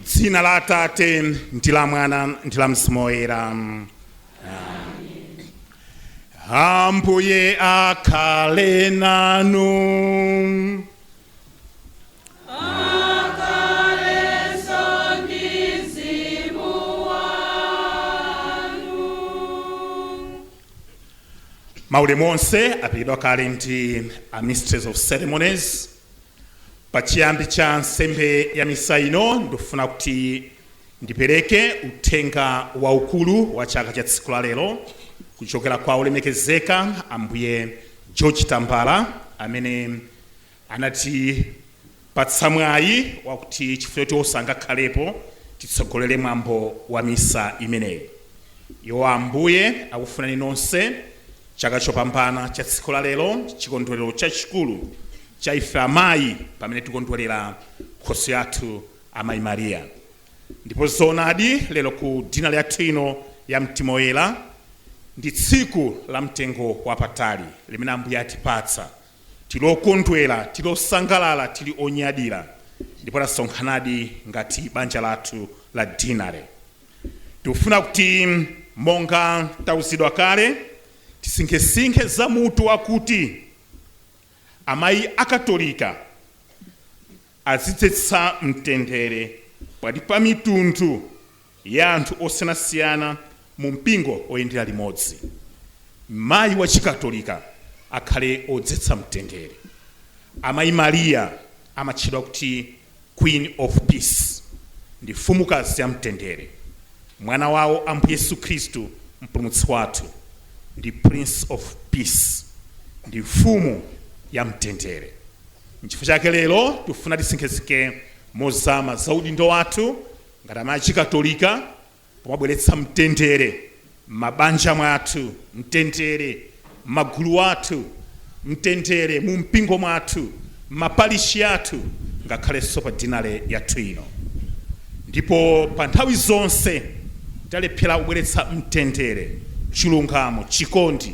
Mdzina la Atate ndi la Mwana ndi la Mzimu Woyera. Ambuye akhale nanu. Akhalenso ndi mzimu wanu. Maulemu onse aperekedwa kale ndi a Mistress of Ceremonies. Pachiyambi cha nsembe ya misa ino, ndikufuna kuti ndipereke uthenga waukulu wa chaka cha tsiku la lero kuchokera kwa olemekezeka Ambuye George Tambala, amene anatipatsa mwayi wakuti, chifukwa choti osangakhalepo, titsogolere mwambo wa misa imeneyi. Iwo Ambuye akufunani nonse chaka chopambana cha tsiku la lero, chikondwerero chachikulu cha ife amayi, pamene tikondwerera nkhoswe yathu Amayi Mariya. Ndipo zoonadi, lero ku deanery yathu ino ya Mtima Woyera ndi tsiku la mtengo wapatali limene Ambuye atipatsa. Tili okondwera, tili osangalala, tili onyadira, ndipo tasonkhanadi ngati banja lathu la deanery. Tikufuna kuti, monga tauzidwa kale, tisinkhesinkhe za mutu wakuti "Amayi Akatolika Azidzetsa Mtendere Pakati pa Mitundu ya Anthu Osiyanasiyana mu Mpingo Oyendera Limodzi". Mayi wa Chikatolika akhale odzetsa mtendere. Amayi Mariya amatchedwa kuti Queen of Peace, ndi mfumukazi ya mtendere. Mwana wawo Ambuye Yesu Khristu Mpulumutsi wathu ndi Prince of Peace, ndi mfumu ya mtendere. Nchifukwa chake lero tikufuna tisinkhesinkhe mozama za udindo wathu ngati amayi Achikatolika pomabweretsa mtendere m'mabanja mwathu, mtendere m'magulu athu, mtendere mu mpingo mwathu, m'maparishi athu, ngakhalenso pa deanery yathu ino. Ndipo pa nthawi zonse talephera kubweretsa mtendere, chilungamo, chikondi.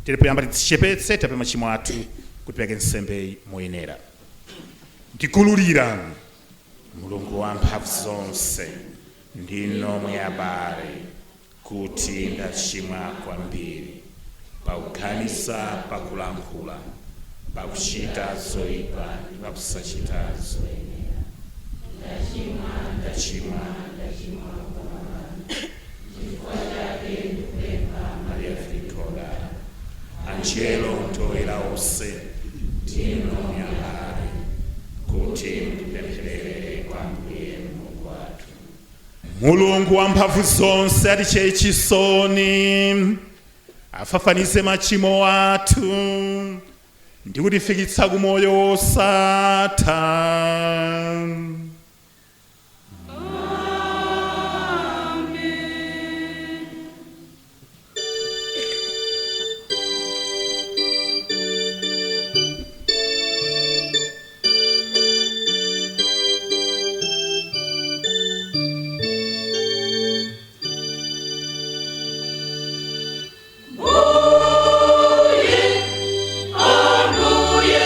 Tere poyamba tidzichepetse, tilape machimo athu kuti tipereke nsembeyi moyenera. Ndikululira Mulungu wamphamvu zonse ndi nomwe abale kuti ndachimwa kwambiri pakuganiza, pakulankhula, pakuchita zoyipa ndi pakusachita zoyenera. Ndachimwa, ndachimwa. Maria Virigo Wodala, angelo ndi oyera onse, ndi nomwe abale, kuti mutipempherere kwa Ambuye Mulungu wathu. Mulungu wamphamvu zonse atichitire chisoni, afafanize machimo athu ndi kutifikitsa ku moyo wosatha. Amen. Ambuye, Ambuye,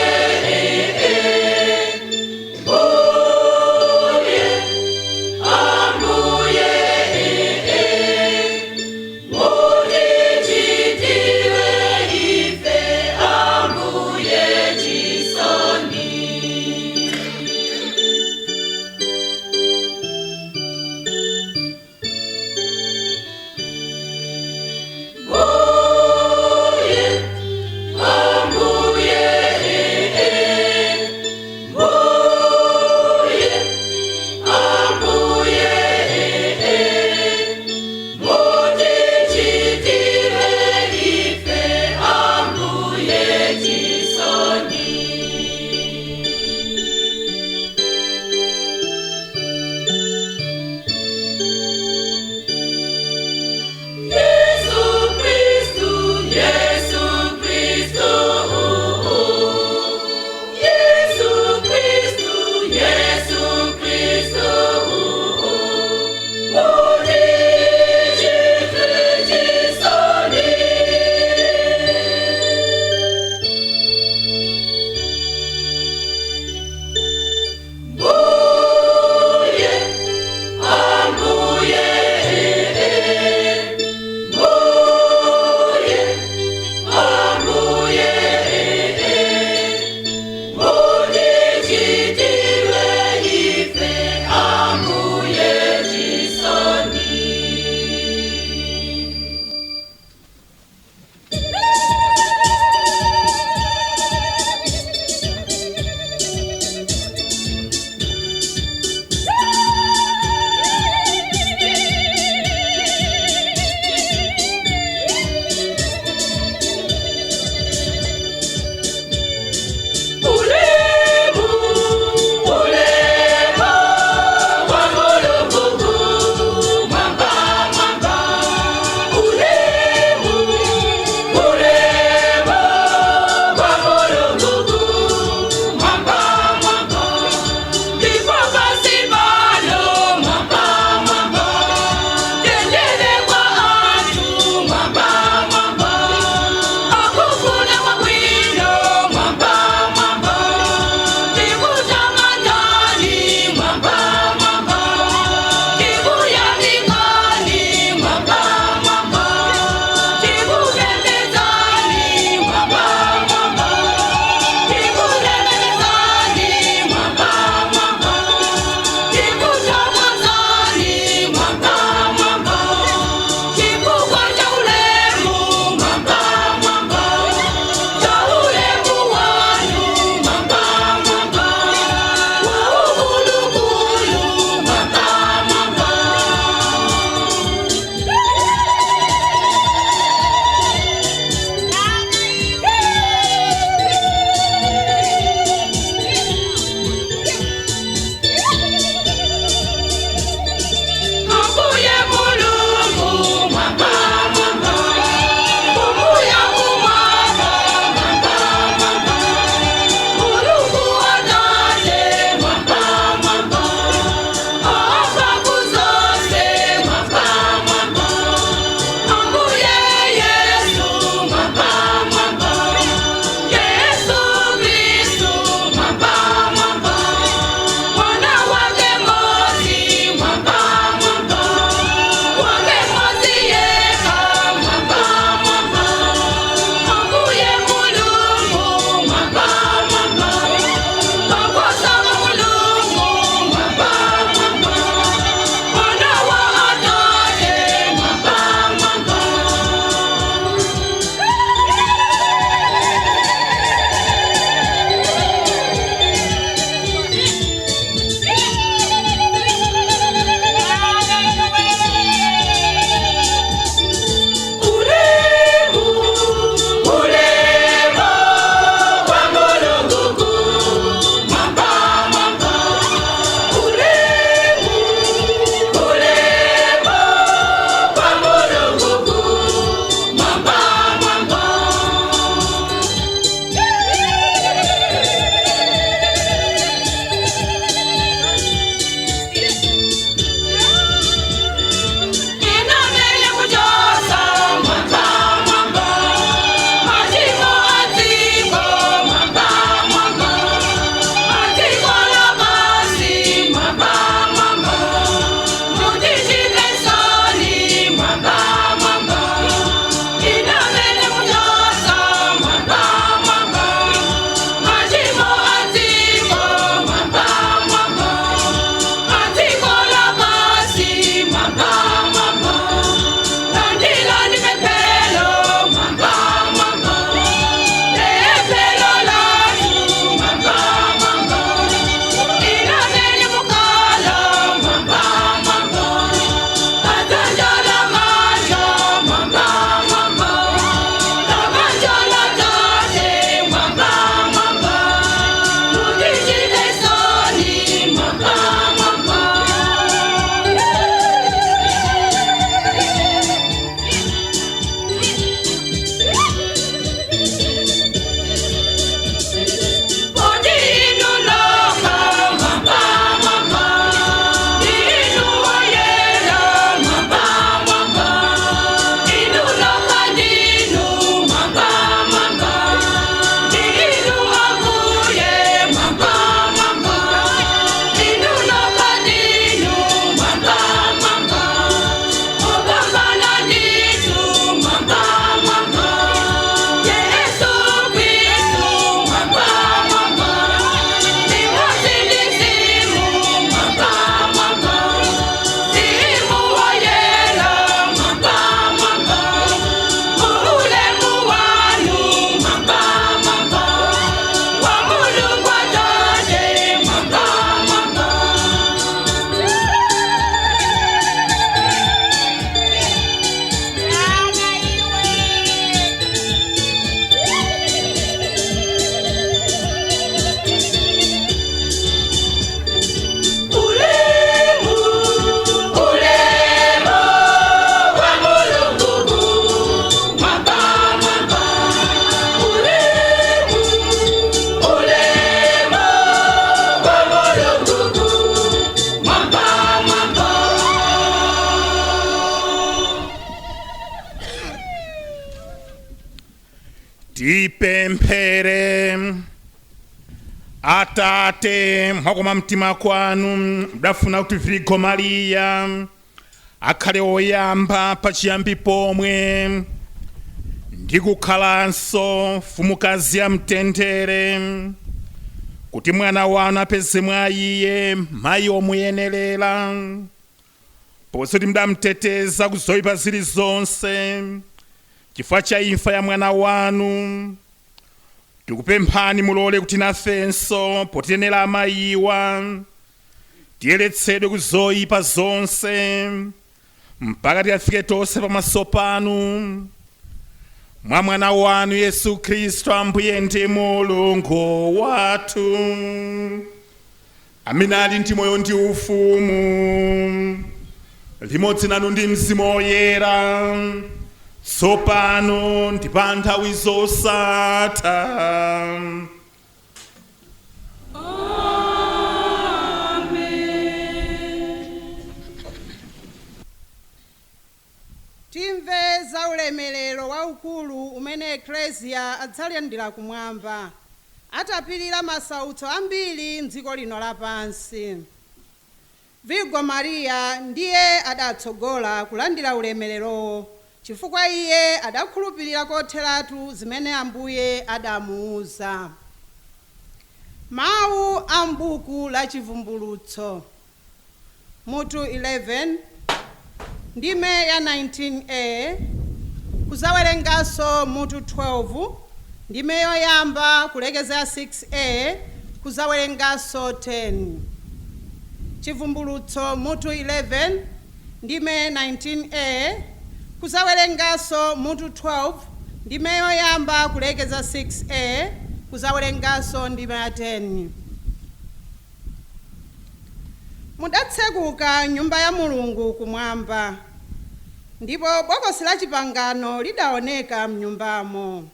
Tipemphere. Atate, mwakoma mtima kwanu mudafuna kuti Virgo Mariya akhale woyamba pachiyambi pomwe ndi kukhalanso mfumukazi ya mtendere, kuti mwana wanu apeze mwa iye mayi omuyenerera, ponse mudamteteza ku zoyipa zilizonse chifukwa cha imfa ya mwana wanu, tikupemphani mulole kuti nafenso potiyenera amayiwa tiyeretsedwe ku zoyipa zonse mpaka tiyafike tonse pamaso panu mwa mwana wanu Yesu Khristu Ambuye ndi Mulungu wathu, amene ali ndi moyo ndi ufumu limodzi nanu ndi Mzimu Woyera, tsopano ndi pa nthawi zosatha. Amen. Timve za ulemerero waukulu umene Ekleziya adzalandira kumwamba atapirira masautso ambiri mdziko lino lapansi. Virgo Mariya ndiye adatsogola kulandira ulemererowo, chifukwa iye adakhulupirira kotheratu zimene Ambuye adamuwuza. Mawu a m'buku la Chivumbulutso, mutu 11, ndime ya 19a, kuzawerenganso mutu 12, ndime yoyamba kulekeza 6a, kuzawerenganso 10. Chivumbulutso mutu 11, ndime 19a, kuzawerenganso mutu 12, ndime yoyamba kulekeza 6a, kuzawerenganso ndime ya 10. Mudatsekuka nyumba ya Mulungu kumwamba, ndipo bokosi la chipangano lidaoneka mnyumbamo.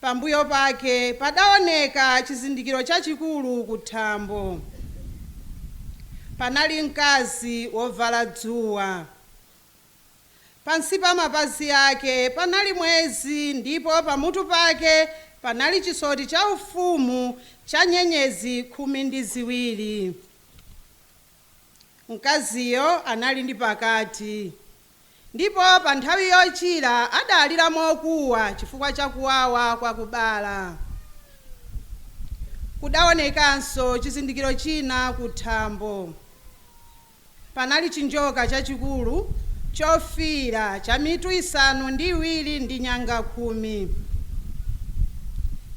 Pambuyo pake padaoneka chizindikiro chachikulu kuthambo. Panali mkazi wovala dzuwa, pansi pa mapazi ake panali mwezi, ndipo pamutu pake panali chisoti chaufumu cha nyenyezi 12. Mkaziyo anali ndi pakati, ndipo pa nthawi yochira adalira mokuwa chifukwa cha kuwawa kwa kubala. Kudaonekanso chizindikiro china kuthambo. Panali chinjoka chachikulu chofiira cha mitu 7 ndi nyanga 10,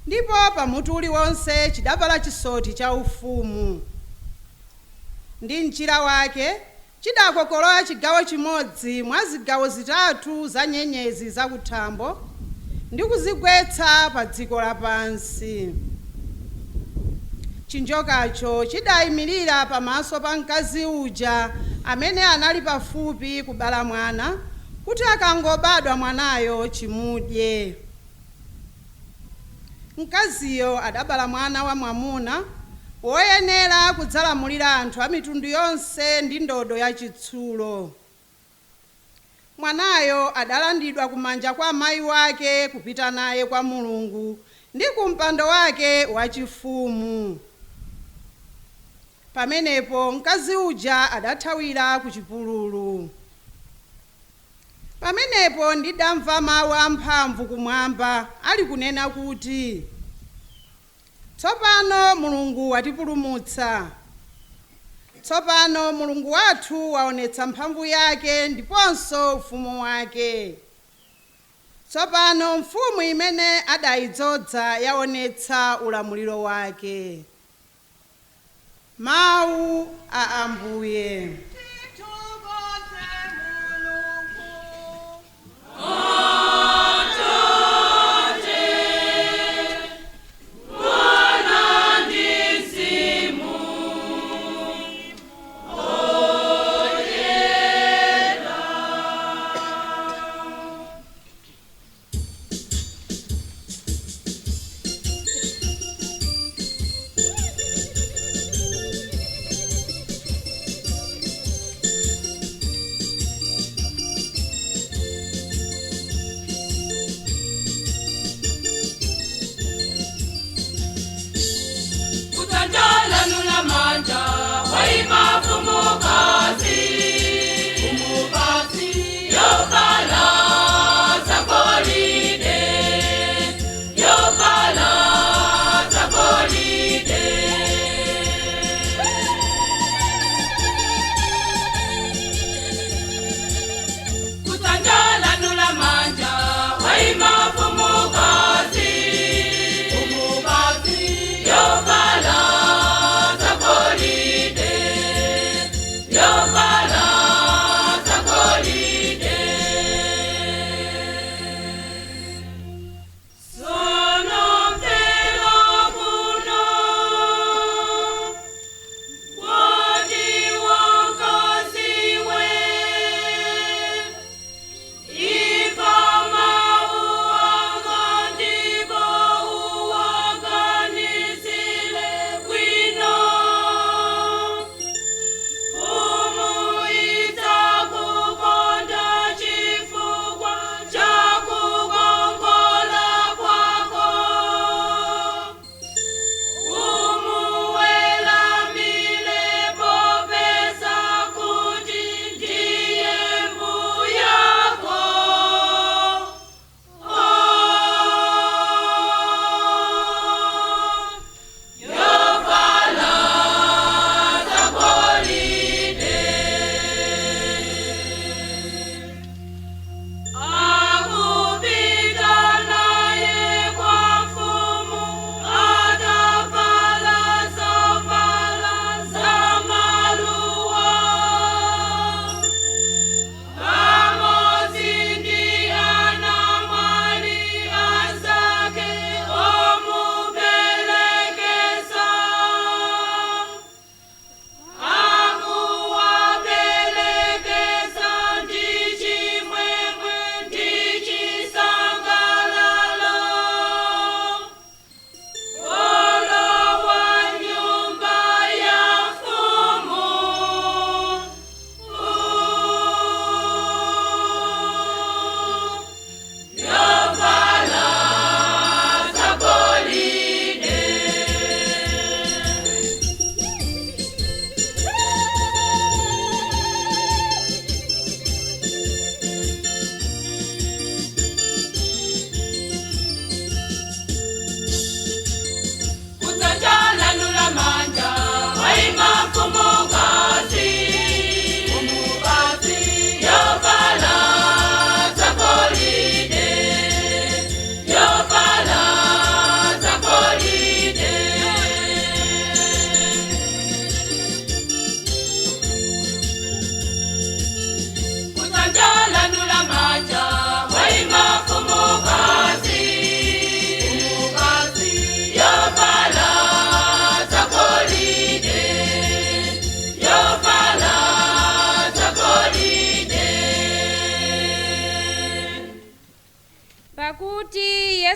ndipo pamutu uliwonse chidavala chisoti cha ufumu. Ndi mchira wake chidakokolola chigawo chimodzi mwa zigawo 3 za nyenyezi zakuthambo ndi kuzigwetsa pa dziko lapansi. Chinjokacho chidayimirira pamaso pa mkazi uja amene anali pafupi kubala mwana, kuti akangobadwa mwanayo chimudye. Mkaziyo adabala mwana wa mwamuna woyenera kudzalamulira anthu a mitundu yonse ndi ndodo yachitsulo. Mwanayo adalandidwa kumanja kwa amayi wake kupita naye kwa Mulungu ndi kumpando wake wachifumu. Pamenepo mkazi uja adathawira ku chipululu. Pamenepo ndidamva mawu amphamvu kumwamba ali kunena kuti, tsopano Mulungu watipulumutsa, tsopano Mulungu wathu waonetsa mphamvu yake ndiponso ufumu wake. Tsopano mfumu imene adayidzoza yaonetsa ulamuliro wake. Mawu a Ambuye. Tithokoze Mulungu. Atate, Mwana ndi Mzimu Woyera.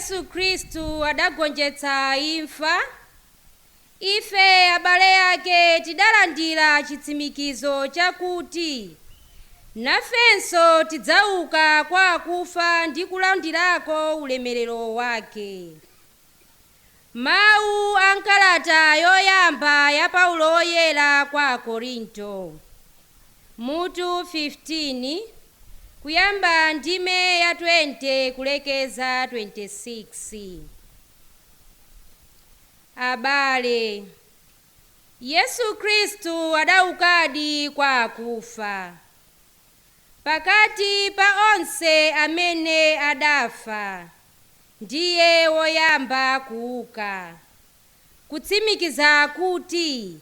Yesu Khristu adagonjetsa imfa, ife abale ake tidalandira chitsimikizo chakuti nafenso tidzauka kwa akufa ndi kulandirako ulemerero wake. Mawu a nkalata yoyamba ya Paulo woyera kwa Akorinto, mutu 15, kuyamba ndime ya 20 kulekeza 26. Abale, Yesu Khristu adaukadi kwa akufa. Pakati pa onse amene adafa, ndiye woyamba kuuka, kutsimikiza kuti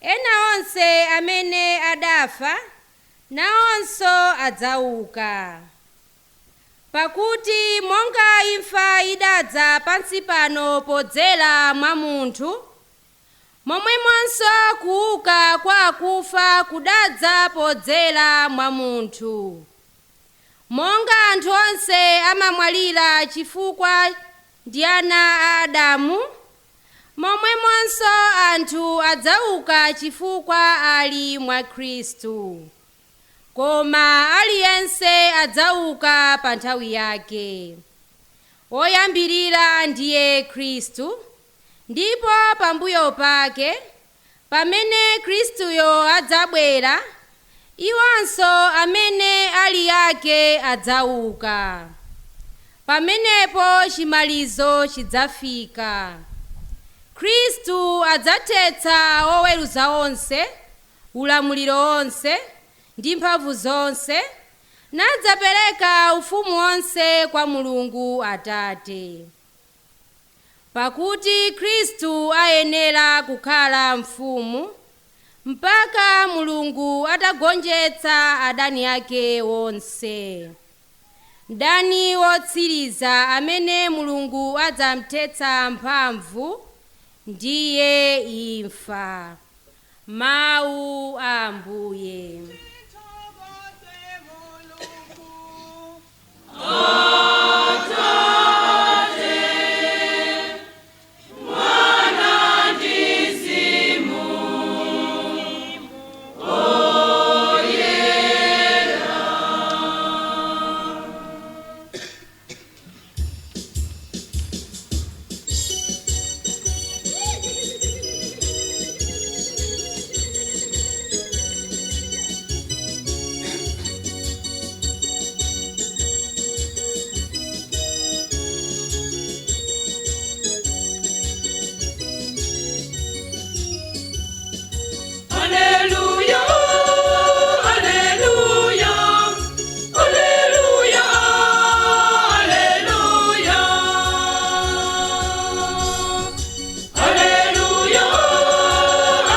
ena onse amene adafa nawonso adzauka. Pakuti monga imfa idadza pansi pano podzera mwa munthu, momwemonso kuuka kwa akufa kudadza podzera mwa munthu. Monga anthu onse amamwalira chifukwa ndi ana a Adamu, momwemonso anthu adzauka chifukwa ali mwa Khristu. Koma aliyense adzauka pa nthawi yake. Woyambirira ndiye Khristu, ndipo pambuyo pake, pamene Khristuyo adzabwera, iwonso amene ali ake adzauka. Pamenepo chimalizo chidzafika. Khristu adzathetsa oweruza onse, ulamuliro onse, ndi mphamvu zonse, nadzapereka ufumu wonse kwa Mulungu Atate. Pakuti Khristu ayenera kukhala mfumu mpaka Mulungu atagonjetsa adani ake wonse. Mdani wotsiriza amene Mulungu adzamthetsa mphamvu ndiye imfa. Mawu a Ambuye. Tithokoze Mulungu. Alleluia, alleluia, alleluia, alleluia. Alleluia,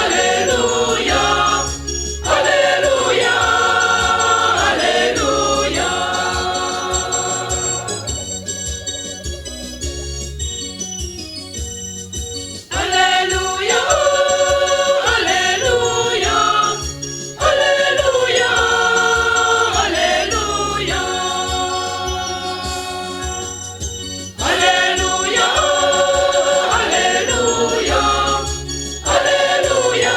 alleluia, alleluia, alleluia. Alleluia, alleluia, alleluia, alleluia. Alleluia, alleluia, alleluia,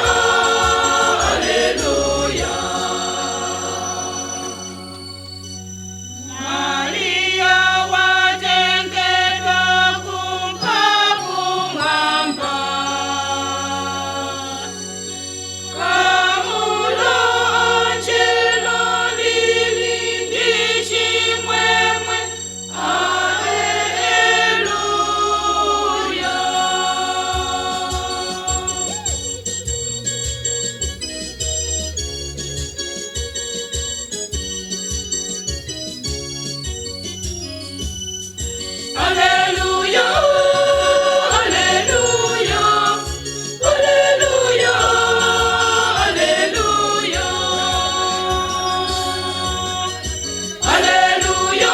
alleluia. Maria watengedwa kumwamba, kamulo angelo lili ndi chimwemwe. Alleluia. Alleluia, alleluia, alleluia, alleluia. Alleluia,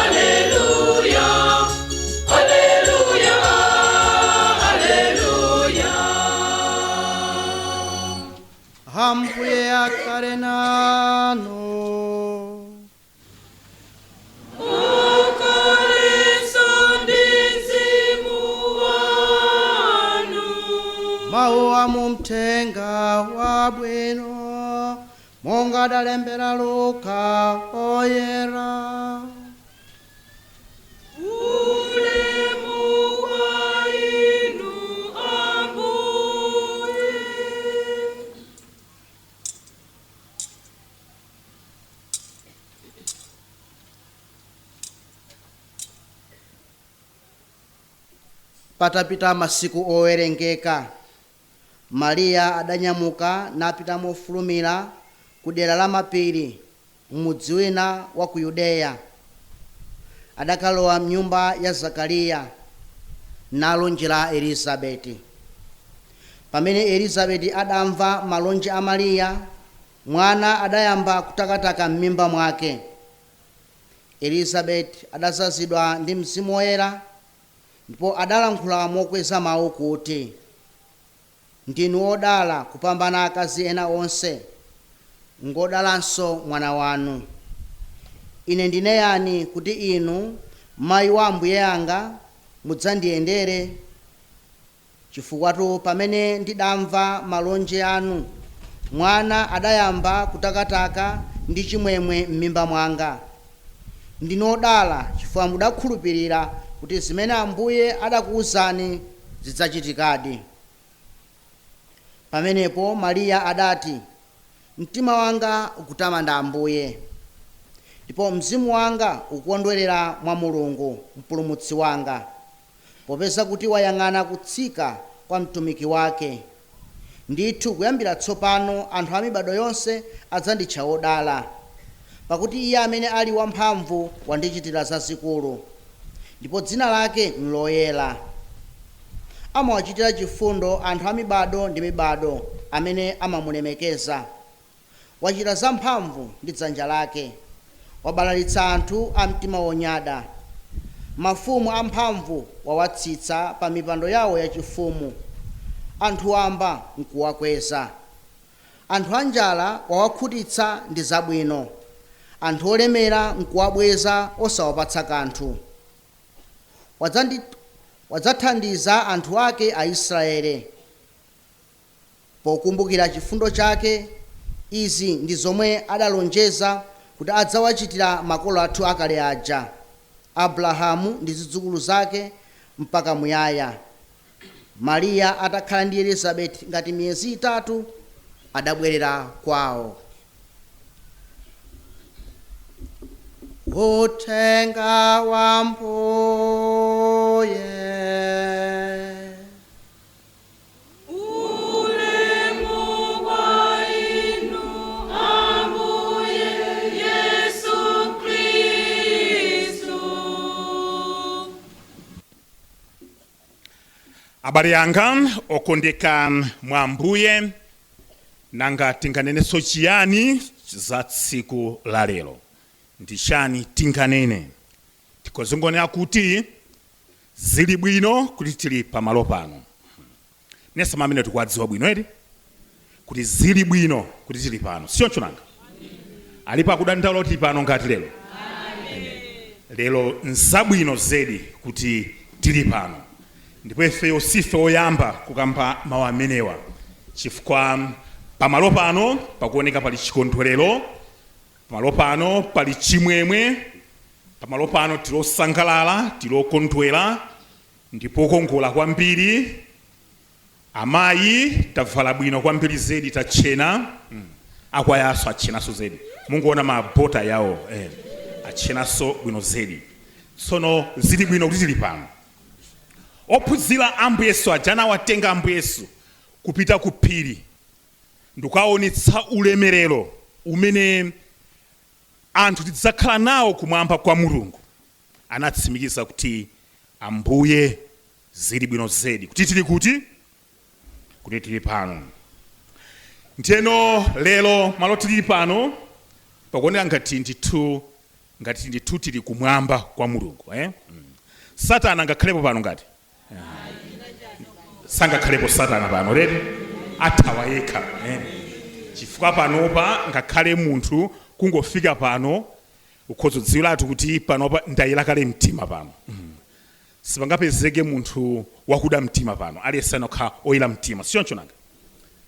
alleluia, alleluia, alleluia. Ambuye akhale nanu. Ukaliso Mawu a mu mthenga wabwino monga adalembera Luka oyera. Ulemu kwa inu Ambuye. Patapita masiku owerengeka, Mariya adanyamuka napita mofulumira ku dera la mapiri, m'mudzi wina wa ku Yudeya. Adakalowa mnyumba ya Zakariya nalonjera Elizabeti. Pamene Elizabeti adamva malonje a Mariya, mwana adayamba kutakataka m'mimba mwake. Elizabeti adazazidwa ndi Mzimu Woyera ndipo adalankhula mokweza mawu kuti, "Ndinu wodala kupambana akazi ena onse, ngodalanso mwana wanu. Ine ndine yani kuti inu, mayi wa Ambuye anga, mudzandiyendere? Chifukwatu pamene ndidamva malonje anu, mwana adayamba kutakataka ndi chimwemwe m'mimba mwanga. Ndinu odala chifukwa mudakhulupirira kuti zimene Ambuye adakuwuzani zidzachitikadi." Pamenepo Mariya adati, "Mtima wanga ukutamanda Ambuye, ndipo mzimu wanga ukukondwerera mwa Mulungu mpulumutsi wanga, popeza kuti wayang'ana kutsika kwa mtumiki wake. Ndithu kuyambira tsopano anthu a mibado yonse adzanditcha wodala, pakuti iye amene ali wamphamvu wandichitira zazikulu, ndipo dzina lake nloyera. Amawachitira chifundo anthu a mibado ndi mibado amene amamulemekeza. Wachita zamphamvu ndi dzanja lake, wabalalitsa anthu a mtima wonyada. Mafumu amphamvu wawatsitsa pa mipando yawo yachifumu, anthu wamba nkuwakweza. Anthu anjala wawakhutitsa ndi zabwino, anthu olemera nkuwabweza osawapatsa kanthu. Wadzathandiza anthu ake Aisraele pokumbukira chifundo chake. Izi ndi zomwe adalonjeza kuti adzawachitira makolo athu akale aja, Abrahamu ndi zidzukulu zake mpaka muyaya." Mariya atakhala ndi Elizabeti ngati miyezi 3, adabwerera kwawo. Uthenga wa Ambuye. Ulemu kwa inu Ambuye Yesu Kristu. Abale anga okondeka mwa Ambuye, nanga tinganenenso chiyani za tsiku la lero? Ndi chani tinganene? Tikhozongonera kuti zili bwino kuti tili pamalo pano. Nesa mamene tikuwadziwa bwino edi kuti zili bwino kuti tili pano, sichoncho? Nanga alipo akudandaula kuti pano ngati lero? Lero nzabwino zedi kuti tili pano, ndipo ifeyo sife oyamba kukamba mawu amenewa, chifukwa pamalo pano pakuoneka pali chikondwerero, pamalo pano pali chimwemwe, pamalo pano tilosangalala, tilokondwera ndipo kongola kwambiri. Amayi tavala bwino kwambiri zedi, tachena. Akwayaso achenaso zedi, munguona mabota yawo achenaso bwino zedi. Tsono zili bwino kuti tili pano. Ophunzira Ambuye Yesu aja anawatenga Ambuye Yesu kupita ku phiri ndikuwaonetsa ulemerero umene anthu tidzakhala nawo kumwamba kwa Mulungu. Anatsimikiza kuti, "Ambuye, zili bwino zedi kuti tili kuti tili pano." Ndiyeno lero malo tili pano pakuoneka ngati ndithu tili kumwamba kwa Mulungu, eh? Satana angakhalepo pano? Ngati sangakhalepo Satana pano lero, athawa yekha, eh? Chifukwa panopa ngakhale munthu kungofika pano ukhoza kudziwiratu kuti panopa ndayera kale mtima pano. Sipangapezeke munthu wakuda mtima pano, aliyense anokha oyera mtima, sichoncho nanga?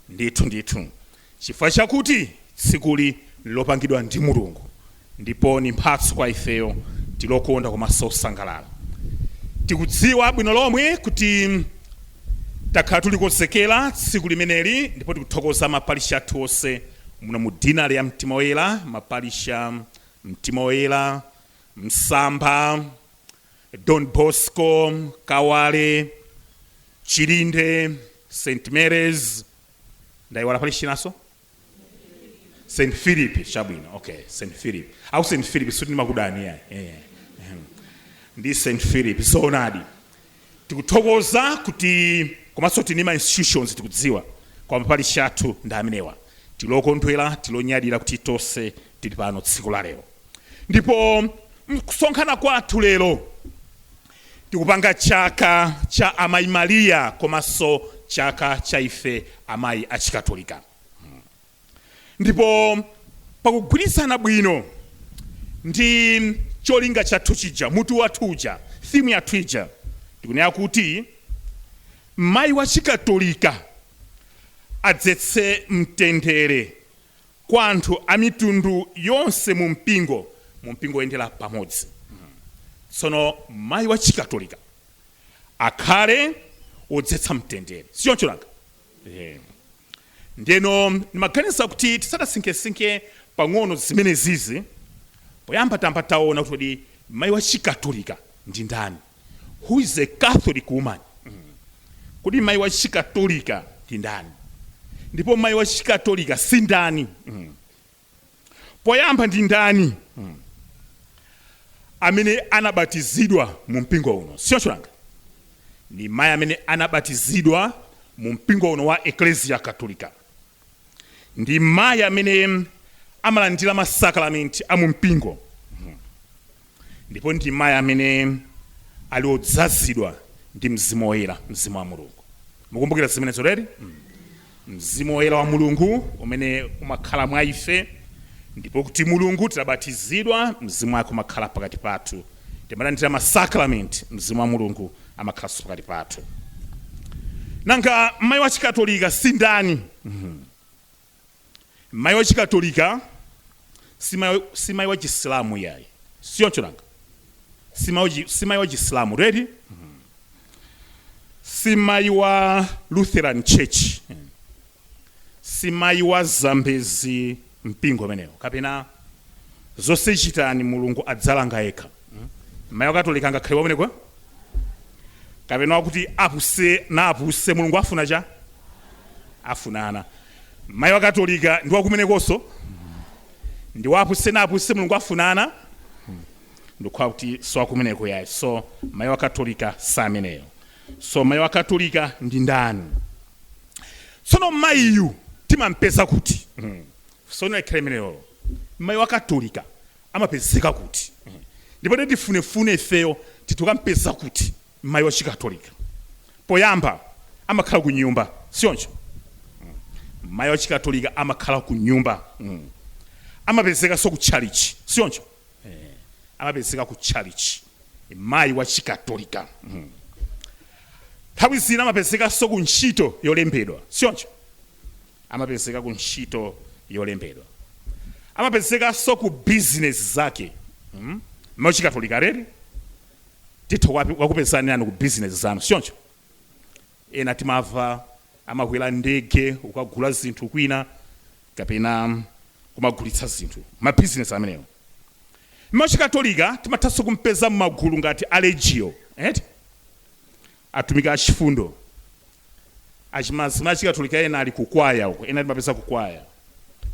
Ndithu ndithu, chifukwa chakuti tsikuli lopangidwa ndi Mulungu ndipo ni mphatso kwa ifeyo, tilokonda komanso osangalala. Tikudziwa bwino lomwe kuti takhala tulikonzekera tsiku limeneli, ndipo tikuthokoza mapalisha athu onse muno mu dinari ya Mtima Woyera, mapalisha Mtima Woyera, Msamba, Don Bosco, Kawale, Chilinde, St Mary's, ndayiwala palishi naso, St Philip. Chabwino, okay, St Philip au St Philip suti ndimakudani yayi, ndi St Philip zoonadi. Tikuthokoza kuti komanso tini ma institutions tikudziwa kwa mapalisha athu ndi amenewa. Tilokondwera, tilonyadira kuti tonse tili pano tsiku la lero, ndipo mkusonkhana kwathu lero tikupanga chaka cha Amayi Mariya komanso chaka cha ife amayi achikatolika. Ndipo pakugwirizana bwino ndi cholinga chathu chija, mutu wathu uja, theme yathu ija, tikunena kuti mayi wa chikatolika adzetse mtendere kwa anthu a mitundu yonse mu mpingo woyendera pamodzi. Tsono mayi wa chikatolika akhale wodzetsa mtendere, sichoncho nanga? Ndeno ndimaganiza kuti tisadasinkhesinkhe pang'ono zimene zizi, poyamba tamba taona kuti kodi mayi wa chikatolika ndi ndani? Who is a Catholic woman? Kodi mayi wa chikatolika ndi ndani? Ndipo mayi wa chikatolika si ndani? Poyamba ndi ndani? Amene anabatizidwa mu mpingo uno, sichoncho nanga? Ndi mayi amene anabatizidwa mu mpingo uno wa Eklesia Katolika, ndi mayi amene amalandira masakramenti a mu mpingo, ndipo ndi mayi amene ali odzazidwa ndi Mzimu Woyera, Mzimu wa Mulungu. Mukumbukira zimenezo leri? Mzimu Woyera wa Mulungu umene umakhala mwa ife, ndipo kuti Mulungu tidabatizidwa, Mzimu wake umakhala pakati pathu. Timalandira masakramenti, Mzimu wa Mulungu amakhalanso pakati pathu. Nanga mayi wa chikatolika si ndani? Mayi wa chikatolika si mayi wa chisilamu yayi, siyoncho nanga? Si mayi wa chisilamu ready, si mayi wa Lutheran Church, si mayi wa Zambezi mpingo amenewo, kapena zonse chitani Mulungu adzalanga yekha. Mayi wa katolika angakhale wameneko, kapena wakuti apuse na apuse, Mulungu afuna cha afunana? Mayi wa katolika ndi wakumenekonso, ndi wapuse na apuse, Mulungu afunana? Ndikukhala kuti siwakumeneko yayi. So mayi wa katolika sameneyo. So mayi wa katolika ndi ndani? Tsono mayiyu timampeza kuti? So ikhale imeneyo, mayi wa katolika amapezeka kuti? Ndipo tifunefune ifeyo titukampeza kuti mayi wa chikatolika? Poyamba amakhala ku nyumba, siyoncho? Mayi wa chikatolika amakhala ku nyumba. Amapezekanso ku tchalichi, siyoncho? Amapezeka ku tchalichi mayi wa chikatolika. Nthawi zina amapezekanso ku ntchito yolembedwa, siyoncho? Amapezeka ku ntchito yolembedwa, amapezekanso ku bizinesi zake. Mayi wa chikatolika reri titha wakupezani anu ku bizinesi zanu, siyoncho? Ena timamva amakwera ndege ukagula zinthu kwina kapena kumagulitsa zinthu, mabizinesi amenewo. Mayi wachikatolika timathanso kumpeza m'magulu ngati a Legio, eti, atumiki achifundo, achimazima achikatolika. Ena ali kukwaya uko, ena timapeza kukwaya,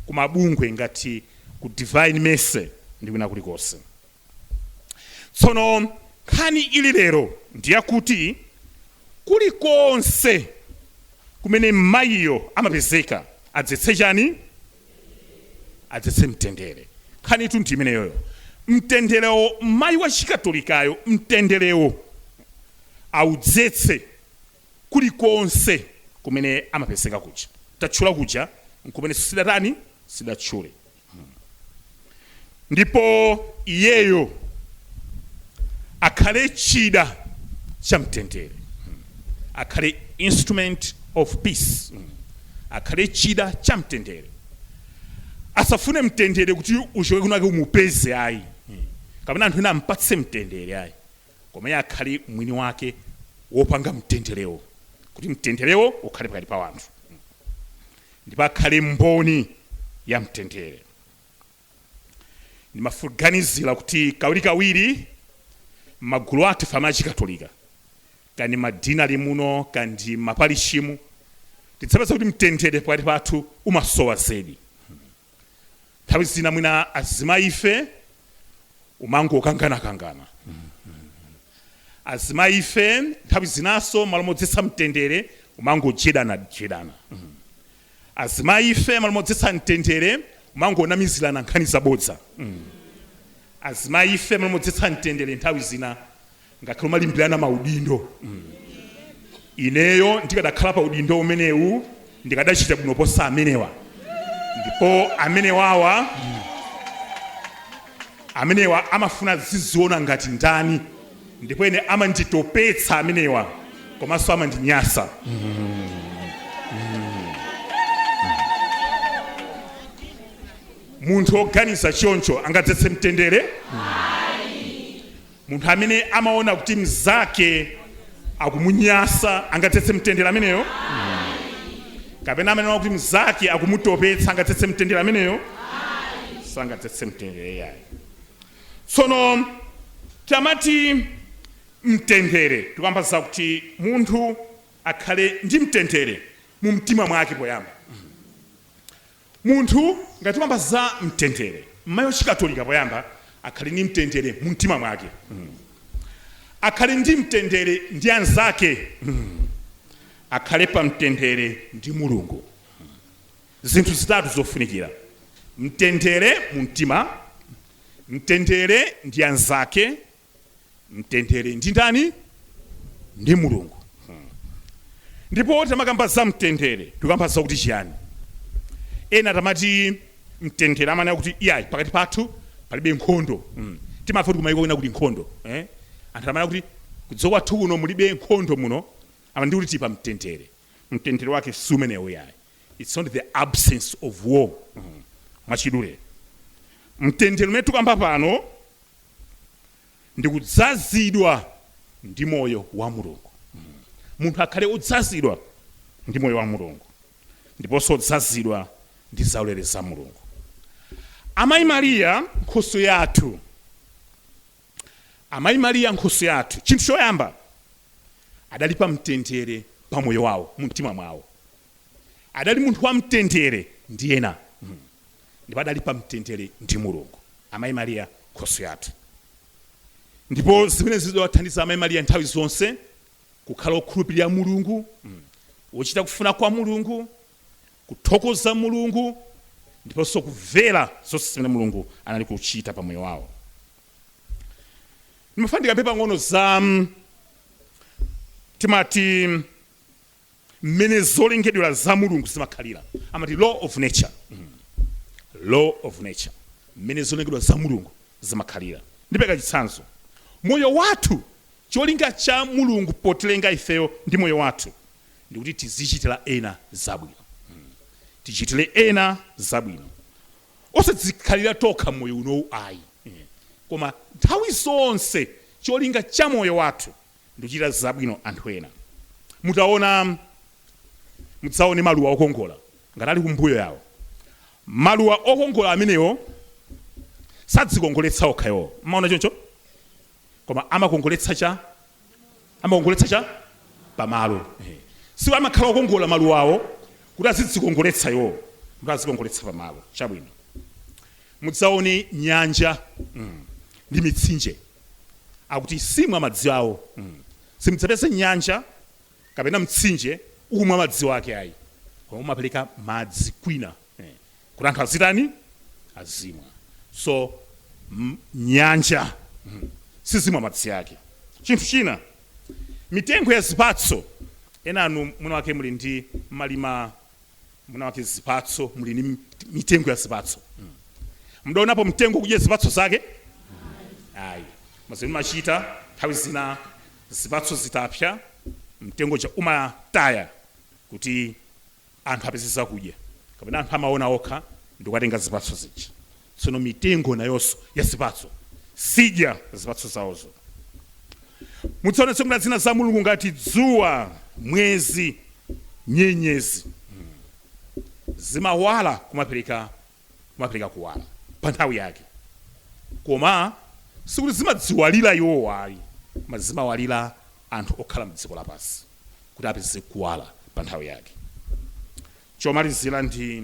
kumabungwe ngati ku Divine Mercy ndi kwina kulikonse. Tsono nkhani ili lero ndiyakuti kulikonse kumene mayiyo amapezeka adzetse chani? Adzetse mtendere. Nkhani itu ndi imeneyoyo, mtenderewo. Mayi wa chikatolikayo mtenderewo audzetse kulikonse kumene amapezeka. Kuja tatchula kuja nkumene sidatani, sidatchule. Ndipo iyeyo akhale chida cha mtendere. Akhale instrument of peace. Akhale chida cha mtendere. Asafune mtendere kuti uchoke kunake umupeze ayi, kapena anthu ena ampatse mtendere ayi, koma iye akhale mwini wake wopanga mtenderewo, kuti mtenderewo ukhale pakati pa anthu, ndipo akhale mboni ya mtendere. Ndimaganizira kuti kawirikawiri magulu athu fama achikatolika, kandi madinali muno, kandi maparishimu, tidzapeza kuti mtendere pakati pathu umasowa zedi. Nthawi zina mwina azimayi ife umangokanganakangana, azimayi ife nthawi zinaso malo modzetsa mtendere umangojedana-jedana, azimayi ife malo modzetsa mtendere umangonamizirana nkhani zabodza, azimayi ife malo modzetsa mtendere nthawi zina ngakhale umalimbirana maudindo. Ineyo ndikadakhala pa udindo umenewu ndikadachita bwino posa amenewa, ndipo amenewa amafuna ziziona ngati ndani, ndipo ine amanditopetsa amenewa, komanso amandinyasa. Munthu woganiza choncho angadzetse mtendere? Munthu amene amaona kuti mzake akumunyasa angadzetse mtendere ameneyo? Kapena amene amaona kuti mzake akumutopetsa angadzetse mtendere ameneyo? Sangadzetse mtendere yayi. Tsono tamati mtendere, tikamba zakuti munthu akhale ndi mtendere mu mtima mwake poyamba. Munthu ngati tikamba za mtendere, mayi wachikatolika poyamba akhale ndi mtendere mu mtima mwake, akhale ndi mtendere ndi anzake, akhale pa mtendere ndi Mulungu. Zinthu zitatu zofunikira: mtendere mu mtima, mtendere ndi anzake, mtendere ndi ndani? Ndi Mulungu. Ndipo tamakamba za mtendere, tikamba zakuti chiyani? Ena tamati mtendere amanena kuti iyayi, pakati pathu palibe nkhondo. Timamva kuti kumayiko kwina kuli nkhondo, eh? Anthu amanena kuti kudziko kwathu kuno mulibe nkhondo muno, ama ndi kuti tili pa mtendere. Mtendere wake si umenewo yayi. It's not the absence of war. Mwachidule, mtendere umene tikamba pano ndi kudzazidwa ndi moyo wa Mulungu. Munthu akhale odzazidwa ndi moyo wa Mulungu, ndiponso odzazidwa ndi zaulere za Mulungu. Amayi Mariya nkhoswe yathu, Amayi Mariya nkhoswe yathu, chinthu choyamba adali pa mtendere pa moyo wawo, mu mtima mwawo adali munthu wa mtendere ndi ena, ndipo adali pa mtendere ndi Mulungu. Amayi Mariya nkhoswe yathu. Ndipo zimene zidawathandiza Amayi Mariya nthawi zonse kukhala okhulupirira Mulungu, wochita kufuna kwa Mulungu, kuthokoza Mulungu, ndiponso kumvera zonse zimene Mulungu anali kuchita pa moyo wawo. Ndimafuna ndikambe pang'ono za timati mmene zolengedwera za Mulungu zimakhalira, amati law of nature. Law of nature, mmene zolengedwa za Mulungu zimakhalira. Ndipereka chitsanzo: moyo wathu, cholinga cha Mulungu potilenga ifeyo ndi moyo wathu ndikuti tizichitira ena zabwino. Tichitire ena zabwino, osadzikhalira tokha moyo unowu ayi, koma nthawi zonse cholinga cha moyo wathu ndikuchita zabwino anthu ena. Mutaona, mudzaone maluwa okongola ngati ali kumbuyo yawo, maluwa okongola amenewo sadzikongoletsa okha iwo, mmaona choncho, koma amakongoletsa cha pamalo. Siwo amakhala okongola maluwawo kuti azidzikongoletsa iwo, kuti azikongoletsa pamalo. Chabwino, mudzaone nyanja ndi mitsinje, akuti simwa madzi awo. Simudzapeza nyanja kapena mtsinje ukumwa madzi ake ayi, koma umapereka madzi kwina, kuti anthu azitani? Azimwa. So nyanja sizimwa madzi ake. Chinthu china, mitengo ya zipatso. Ena anu mwina wake muli ndi malima, mwina wake zipatso, muli ndi mitengo ya zipatso. Mdaonapo mtengo kudya zipatso zake? Ayi. Mazimene machita nthawi zina Zipatso zitapsa, mtengo uja umataya kuti anthu apeze zakudya, kapena anthu amaona okha ndikukatenga zipatso zija. Tsono mitengo nayonso ya zipatso sidya zipatso zawozo. Mudzaona zolengedwa zina za Mulungu ngati dzuwa, mwezi, nyenyezi zimawala, kumapereka kuwala pa nthawi yake, koma sikuti zimadziwalira iwowo ayi, koma zimawalira anthu okhala mdziko lapansi kuti apeze kuwala pa nthawi yake. Chomalizira ndi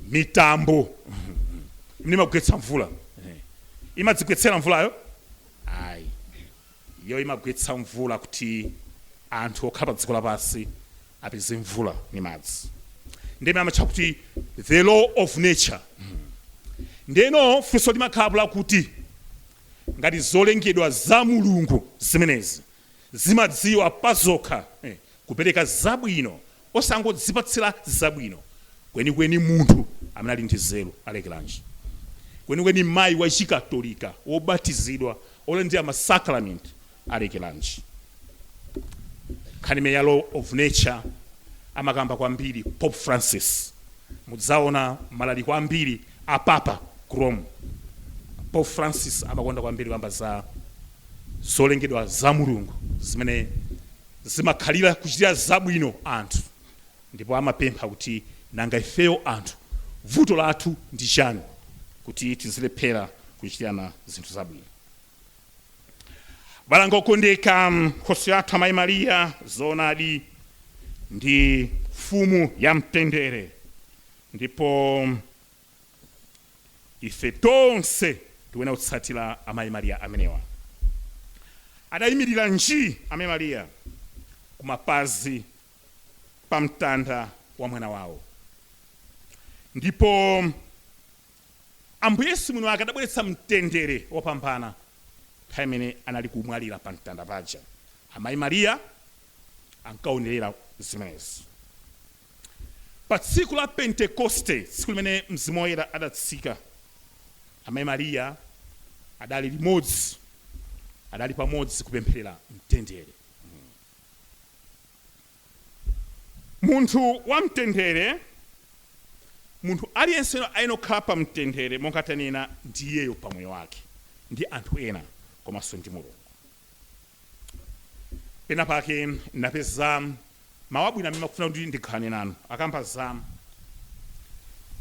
mitambo imene imagwetsa mvula. Imadzigwetsera mvulayo? Ayi, iyo imagwetsa mvula kuti anthu okhala pa dziko lapansi apeze mvula ndi madzi. Ndime amatcha kuti the law of nature. Ndeno funso limakhalapo lakuti, ngati zolengedwa za Mulungu zimenezi zimadziwa pazokha kupereka zabwino, osangodzipatsira zabwino, kwenikweni munthu amene ali ndi nzeru alekeranji? Kwenikweni mayi wa Chikatolika wobatizidwa, olandira masakramenti, alekeranji? Nkhani imene ya law of nature amakamba kwambiri Pope Francis. Mudzaona malaliko ambiri a Papa ku Rome, Pope Francis amakonda kwambiri kamba za zolengedwa za Mulungu zimene zimakhalira kuchitira zabwino anthu, ndipo amapempha kuti nanga ifeyo anthu vuto lathu ndi chani kuti tizilephera kuchitirana zinthu zabwino? Balanga okondeka, nkhoswe yathu Amayi Mariya zoonadi ndi mfumu ya mtendere, ndipo ife tonse tikuyenera kutsatira Amayi Mariya amenewa. Adayimirira nji Amayi Mariya kumapazi pa mtanda wa mwana wawo, ndipo Ambuye Yesu mwini wake adabweretsa mtendere wopambana nthawi imene anali kumwalira pa mtanda paja. Amayi Mariya ankaonerera zimenezi. Pa tsiku la Pentekoste, tsiku limene Mzimu Woyera adatsika, Amayi Mariya adali limodzi, adali pamodzi kupempherera mtendere. Munthu wa mtendere, munthu aliyense ayenera kukhala pa mtendere, monga tanena, ndiyeyo pamoyo wake ndi anthu ena komanso ndi Mulungu. Pena pake napeza mawu abwino amene makufuna kuti ndikhale nanu, akamba za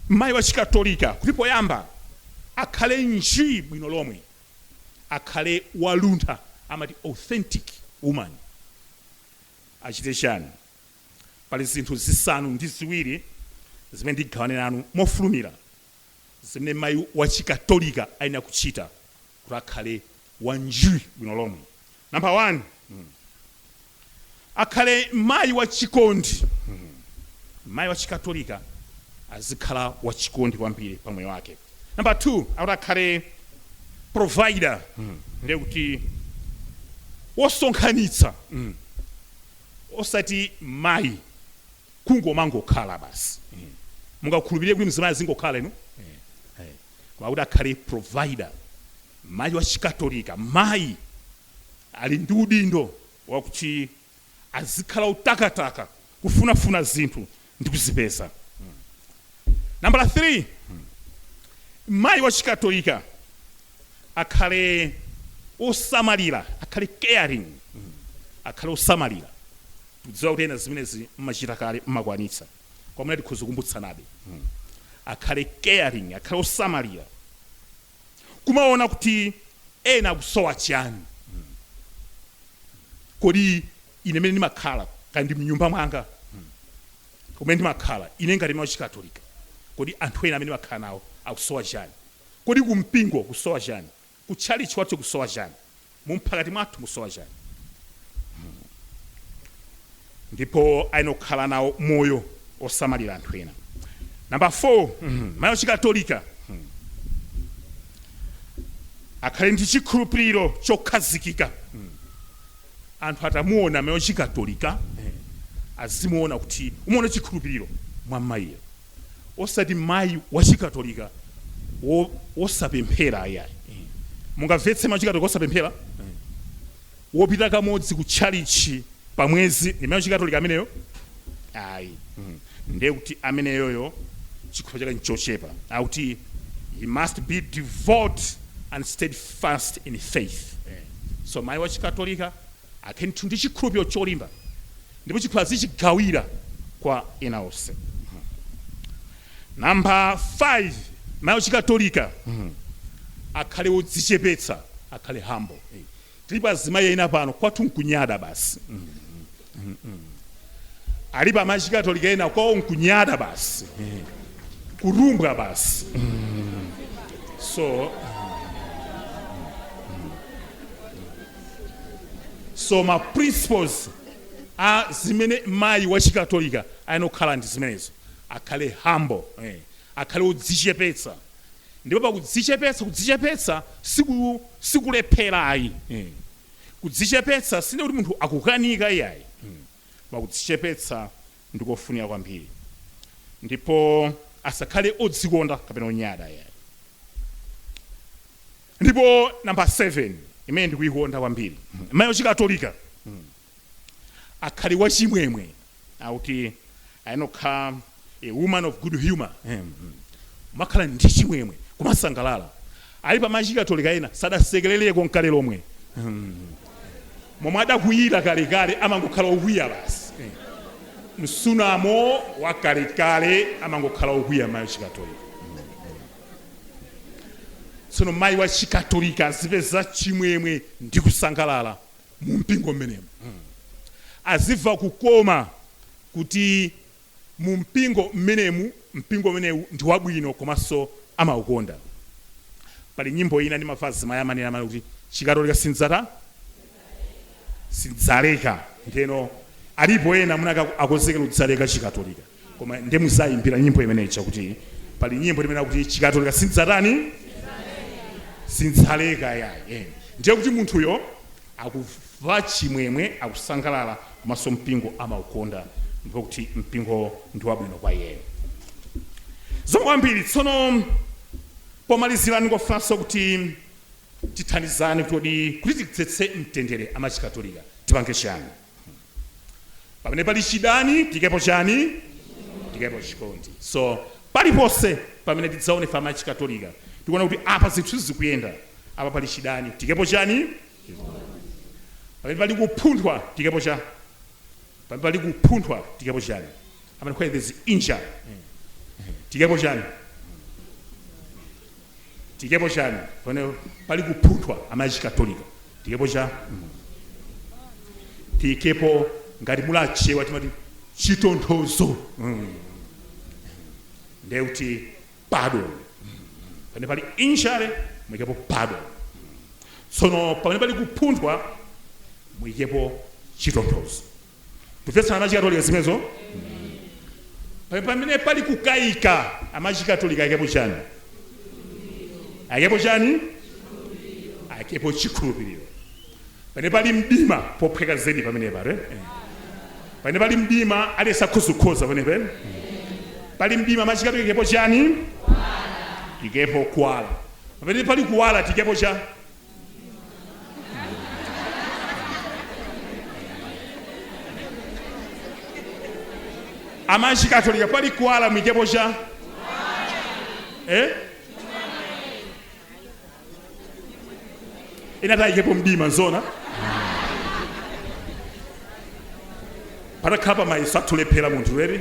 mayi wa Chikatolika kuti poyamba akhale nji bwino lomwe, akhale waluntha, amati authentic woman. Achite chani? Pali zinthu 7 zimene ndigawane nanu mofulumira, zimene mayi wa Chikatolika ayenera kuchita kuti akhale wanji bwino lomwe. Namba 1, akhale mayi wa chikondi. Mayi wa Chikatolika azikhala wachikondi kwambiri pa moyo wake. Namba 2, akuti akhale provider, ndiye kuti wosonkhanitsa, osati mayi kungomangokhala basi. Mungakhulupirire kuti mzimayi azingokhala inu? Koma kuti akhale provider, mayi wa Chikatolika, mayi ali ndi udindo wakuti azikhala utakataka kufunafuna zinthu ndi kuzipeza. Nambala 3, mayi wa Chikatolika akhale osamalira, akhale caring, akhale osamalira. Tikudziwa kuti ena zimenezi mmachita kale, mmakwanitsa, kwamuna tikhoza kukumbutsanabe. Akhale caring, akhale osamalira, kumaona kuti ena akusowa chani. Kodi ine mene ndimakhala kandi mnyumba mwanga kumene ndimakhala ine ngati mayi Wachikatolika, kodi anthu ena amene ndimakhala nawo akusowa chani? Kodi kumpingo kusowa chani? Kutchalichi kwathu kusowa chani? Mumphakati mwathu musowa chani? Ndipo ayenera kukhala nawo moyo osamalira anthu ena. Namba 4, mayi Wachikatolika akhale ndi chikhulupiriro chokhazikika. Anthu atamuona mayi Wachikatolika, azimuona kuti umaona chikhulupiriro mwa mayiyo, osati mayi Wachikatolika wosapemphera ayayi. Mungamvetse mayi Wachikatolika wosapemphera? Wopita kamodzi ku tchalichi pa mwezi ndi mayi wachikatolika ameneyo? Ayi. Ndiye kuti ameneyoyo chikhulupiriro chake nchochepa. Akuti he must be devout and steadfast in faith. So mayi wachikatolika akhale ndithu ndi chikhulupiriro cholimba, ndipo chikhulupiriro azichigawira kwa ena onse. Namba 5, mayi wachikatolika akhale wodzichepetsa, akhale humble. Tilipo azimayi ena pano, kwathu nkunyada basi. Alipo amayi achikatolika ena, kwawo nkunyada basi, kurumbwa basi. So ma principles a zimene mayi wachikatolika ayenera kukhala ndi zimenezo: akhale humble, akhale wodzichepetsa. Ndipo pakudzichepetsa, kudzichepetsa sikulephera ayi. Kudzichepetsa sine kuti munthu akukanika iyayi. Pakudzichepetsa ndikofunika kwambiri, ndipo asakhale odzikonda kapena onyada iyayi. Ndipo namba 7, imene ndikuyikonda kwambiri, mayi wachikatolika akhale wachimwemwe. Akuti ayenokhala a woman of good humor, makhala ndi chimwemwe, kumasangalala. Ali pa machikatolika ena sadasekerereko nkale lomwe. Momwe adakwiyira kalekale, amangokhala okwiya basi. Msunamo wa kalekale, amangokhala okwiya mayi wachikatolika. Tsono mayi wa Chikatolika azipeza chimwemwe ndi kusangalala mu mpingo mmenemo, azimva kukoma kuti mu mpingo mmenemu, mpingo umenewu ndi wabwino komanso amaukonda. Pali nyimbo ina ndimamva azimayi amanena, amene kuti "Chikatolika sindzata sindzaleka". Ndeno alipo ena munaka akonzekera kudzaleka Chikatolika, koma ndiye muzayimbira nyimbo imeneyi, chakuti pali nyimbo imene akuti "Chikatolika sindzatani, sindzaleka" yayi. Ndiye kuti munthuyo akumva chimwemwe, akusangalala, komanso mpingo amaukonda, ndipo kuti mpingo ndi wabwino kwa iyeyo. Zomwe kwambiri. Tsono pomalizira, ndingofunanso kuti tithandizane kuti tidzetse mtendere, amachikatolika tipange chani? Pamene pali chidani, tikepo chani? Tikepo chikondi. So paliponse pamene tidzaone ife amachikatolika tikuona kuti apa zinthu zikuyenda, apa pali chidani, tikepo chani? Pamene pali kuphunthwa, tikepo cha pamene pali kuphunthwa, tikepo chani? Amene where there's injury, tikepo chani? Tikepo chani pamene pali kuphunthwa, amachikatolika? Tikepo cha tikepo ngati mulachewa timati chitonthozo. Ndiye kuti pardon. Pamene pali injury, muyikepo pardon. Tsono pamene pali kuphunthwa, muyikepo chitonthozo. Tumvetsana, amachikatolika, zimenezo? Pamene pali kukayika, amachikatolika ayikepo chani? Ayikepo chani? Ayikepo chikhulupiriro. Pamene pali mdima, pophweka zedi pamene pare, pamene pali mdima, aliyense akhozukhoza pamenepe pali mdima, amachikatolika ikepo chani? Ikepo kuwala. Pamene pali kuwala, tikepo cha amachikatolika pali kuwala, mwikepo cha eh? Inati ikepo mdima nzona patakhala pamayeso athulephera munthu ready,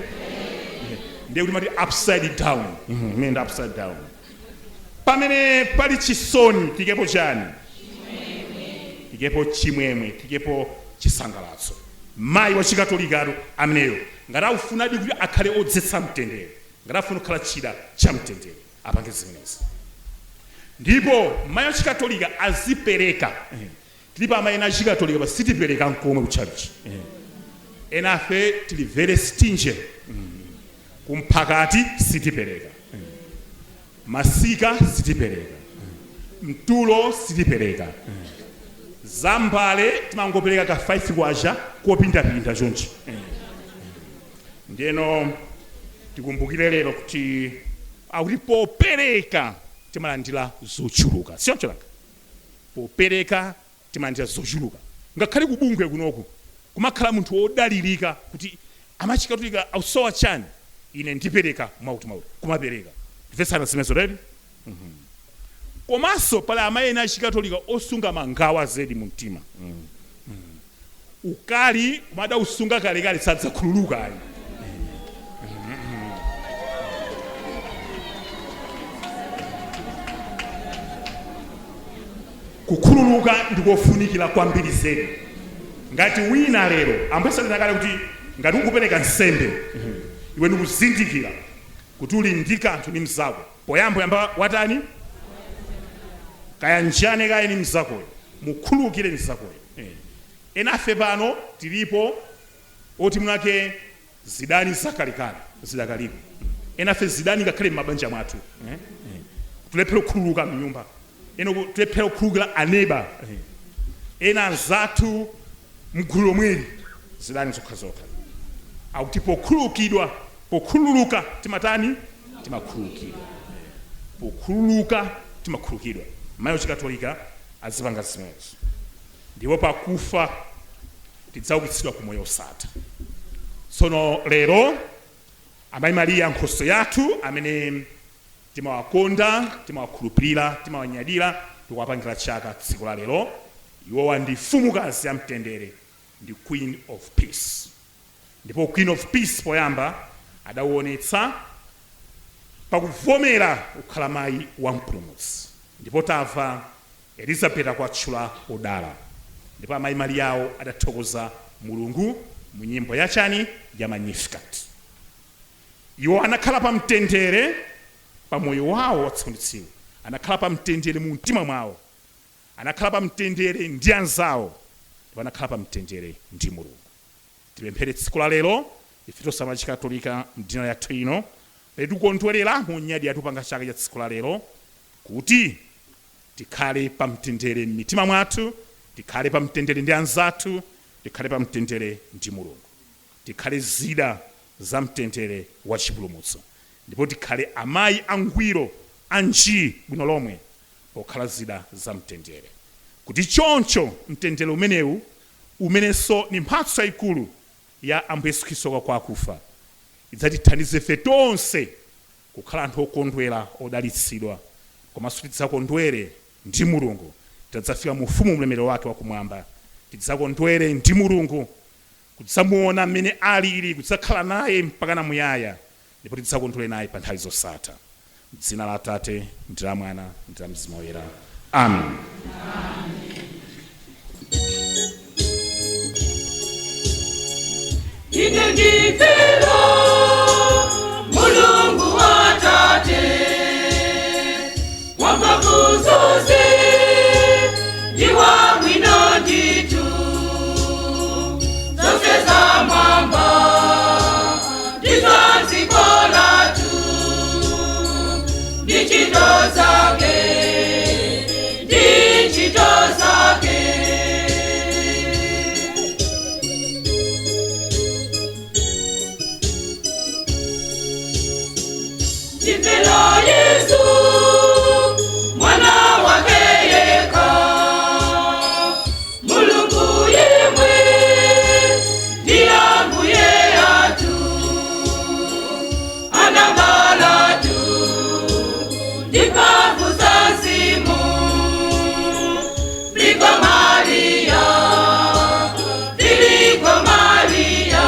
ndiye kuti mati upside down. Imene upside down. Pamene pali chisoni, tikepo chani? Tikepo chimwemwe, tikepo chisangalatso. Mayi wa Chikatolikatu ameneyo, ngati akufunadi kuti akhale odzetsa mtendere, ngati afuna kukhala chida cha mtendere, apange zimenezi. Ndipo mayi wa Chikatolika azipereka. Tilipo amayi ena achikatolika pa sitipereka nkomwe kutchalichi. Ena afe tili very stingy. Kumphakati sitipereka, masika sitipereka, mtulo sitipereka, zambale timangopereka ka 5 kwacha kopindapinda chonchi. Ndiyeno tikumbukire lero kuti akuti popereka timalandira zochuluka, sichoncho langa? Popereka timalandira zochuluka. Ngakhale kubungwe kunoku kumakhala munthu wodalirika kuti amachikatolika ausowa chani, ine ndipereka mwakuti mwakuti, kumapereka. Timvetsana zimenezo redi? Komanso pali amayi ena achikatolika osunga mangawa zedi mu mtima. Ukali kumada usunga kalekale, sadzakhululuka ayi. Kukhululuka ndikofunikira kwambiri zedi. Ngati wina lero, Ambuye sanena kale kuti ngati ukupereka nsembe, iwe ndikuzindikira kuti uli ndi kanthu ndi mzako, poyamba yamba watani, kayanjane kaye ni mzakoyo, mukhululukire mzakoyo. Enafe pano tilipo oti mwake zidani zakalekale zidakalipo. Enafe zidani ngakhale m'mabanja mwathu. Tulephera kukhululuka mnyumba, ena tulephera kukhululukira aneba, ena anzathu mgulu lomweli, zidani zokhazokha. Akuti pokhululukidwa, pokhululuka timatani? Timakhululukidwa. Pokhululuka timakhululukidwa. Mayi achikatolika azipanga zimenezo, ndipo pakufa tidzaukitsidwa ku moyo osatha. Tsono lero amayi Mariya nkhoswe yathu, amene timawakonda, timawakhulupirira, timawanyadira, tikuwapangira chaka tsiku la lero. Iwowa ndi mfumukazi ya mtendere, ndi Queen of Peace. Ndipo Queen of Peace poyamba adawonetsa pakuvomera kukhala mayi wa Mpulumutsi, ndipo tamva Elizabeth akuwatchula odala, ndipo amayi Mariyawo adathokoza Mulungu mu nyimbo yachani? Ya Magnificat. Iwo anakhala pa mtendere pa moyo wawo wa tsiku ndi tsiku, anakhala pa mtendere mu mtima mwawo, anakhala pa mtendere ndi anzawo, ndipo anakhala pa mtendere ndi Mulungu. Tipemphere tsiku la lero ife tonse amachikatolika mdina yathu ino, tikukondwerera munyadi yatupanga chaka cha tsiku la lero, kuti tikhale pa mtendere m'mitima mwathu, tikhale pa mtendere ndi anzathu, tikhale pa mtendere ndi Mulungu, tikhale zida za mtendere wa chipulumutso, ndipo tikhale amayi angwiro anji bwino lomwe pokhala zida za mtendere, kuti choncho mtendere umenewu, umenenso ni mphatso yayikulu ya Ambuye Yesu Khristu kwa akufa, idzatithandize ife tonse kukhala anthu okondwera, odalitsidwa, komanso tidzakondwere ndi Mulungu tidzafika mu ufumu mlemero wake wakumwamba. Tidzakondwere ndi Mulungu kudzamuona mmene alili, kudzakhala naye mpaka na muyaya, ndipo tidzakondwere naye pa nthawi zosatha. M'dzina la Atate ndi la Mwana ndi la Mzimu Woyera, amen. Ine ndimvera Mulungu wa Tate, wamphamvu zonse, ndi wabwino ndithu, zonse za mwamba ndi za dziko lathu, ndi ntchito zake, ndi ntchito zake. Ndimvera Yesu, mwana wake yekha, Mulungu yemwe ndi Ambuye athu, anabalatu ndi mphamvu za Mzimu, Virgo Maria, Virgo Maria.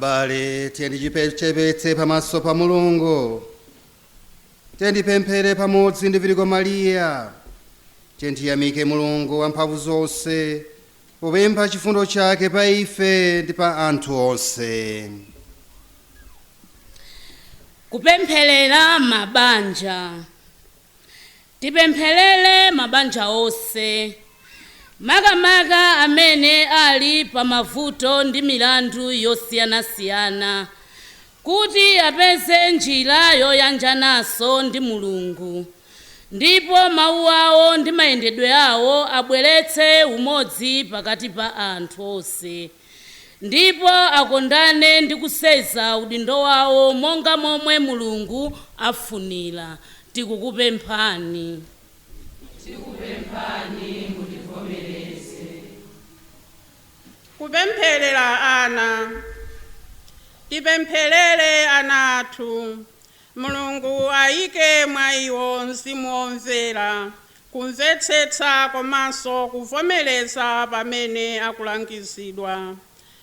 Abale, tiyendichepetse pamaso pa Mulungu. Tiyendipemphere pamodzi ndi Virgo Mariya. Tiyendiyamike Mulungu wamphamvu zonse popempha chifundo chake pa ife ndi pa anthu onse. Kupempherera mabanja. Tipempherere mabanja onse, makamaka amene ali pamavuto ndi milandu yosiyanasiyana, kuti apeze njira yoyanjananso ndi Mulungu, ndipo mawu awo ndi mayendedwe awo abweretse umodzi pakati pa anthu onse, ndipo akondane ndi kuseza udindo wawo monga momwe Mulungu afunira. Tikukupemphani. Kupempherera ana. Tipempherere ana athu. Mulungu ayike mwa iwo mzimu womvera, kumvetsetsa komanso kuvomereza pamene akulangizidwa.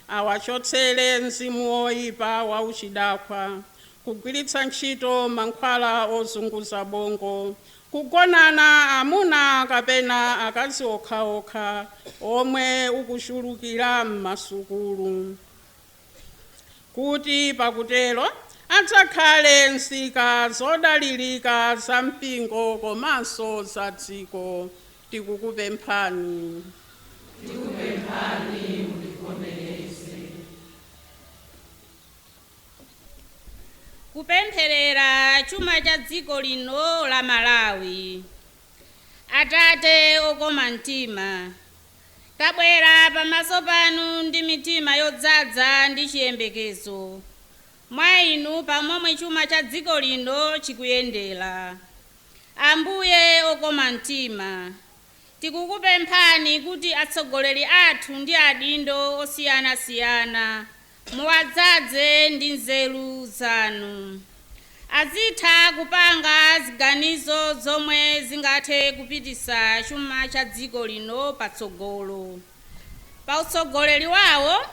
Awachotsere mzimu woyipa wa uchidakwa, kugwiritsa ntchito mankhwala ozunguza bongo, kugonana amuna kapena akazi okhaokha omwe ukuchulukira m'masukulu, kuti pakutero adzakhale nzika zodalirika za mpingo komanso za dziko. Tikukupemphani. Kupempherera chuma cha dziko lino la Malawi. Atate okoma mtima, tabwera pamaso panu ndi mitima yodzaza ndi chiyembekezo mwa inu pamomwe chuma cha dziko lino chikuyendera. Ambuye okoma mtima, tikukupemphani kuti atsogoleri athu ndi adindo osiyanasiyana muwadzaze ndi nzeru zanu, azitha kupanga ziganizo zomwe zingathe kupitisa chuma cha dziko lino patsogolo. Pa utsogoleri wawo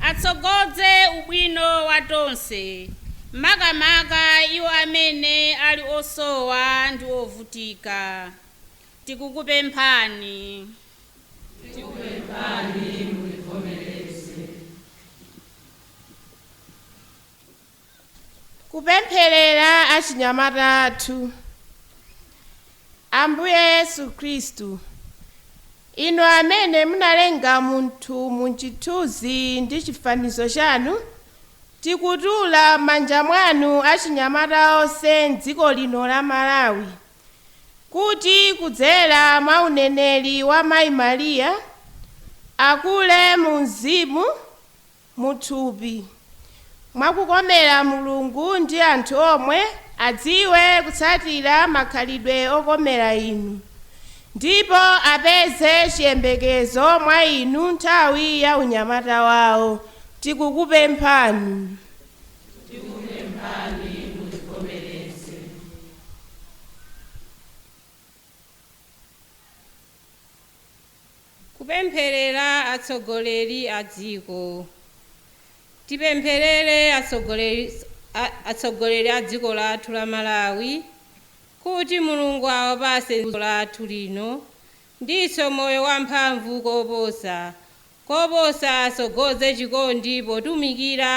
atsogoze ubwino wa tonse, makamaka iwo amene ali osowa ndi ovutika. Tikukupemphani. Kupempherera achinyamata athu. Ambuye Yesu Khristu, inu amene munalenga munthu muchithunzi ndi chifanizo chanu, tikutula m'manja mwanu achinyamata onse mdziko lino la Malawi, kuti kudzera mwa uneneri wa Mayi Mariya akule mu mzimu, muthupi, mwakukomera Mulungu ndi anthu omwe, adziwe kutsatira makhalidwe okomera inu, ndipo apeze chiyembekezo mwa inu nthawi ya unyamata wawo. Tikukupemphani. Kupempherera atsogoleri a dziko. Tipempherere atsogoleri a dziko lathu la Malawi, kuti Mulungu awapase dziko lathu lino ndiso moyo wamphamvu koposa koposa, atsogoze chikondi potumikira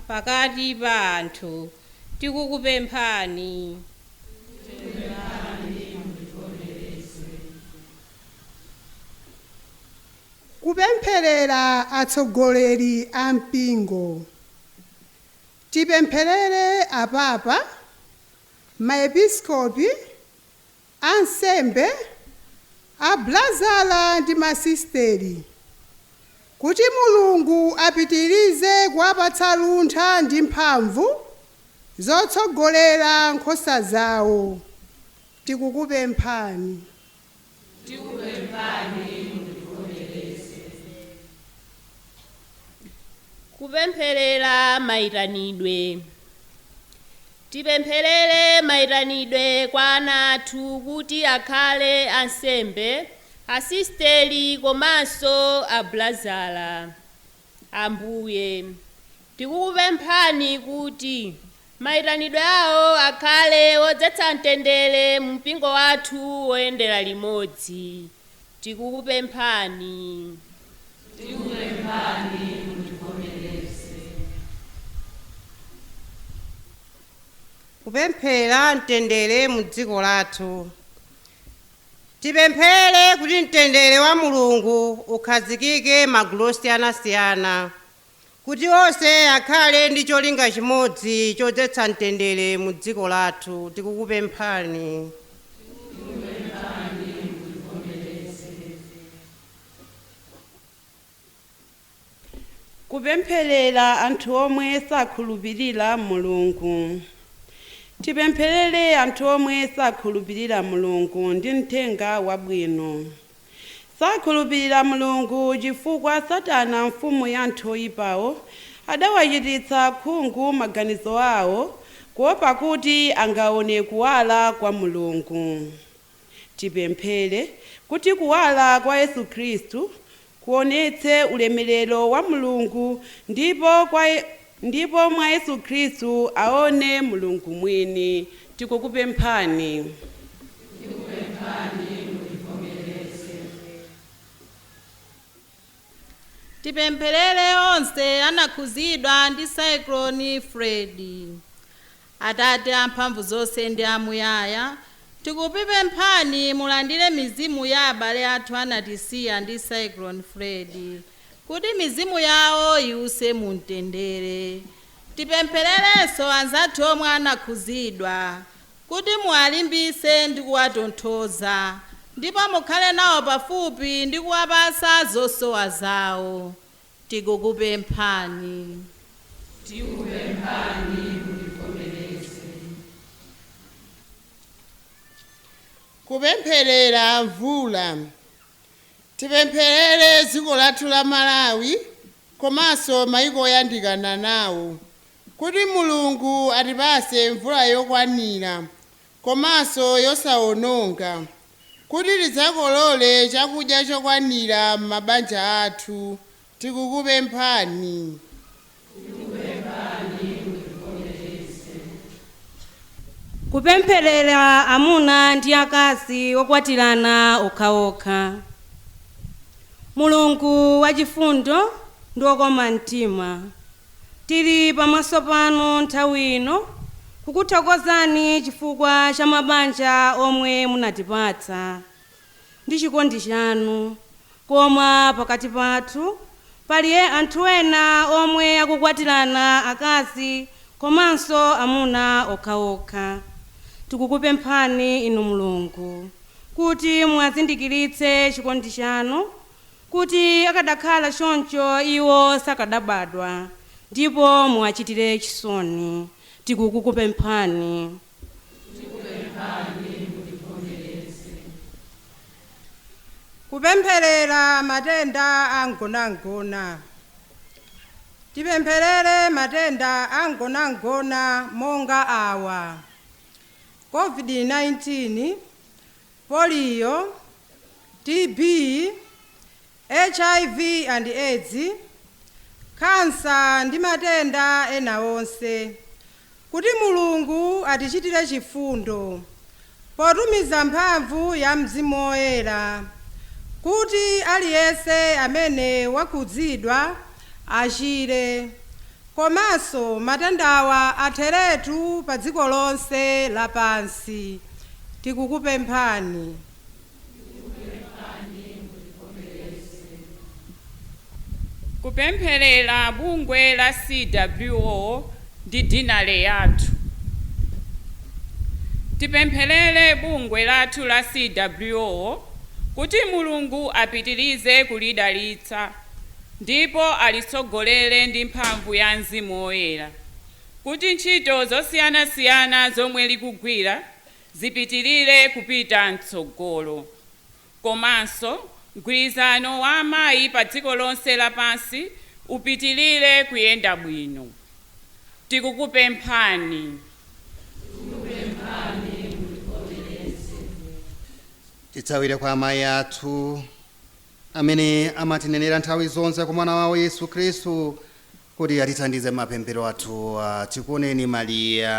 pakati pa anthu. Tikukupemphani. Kupempherera atsogoleri a mpingo. Tipempherere apapa, maepiskopi, ansembe, ablazala ndi masisteri, kuti Mulungu apitirize kuwapatsa luntha ndi mphamvu zotsogolera nkhosa zawo. Tikukupemphani. Kupempherera mayitanidwe. Tipempherere mayitanidwe kwa ana athu kuti akhale ansembe, asisteri komanso ablazala. Ambuye, tikukupemphani kuti mayitanidwe awo akhale wodzetsa mtendere mu mpingo wathu woyendera limodzi. Tikukupemphani. Tikupemphani mutivomereze. Kupemphera mtendere mu dziko lathu. Tipemphere kuti mtendere wa Mulungu ukhazikike magulu osiyanasiyana, kuti onse akhale ndi cholinga chimodzi chodzetsa mtendere mu dziko lathu. Tikukupemphani. Kupempherera anthu omwe sakhulupirira Mulungu. Tipempherere anthu omwe sakhulupirira Mulungu ndi mthenga wabwino. Sakhulupirira Mulungu chifukwa Satana, mfumu ya anthu oyipawo, adawachititsa khungu maganizo awo, kuopa kuti angaone kuwala kwa Mulungu. Tipemphere kuti kuwala kwa Yesu Khristu kuonetse ulemerero wa Mulungu, ndipo mwa Yesu Khristu aone Mulungu mwini. Tikukupemphani. Tipempherere onse anakhuzidwa ndi Cyclone Freddy. Atate amphamvu zonse ndi amuyaya, tikupemphani mulandire mizimu ya abale athu anatisiya ndi Cyclone Freddy, kuti mizimu yawo iwuse mu mtendere. Tipemphererenso anzathu omwe anakhuzidwa, kuti muwalimbise ndi kuwatonthoza, ndipo mukhale nawo pafupi ndi kuwapasa zosowa zawo. Tikukupemphani. Tikupemphani mutivomereze. Kupempherera mvula. Tipempherere dziko lathu la Malawi komanso mayiko oyandikana nawo, kuti Mulungu atipase mvula yokwanira komanso yosawononga, kuti tidzakolole chakudya chokwanira m'mabanja athu. Tikukupemphani. Kupempherera amuna ndi akazi okwatirana okhaokha. Mulungu wachifundo ndi wokoma mtima, tili pamaso panu nthawi ino kukuthokozani chifukwa cha mabanja omwe munatipatsa ndi chikondi chanu. Koma pakati pathu pali anthu ena omwe akukwatirana akazi komanso amuna okhaokha. Tikukupemphani inu Mulungu kuti muwazindikiritse chikondi chanu, kuti akadakhala choncho iwo sakadabadwa, ndipo muwachitire chisoni. Tikukupemphani. Kupempherera matenda angonangona. Tipempherere matenda angonangona monga awa: COVID-19, polio, TB, HIV and AIDS, khansa ndi matenda ena onse, kuti Mulungu atichitire chifundo potumiza mphamvu ya Mzimu Woyera, kuti aliyense amene wakhudzidwa achire, komanso matendawa atheretu pa dziko lonse lapansi. Tikukupemphani. Kupempherera bungwe la CWO ndi dinale yathu. Tipempherere bungwe lathu la CWO kuti Mulungu apitirize kulidalitsa ndipo alitsogolere ndi mphamvu ya Mzimu Woyera, kuti ntchito zosiyanasiyana zomwe likugwira zipitirire kupita mtsogolo, komanso mgwirizano wa amayi pa dziko lonse lapansi upitirire kuyenda bwino. Tikukupemphani. Titsawire kwa amayi athu Amene amatinenera nthawi zonse kwa mwana wawo Yesu Khristu kuti atithandize mapemphero athuwa. Tikuoneni Mariya.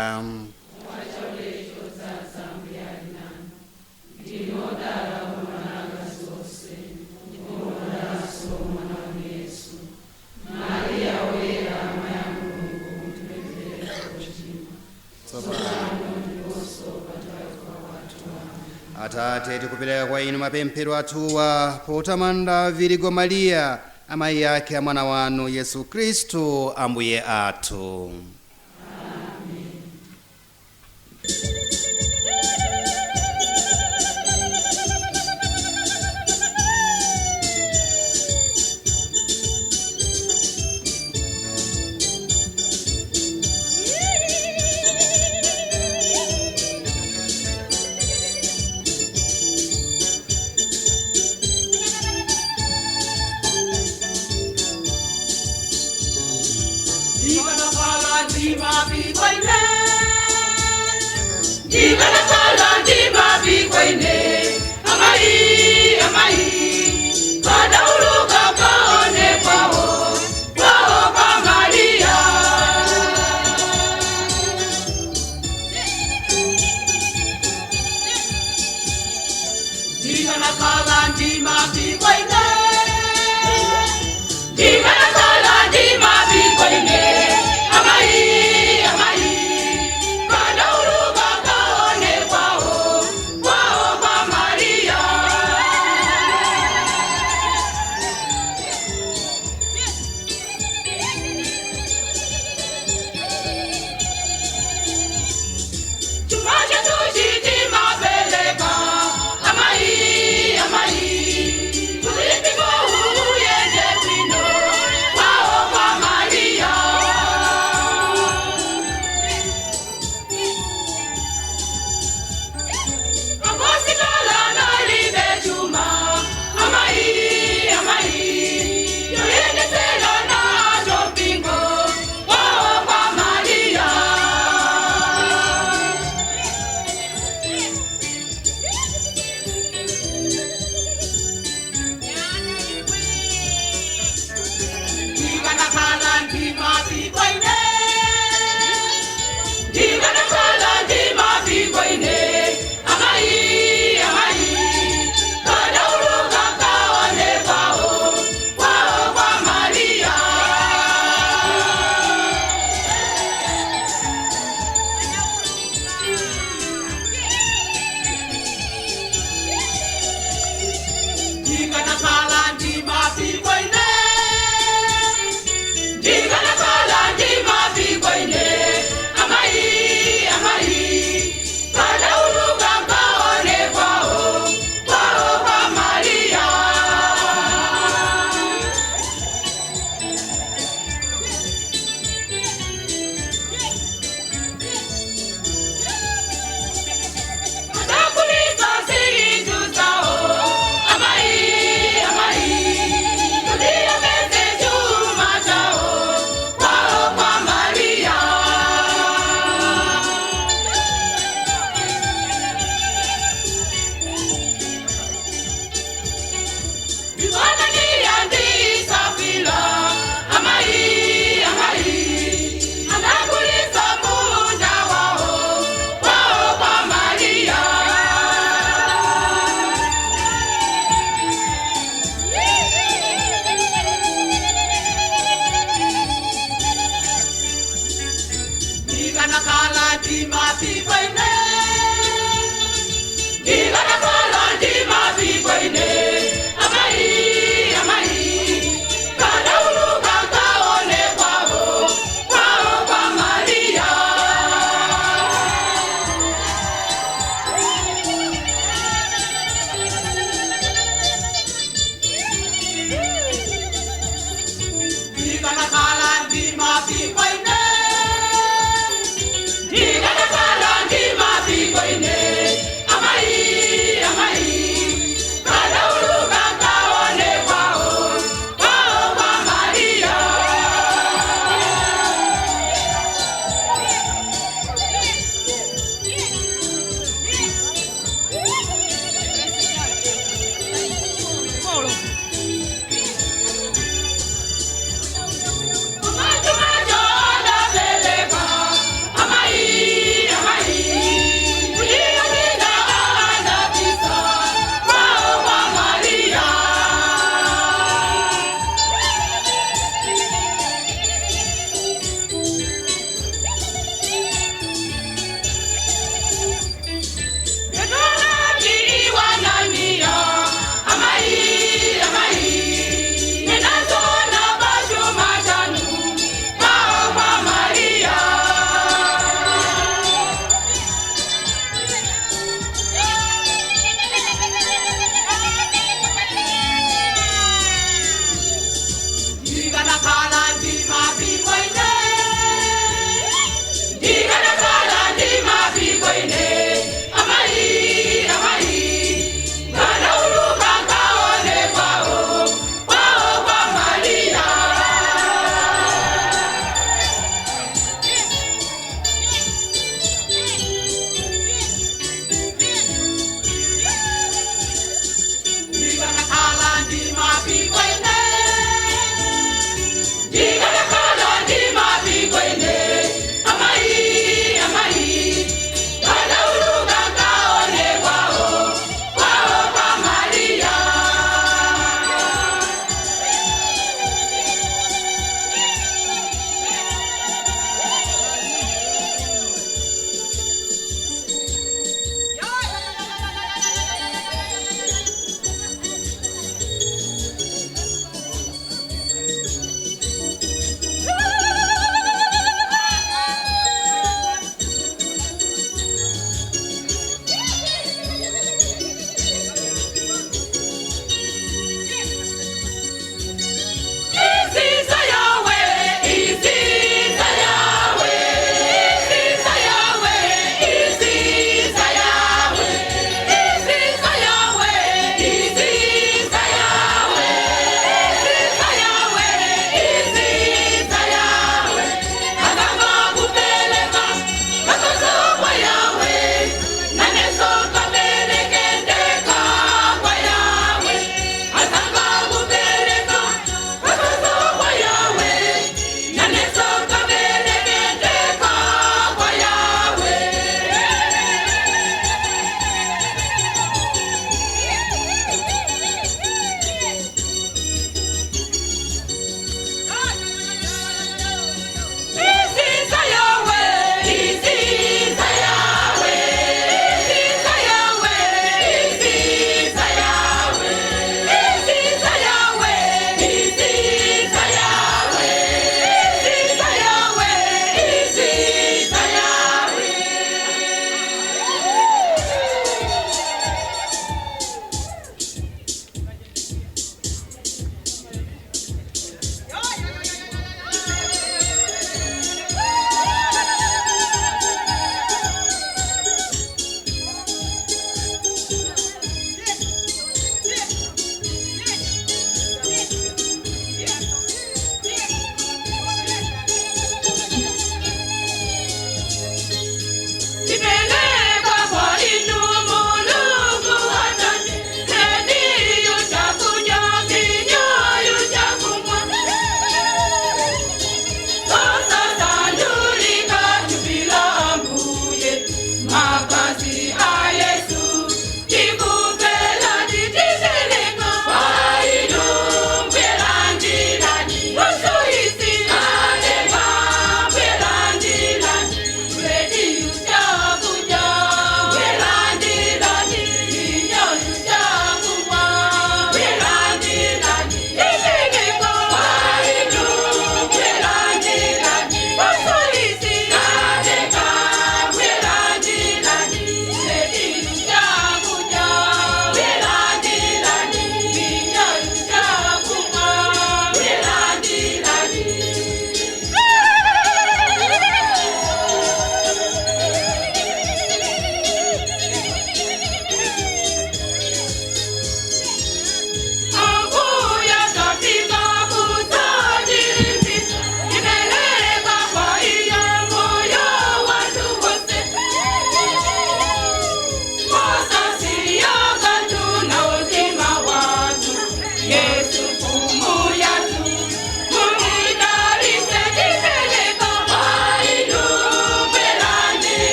Atate, tikupereka kwa inu mapemphero athuwa potamanda Virigo Mariya, amayi ake a mwana wanu Yesu Khristu Ambuye athu. Amai,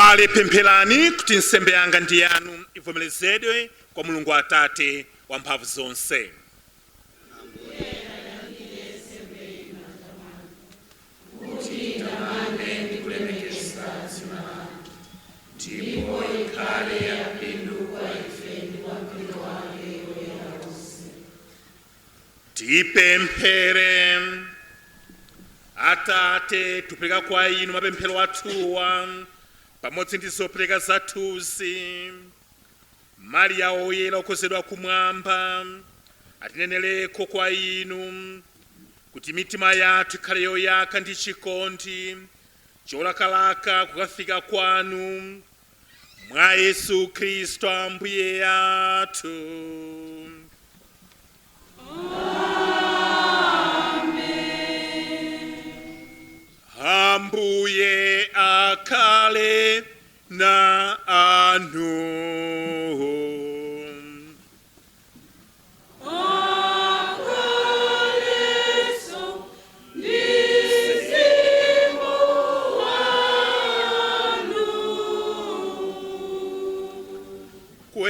Abale, pempherani kuti nsembe yanga ndi yanu ivomerezedwe kwa Mulungu Atate wamphamvu zonse. Ndipo ikhale yapindu kwa ife ndi kwa mpingo wake woyera wonse. Tipemphere. Atate, tupereka kwa inu mapemphero athuwa pamodzi ndi zopereka zathuzi. Mariya woyera okozedwa kumwamba atinenereko kwa inu kuti mitima yathu ikhale yoyaka ndi chikondi cholakalaka kukafika kwanu, mwa Yesu Khristu Ambuye athu. Ambuye akhale na anu.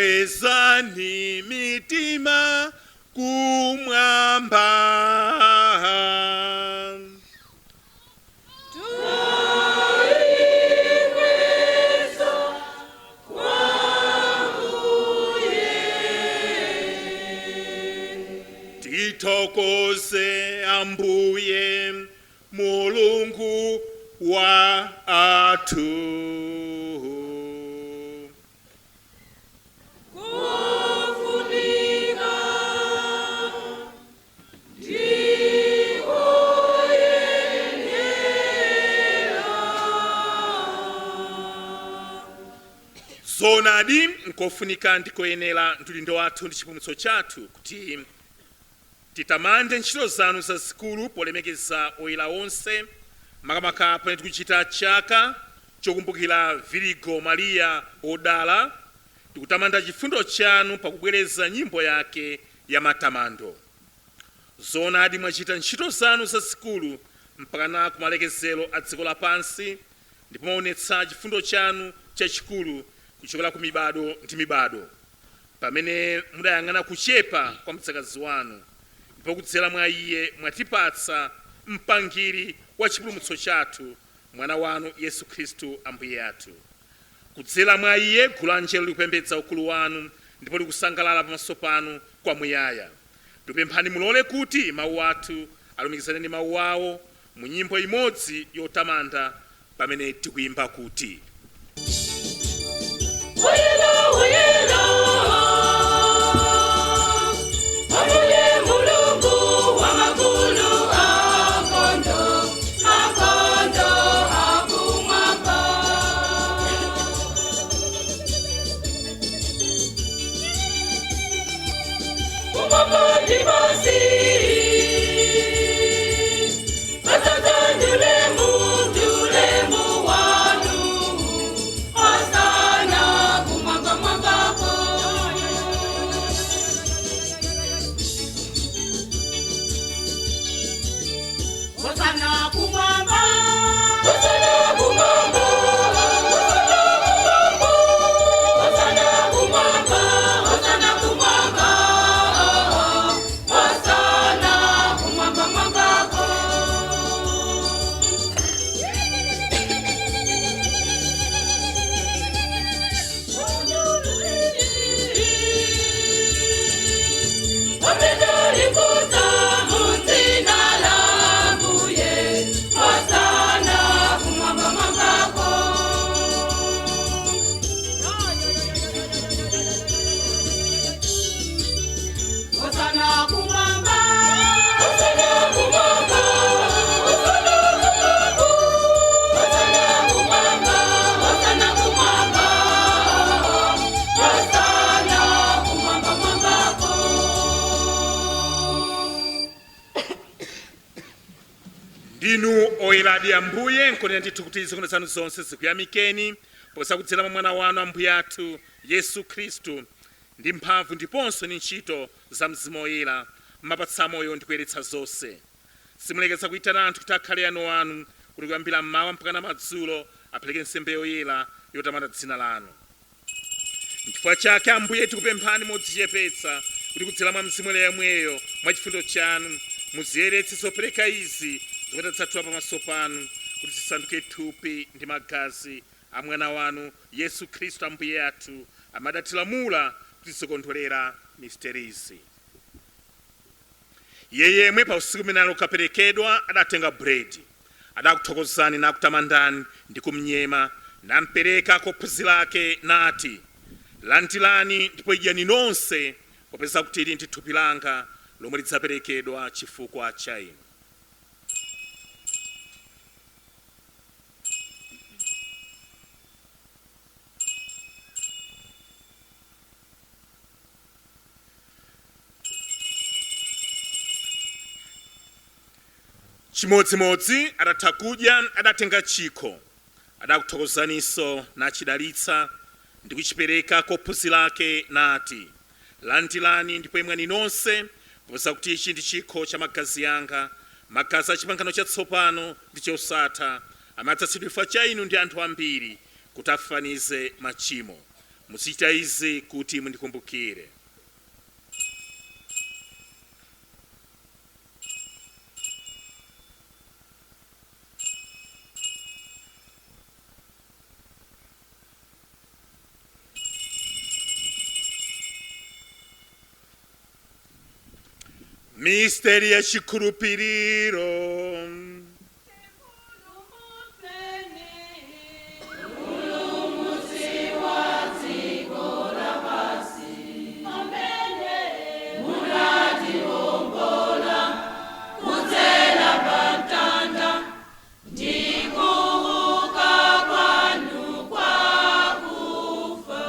Kwezani mitima kumwamba. Tithokoze Ambuye Mulungu wa athu. Zoonadi, nkofunika ndikoyenera, ndi udindo wathu ndi chipulumutso chathu kuti titamande ntchito zanu zazikulu polemekeza oyera onse, makamaka pamene tikuchita chaka chokumbukira Virigo Mariya wodala. Tikutamanda chifundo chanu pakubwereza nyimbo yake ya matamando. Zoonadi, mwachita ntchito zanu zazikulu mpakana kumalekezero a dziko lapansi, ndipo mwaonetsa chifundo chanu chachikulu kuchokera ku mibado ndi mibado, pamene mudayang'ana kuchepa kwa mdzakazi wanu, ndipo kudzera mwa iye mwatipatsa mpangiri wa chipulumutso chathu, mwana wanu Yesu Khristu Ambuye athu. Kudzera mwa iye gulu la anjelo likupembedza ukulu wanu ndipo likusangalala pamaso panu kwamuyaya. Tikupemphani mulole kuti mawu athu alumikizane ndi mawu awo mu nyimbo imodzi yotamanda pamene tikuyimba kuti: Woyera, woyera, Ambuye Mulungu wa magulu ankhondo, ankhondo akumwamba. Kumwamba ndi pansi, wadzaza ndi ulemu, ndi ulemu wanu. Hosana kumwamba mwambako. Hosana kumwamba. Hosana kumwamba. Hosana kumwamba. Hosana kumwamba. Hosana kumwamba mwambako. Wapendalikuza mudzina la Ambuye, Hosana kumwamba mwambako. Hosana kumwamba. Hosana kumwamba. Hosana kumwamba. Hosana kumwamba. Hosana kumwamba mwambako. Ndinu oyeradi Ambuye, nkonena ndithu kuti zikono zanu zonse zikuyamikeni, popeza kudzera mwa mwana wanu Ambuye athu Yesu Khristu, ndi mphamvu ndiponso ndi ntchito za Mzimu Woyera, mmapatsa moyo ndi kuyeretsa zonse. Simulekeza kuyitana anthu kuti akhale anu anu, kuti kuyambira mmawa mpakana madzulo. Apereke nsembe yoyera yotamanda dzina lanu. Nchifukwa chake, Ambuye, tikupemphani modzichepetsa kuti kudzera mwa Mzimu yemweyo, mwa chifundo chanu, muziyeretse zopereka izi zomwe tadzatula pamaso panu, kuti zisanduke thupi ndi magazi a Mwana wanu Yesu Khristu Ambuye athu, amene adatilamula kuti tizikondwerera misterizi. Iye yemwe pa usiku umene ankaperekedwa adatenga buledi, adakuthokozani nakutamandani ndi kumnyema, nampereka kwa ophunzira ake nati: "Landirani ndipo idyani nonse, popeza kuti ili ndi thupi langa lomwe lidzaperekedwa chifukwa cha inu." Chimodzimodzi, atatha kudya, adatenga chikho, adakuthokozaninso nachidalitsa ndi kuchipereka kwa ophunzira ake nati: "Landirani ndipo imwani nonse, popeza kuti ichi ndi chikho cha magazi anga, magazi a chipangano chatsopano ndi chosatha, amene adzakhetsedwa chifukwa cha inu ndi anthu ambiri kuti afafanize machimo. Muzichita izi kuti mundikumbukire." Misteri ya chikhulupiriro. Kudzera pamtanda ndikuuka kwanu kwakufa.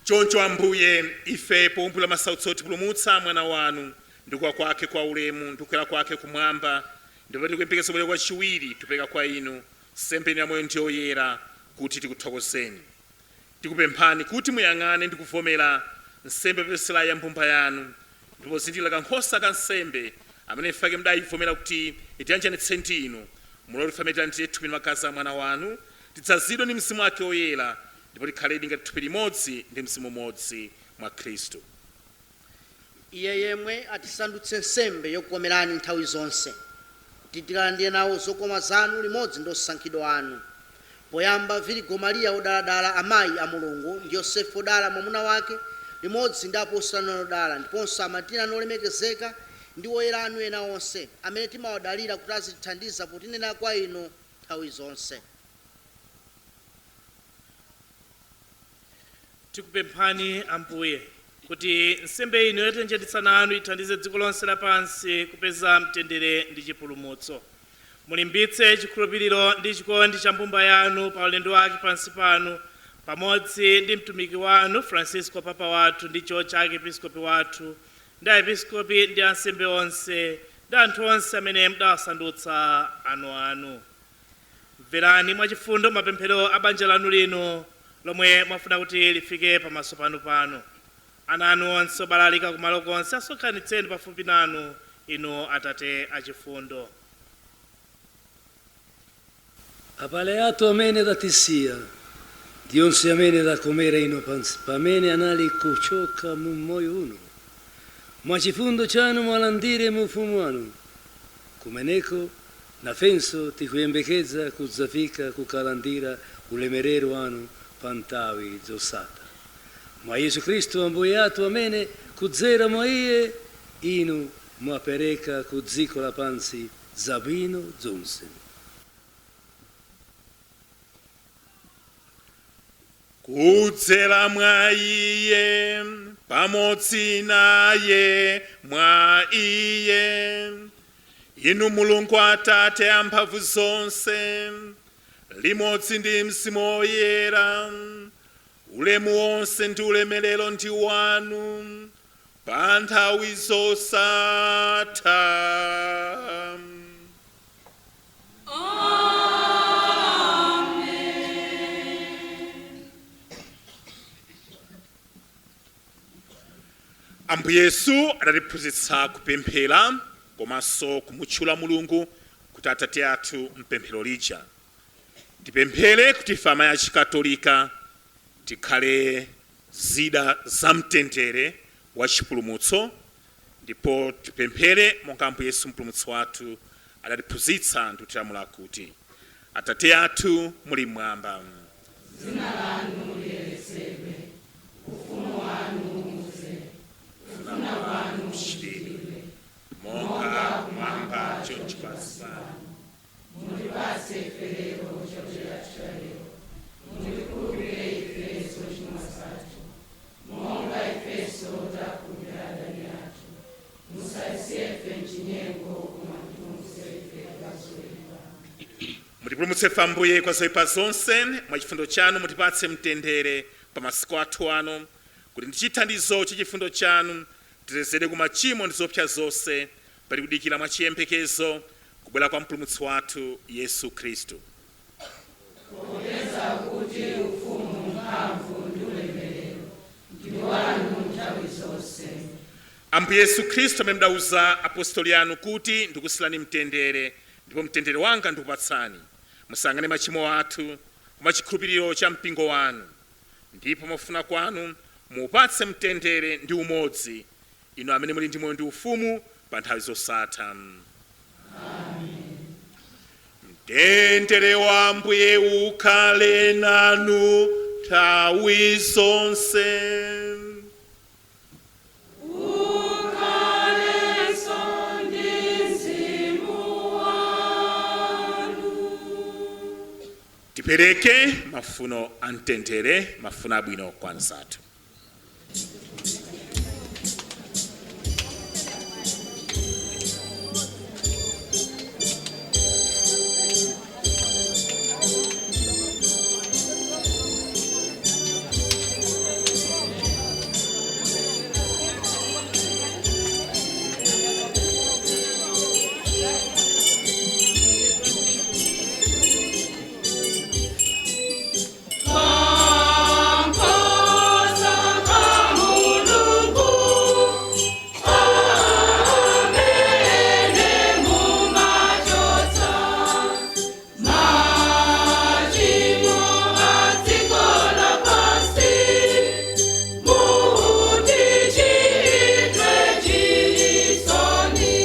Choncho, Ambuye, ife powumbula masautso otipulumutsa Mwana wanu ndikuwa kwake kwa ulemu ndikukwera kwake kumwamba, ndipo tikuyembekeza kubwera kwachiwiri, tipereka kwa inu nsembe ya moyo ndi yoyera kuti tikuthokozeni. Tikupemphani kuti muyang'ane ndi kuvomera nsembe yopepesera ya mbumba yanu, ndipo pozindikira kankhosa ka nsembe amene imfa yake mudayivomera kuti itiyanjanitse ndi inu, mulole ife amene tilandire thupi ndi magazi a Mwana wanu tidzazidwe ndi Mzimu wake Woyera, ndipo tikhaledi ngati thupi limodzi ndi mzimu umodzi mwa Khristu. Iye yemwe atisandutse nsembe yokukomerani nthawi zonse, kuti tilandire nawo zokoma zanu limodzi ndi osankhidwa anu, poyamba Virigo Mariya wodaladala, amayi a Mulungu, ndi Yosefu wodala mwamuna wake, limodzi ndi apostoli anu odala, ndiponso amartiri anu olemekezeka ndi oyera anu ena onse, amene timawadalira kuti azitithandiza potinena kwa inu nthawi zonse. Tikupemphani, Ambuye, kuti nsembe ino yotiyanjanitsa nanu ithandize dziko lonse lapansi kupeza mtendere ndi chipulumutso. Mulimbitse chikhulupiriro ndi chikondi cha mbumba yanu pa ulendo wake pansi pano, pamodzi ndi mtumiki wanu Francisco Papa wathu, ndi George Archiepiscopi wathu, ndi aepiskopi ndi ansembe onse, ndi anthu onse amene mudawasandutsa anu anu. Mverani mwachifundo mapemphero a banja lanu lino lomwe mwafuna kuti lifike pamaso panu pano. Ana anu onse obalalika kumalo konse asonkhanitseni pafupi nanu, inu Atate achifundo. Abale athu amene adatisiya ndi onse amene adakomera inu pansi pamene anali kuchoka mu moyo uno, mwachifundo chanu mwalandire mu ufumu wanu, kumeneko nafenso tikuyembekeza kudzafika kukalandira ulemerero wanu pa nthawi zosatha. Mwa Yesu Khristu Ambuye athu, amene kudzera mwa iye inu mwapereka ku dziko lapansi zabwino zonse. Kudzera mwa iye, pamodzi naye, mwa iye, inu Mulungu Atate amphamvu zonse, limodzi ndi Mzimu Woyera, ulemu wonse ndi ulemerero ndi wanu pa nthawi zosatha. Ambuye Yesu adatiphunzitsa kupemphera komanso kumutchula Mulungu. Kuti Atate athu mpemphero lija tipemphere kuti ife amayi achikatolika tikhale zida zamtendere wa chipulumutso, ndipo tipemphere monga Ambuye Yesu mpulumutsi wathu adatiphunzitsa ndi kutilamula kuti: Atate athu muli mmwamba, Dzina lanu liyeretsedwe, ufumu wanu udze, kufuna kwanu kuchitidwe monga kumwamba choncho pansi pano. Mutipatse ife lero chakudya cha lero, mutikhululukire ife zochimwa zathu monga ifenso takhululukira adani athu, musatisiye ife mchinyengo, koma mutipulumutse ife kwa zoyipa. Mutipulumutse ife Ambuye kwa zoyipa zonse, mwa chifundo chanu mutipatse mtendere pa masiku athu ano, kuti ndi chithandizo cha chifundo chanu titetezedwe ku machimo ndi zoopsa zonse, pali kudikira mwa chiyembekezo kubwera kwa mpulumutsi wathu Yesu Khristu. Popeza kuti ufumu, mphamvu ndi ulemerero ndi wanu nthawi zonse. Ambuye Yesu Khristu, amene mudauza apostoli anu kuti: "Ndikusiyirani mtendere, ndipo mtendere wanga ndikupatsani," musayang'ane machimo athu koma chikhulupiriro cha mpingo wanu, ndipo mwafuna kwanu muupatse mtendere ndi umodzi, inu amene muli ndi moyo ndi ufumu pa nthawi zosatha. Mtendere wa Ambuye ukhale nanu nthawi zonse. Ukhalenso ndi mzimu wanu. Tipereke mafuno a mtendere, mafuno abwino kwa anzathu. Kamposa kamulungu amene mumachotsa machimo a dziko lapansi, mutichitire chisoni.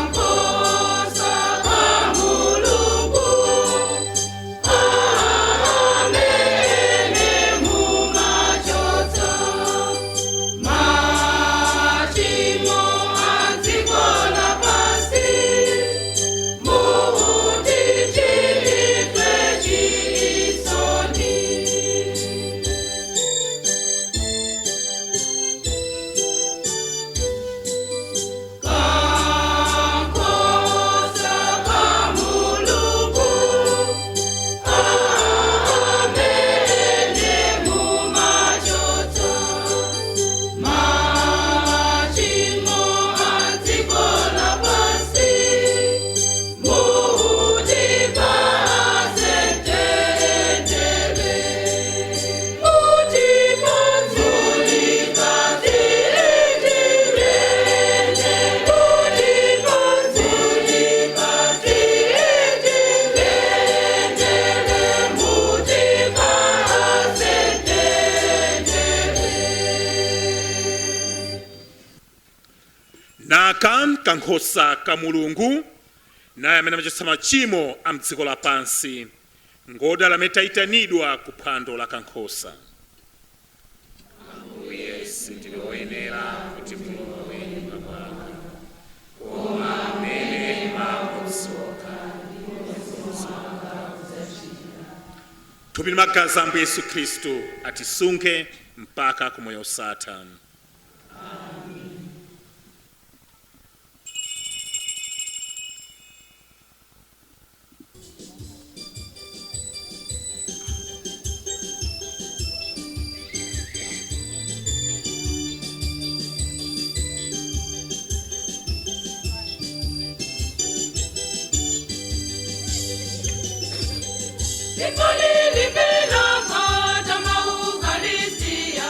Kamposa kamulungu amene mumachotsa machimo a dziko lapansi, mutichitire chisoni. Kamposa kamulungu amene mumachotsa machimo a dziko lapansi, mutipatse mtendere, mutipatse mtendere. Naka kankhosa ka Mulungu, naye amene amachotsa machimo a mdziko lapansi. Ngodala amene tayitanidwa ku phwando la kankhosa. Ambuye, sindili woyenera kuti mulowe nyumba mwanga, koma munene mawu okha. Thupi ndi magazi a Ambuye Yesu Khristu atisunge mpaka ku moyo osatha. Ipoli libela mata maukalistia.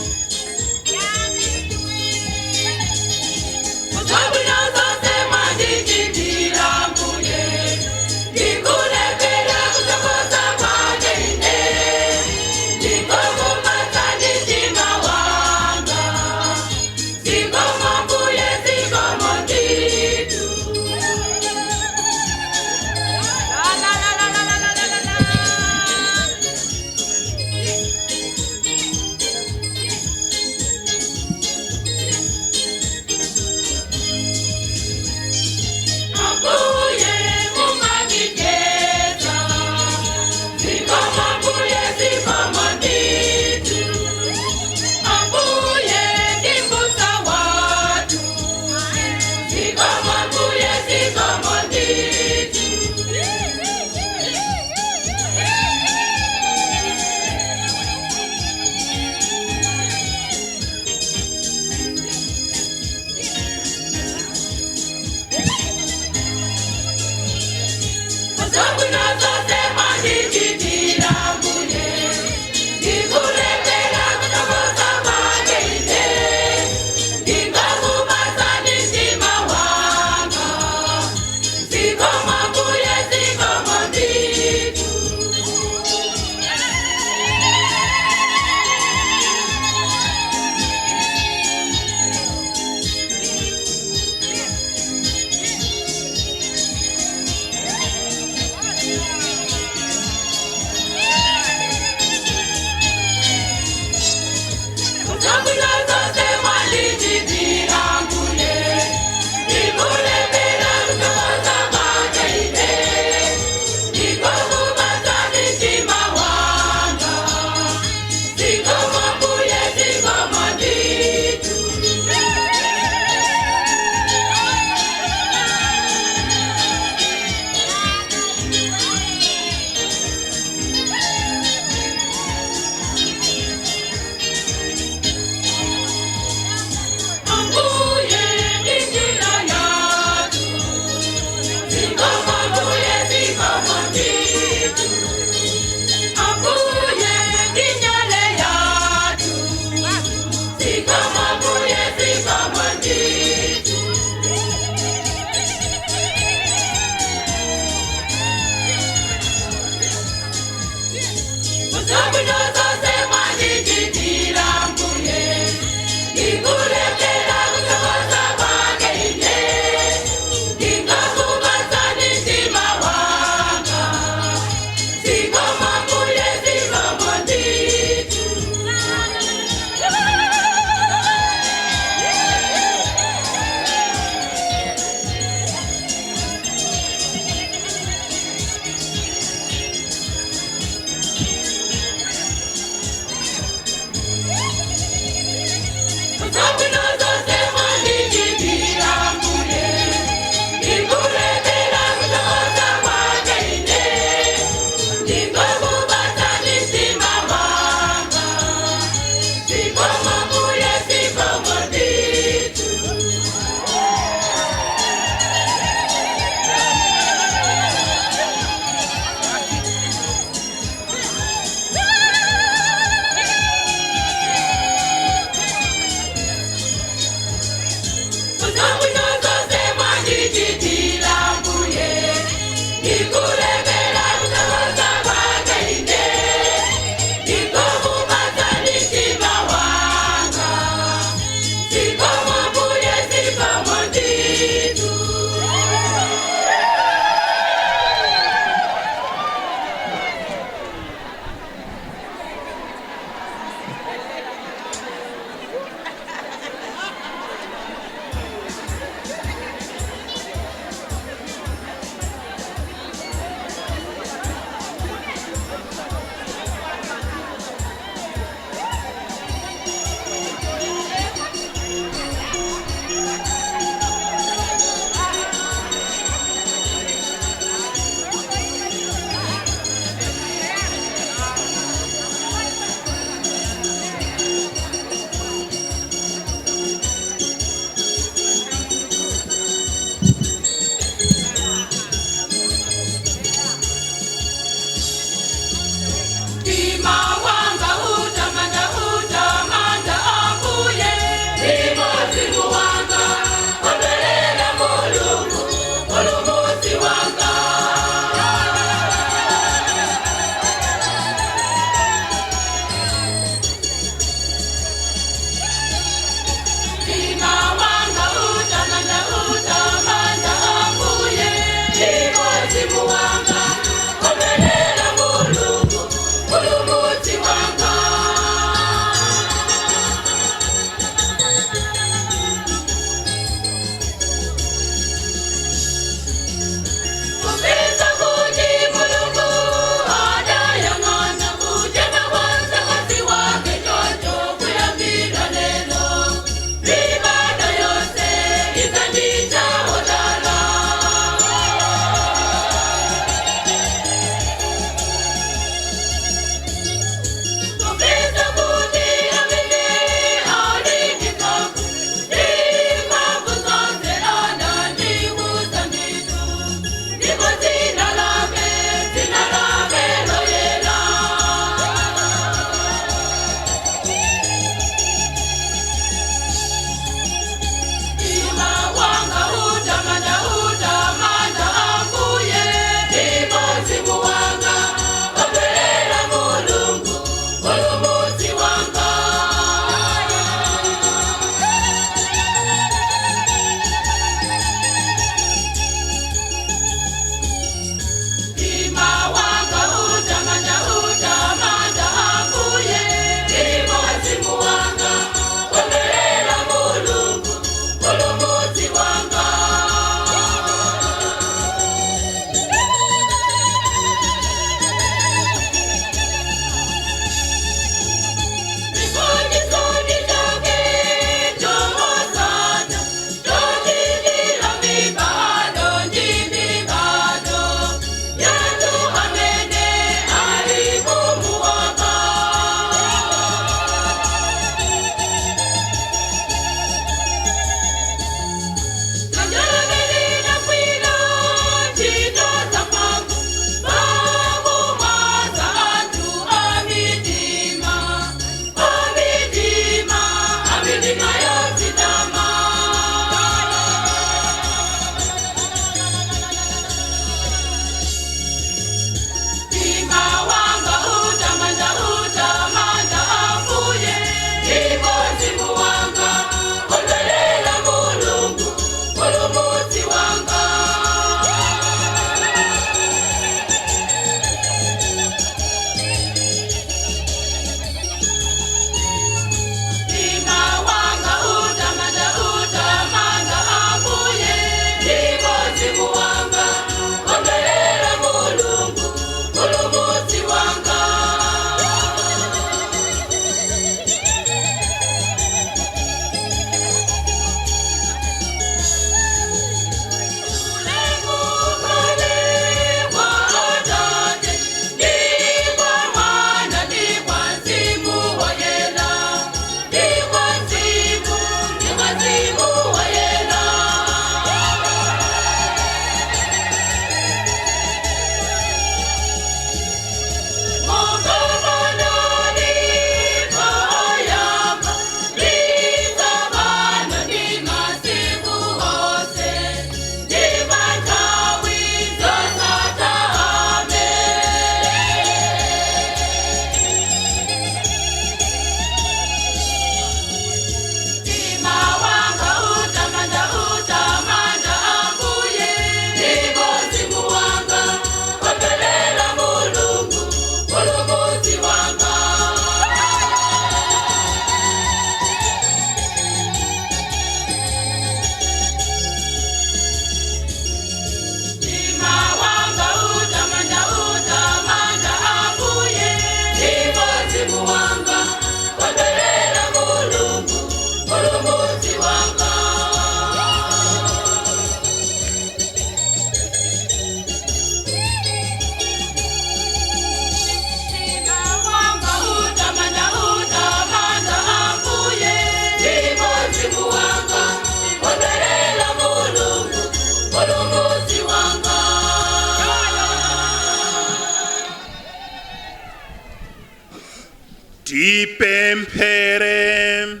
Tipemphere.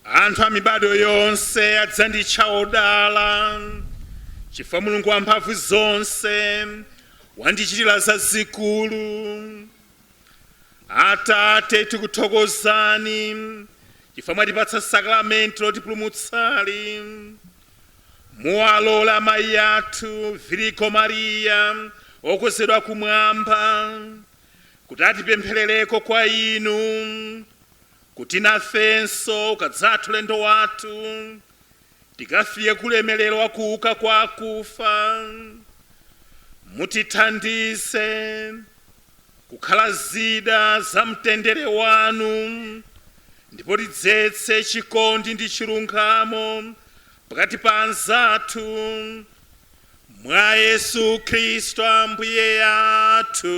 Anthu a mibado yonse adzanditcha odala, chifukwa Mulungu wamphamvu zonse wandichitira zazikulu. Atate, tikuthokozani chifukwa mwatipatsa sakramenti lotipulumutsali. Muwalola amayi athu Virgo Mariya okwezedwa kumwamba kuti atipempherereko kwa inu, kuti nafenso ukadzatha ulendo wathu tikafike kulemerero wa kuuka kwa akufa. Mutithandize kukhala zida za mtendere wanu, ndipo tidzetse chikondi ndi chilungamo pakati pa anzathu, mwa Yesu Khristu Ambuye athu.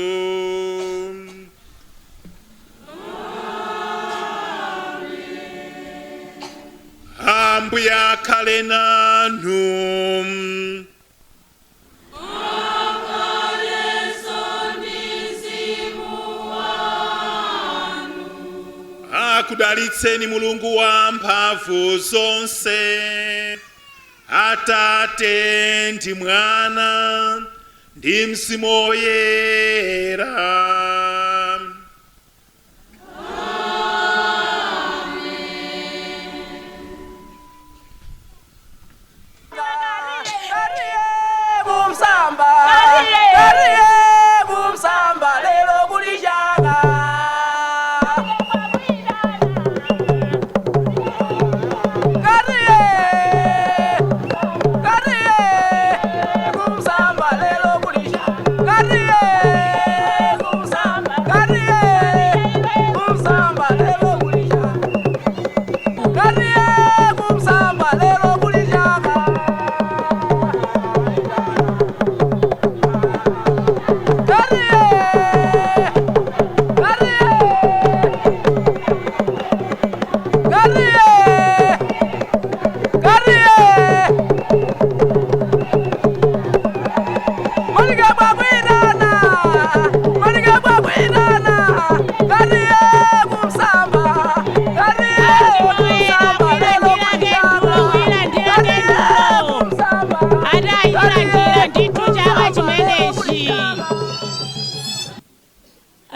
Ambuye akhale nanu. Akudalitseni Mulungu wa mphamvu zonse, Atate ndi Mwana ndi Mzimu Woyera. Kumsamba, kariye kumsamba, lelo kulishaka. Kariye, kariye kumsamba, lelo kulishaka. Kariye kumsamba, kariye kumsamba, lelo kulishaka. Kariye kumsamba, lelo kulishaka.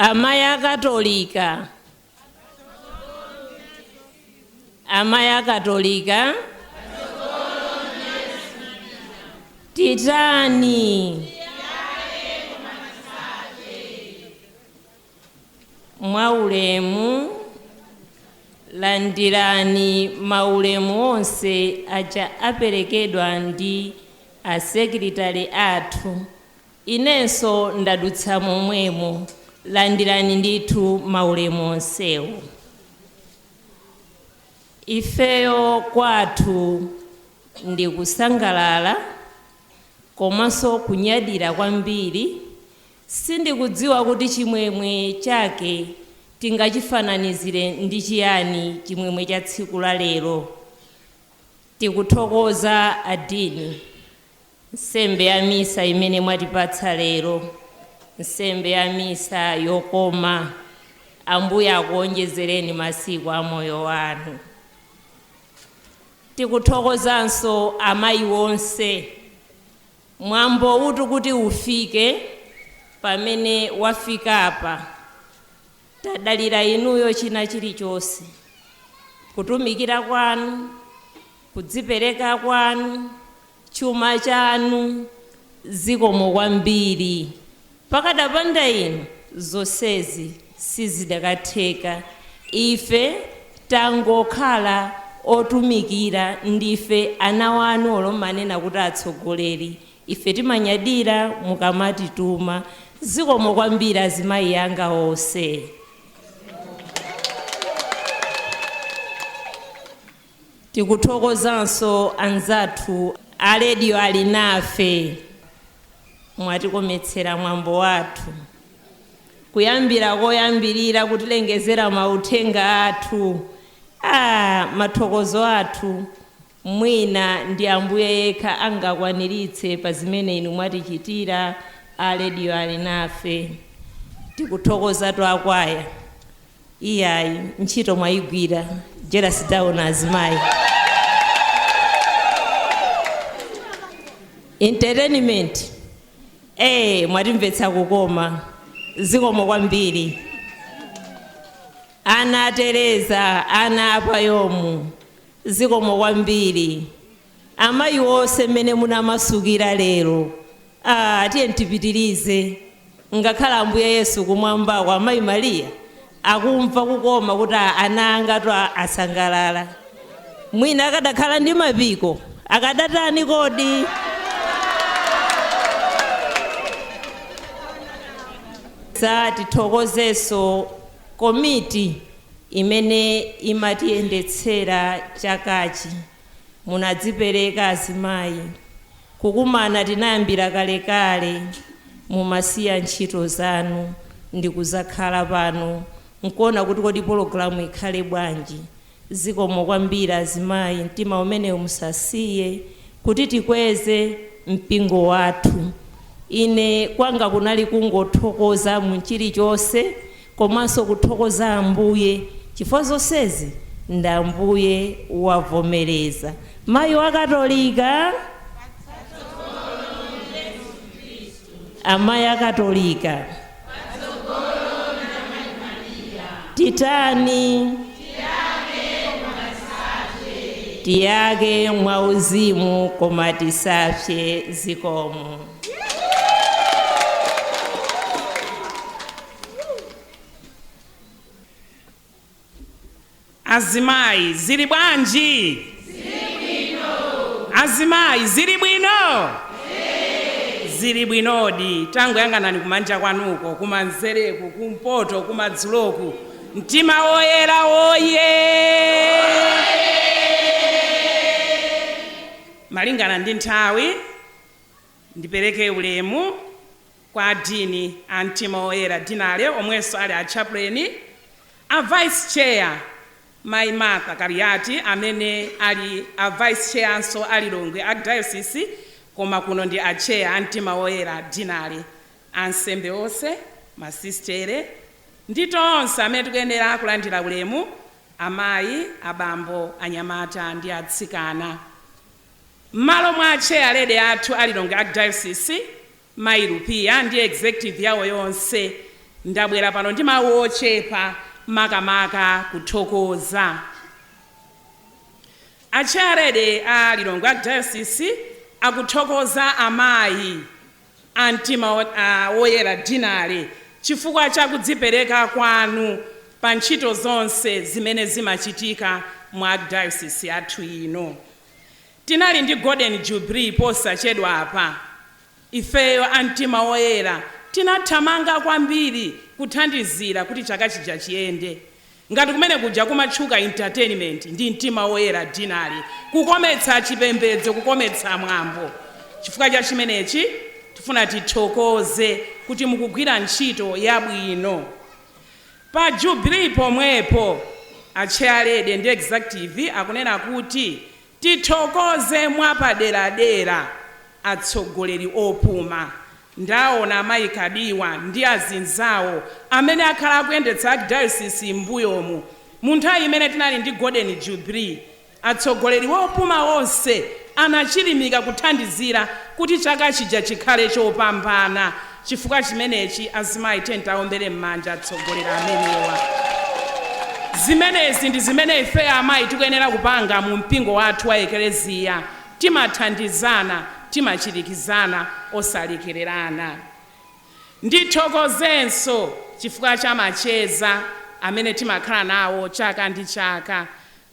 Amayi Akatolika, amayi Akatolika, titani mwaulemu landirani maulemu onse aja aperekedwa ndi asekretari athu. Inenso ndadutsa momwemo. Landirani ndithu maulemu onsewo. Ifeyo kwathu ndi kusangalala komanso kunyadira kwambiri. Sindikudziwa kuti chimwemwe chake tingachifananizire ndi chiyani, chimwemwe cha tsiku la lero. Tikuthokoza adini nsembe ya misa imene mwatipatsa lero, nsembe ya misa yokoma. Ambuye akuonjezereni masiku a moyo wanu. Tikuthokozanso amayi wonse. Mwambo utu kuti ufike pamene wafika apa, tadalira inuyo china chilichonse, kutumikira kwanu, kudzipereka kwanu, chuma chanu. Zikomo kwambiri. Pakadapanda inu zonsezi sizidakatheka. Ife tangokhala otumikira, ndife ana wanu olomanena kuti atsogoleri. Ife timanyadira mukamatituma. Zikomo kwambiri azimayi anga onse. Tikuthokozanso anzathu a rediyo ali nafe. Mwatikometsera mwambo wathu kuyambira koyambirira kutilengezera mauthenga athu. Mathokozo athu mwina ndi Ambuye yekha angakwaniritse pa zimene inu mwatichitira a rediyo ali nafe. Tikuthokozatu akwaya. Iyayi, ntchito mwayigwira. Jealous down, azimayi. Entertainment, mwatimvetsa kukoma, zikomo kwambiri. Ana Tereza, ana apayomu, zikomo kwambiri. Amayi wonse mmene munamasukira lero, ah, tiye tipitirize. Ngakhala Ambuye Yesu kumwambako, amayi Mariya akumva kukoma kuti ana anga to asangalala. Mwina akadakhala ndi mapiko akadatani kodi? Sa tithokozeso komiti imene imatiyendetsera chakachi. Munadzipereka azimayi. Kukumana tinayambira kalekale, mumasiya ntchito zanu ndi kuzakhala pano nkuona kuti kodi pologalamu ikhale bwanji. Zikomo kwambiri azimayi, mtima umenewu musasiye kuti tikweze mpingo wathu. Ine kwanga kunali kungothokoza mu chilichonse, komanso kuthokoza Ambuye chifukwa zonsezi ndi Ambuye wavomereza. Mayi wa Katolika, amayi akatolika, titani? Tiyake mwauzimu koma tisapse. Zikomo. Azimayi, zili bwanji? Azimayi, zili bwino? Zili bwinodi. Tangoyang'anani kumanja kwanuko, kumanzereku, kumpoto, kumadzuloku. Mtima woyera woye! Malingana ndi nthawi, ndipereke ulemu kwa dini a Mtima Woyera Deanery, omwenso ali a chaplain, a vice chair Mayi Martha Kariati, amene ali a vice chair anso a Lilongwe Archdiocese, koma kuno ndi a chair a Mtima Woyera Deanery, ansembe onse, masistere ndi tonse amene tikuyenera kulandira ulemu, amayi, abambo, anyamata ndi atsikana. M'malo mwa chair lady athu a Lilongwe Archdiocese, Mayi Lupiya, ndi executive yawo yonse, ndabwera pano ndi mawu ochepa, makamaka kuthokoza. A chair lady a Lilongwe Archdiocese akuthokoza amayi a Mtima Woyera Deanery chifukwa cha kudzipereka kwanu pa ntchito zonse zimene zimachitika mu archdiocese yathu ino. Tinali ndi Golden Jubilee posachedwa apa. Ifeyo a Mtima Woyera tinathamanga kwambiri kuthandizira kuti chaka chija chiyende. Ngati kumene kuja kumatchuka entertainment, ndi Mtima Woyera Deanery, kukometsa chipembedzo, kukometsa mwambo. Chifukwa cha chimenechi tifuna tithokoze kuti mukugwira ntchito yabwino. Pa jubilee pomwepo, a chair lady ndi executive akunena kuti tithokoze mwapaderadera atsogoleri opuma. Ndaona amayi Kadiwa ndi azinzawo amene akhala akuyendetsa archdiocese m'mbuyomu. Mu nthawi imene tinali ndi Golden Jubilee, atsogoleri wopuma onse anachilimika kuthandizira kuti chaka chija chikhale chopambana. Chifukwa chimenechi, azimayi, tentaombere m'manja atsogoleri amenewa. Zimenezi ndi zimene ife amayi tikuyenera kupanga mu mpingo wathu wa ekeleziya. Timathandizana, timachirikizana, osalekererana. Ndithokozenso chifukwa cha macheza amene timakhala nawo chaka ndi chaka.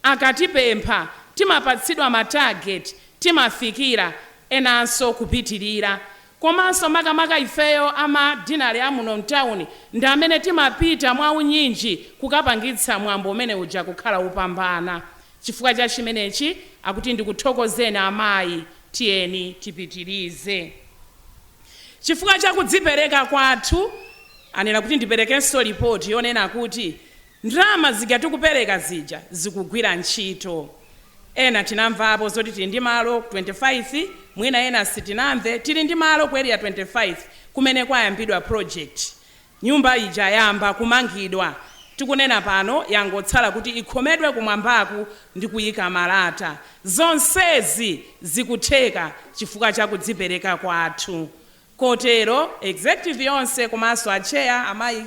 Akatipempha, timapatsidwa ma target, timafikira, enanso kupitirira. Komanso makamaka ifeyo ama deanery amuno mtawuni ndi amene timapita mwaunyinji kukapangitsa mwambo umene uja kukhala upambana. Chifukwa cha chimenechi akuti ndikuthokozeni amayi, tiyeni tipitirize. Chifukwa cha kudzipereka kwathu, anena kuti ndiperekenso ripoti yonena kuti ndalama zija tikupereka zija zikugwira ntchito. Ena tinamvapo zoti tili ndi malo 25, mwina ena sitinamve. Tili ndi malo ku Area 25 kumene kwayambidwa project. Nyumba ija yamba kumangidwa. Tikunena pano yangotsala kuti ikhomedwe kumwambaku ndi kuyika malata. Zonsezi zikutheka chifukwa cha kudzipereka kwathu. Kotero executive yonse komanso acheya amayi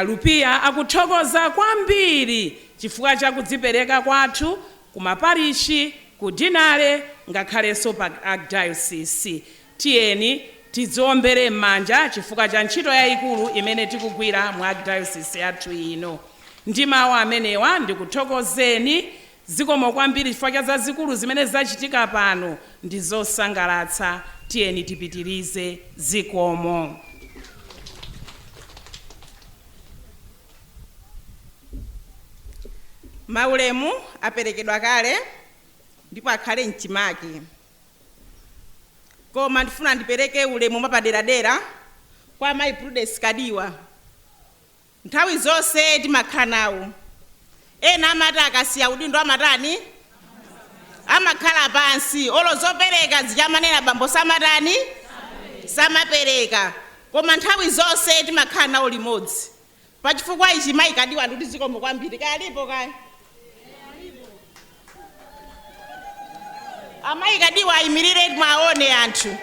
Lupia akuthokoza kwambiri chifukwa cha kudzipereka kwathu kumaparishi, ku dinale, ngakhalenso pa archdiocese. Tiyeni tidziombere m'manja chifukwa cha ntchito yayikulu imene tikugwira mu archdiocese yathu ino. Ndi mawu amenewa ndikuthokozeni, zikomo kwambiri chifukwa cha zazikulu zimene zachitika pano ndi zosangalatsa. Tiyeni tipitirize. Zikomo. Maulemu aperekedwa kale ndipo akhale mchimake, koma ndifuna ndipereke ulemu mwapaderadera kwa Mayi Prudence Kadiwa. Nthawi zonse timakhala nawo. Ena amati akasiya udindo amatani, amakhala pansi, olo zopereka zichamanena bambo samatani, samapereka, koma nthawi zonse timakhala nawo limodzi. Pachifukwa ichi, Mayi Kadiwa, ndikuti zikomo kwambiri. Kalipo kaya Amayi Kadiwa? Ayimirire mwaone anthu.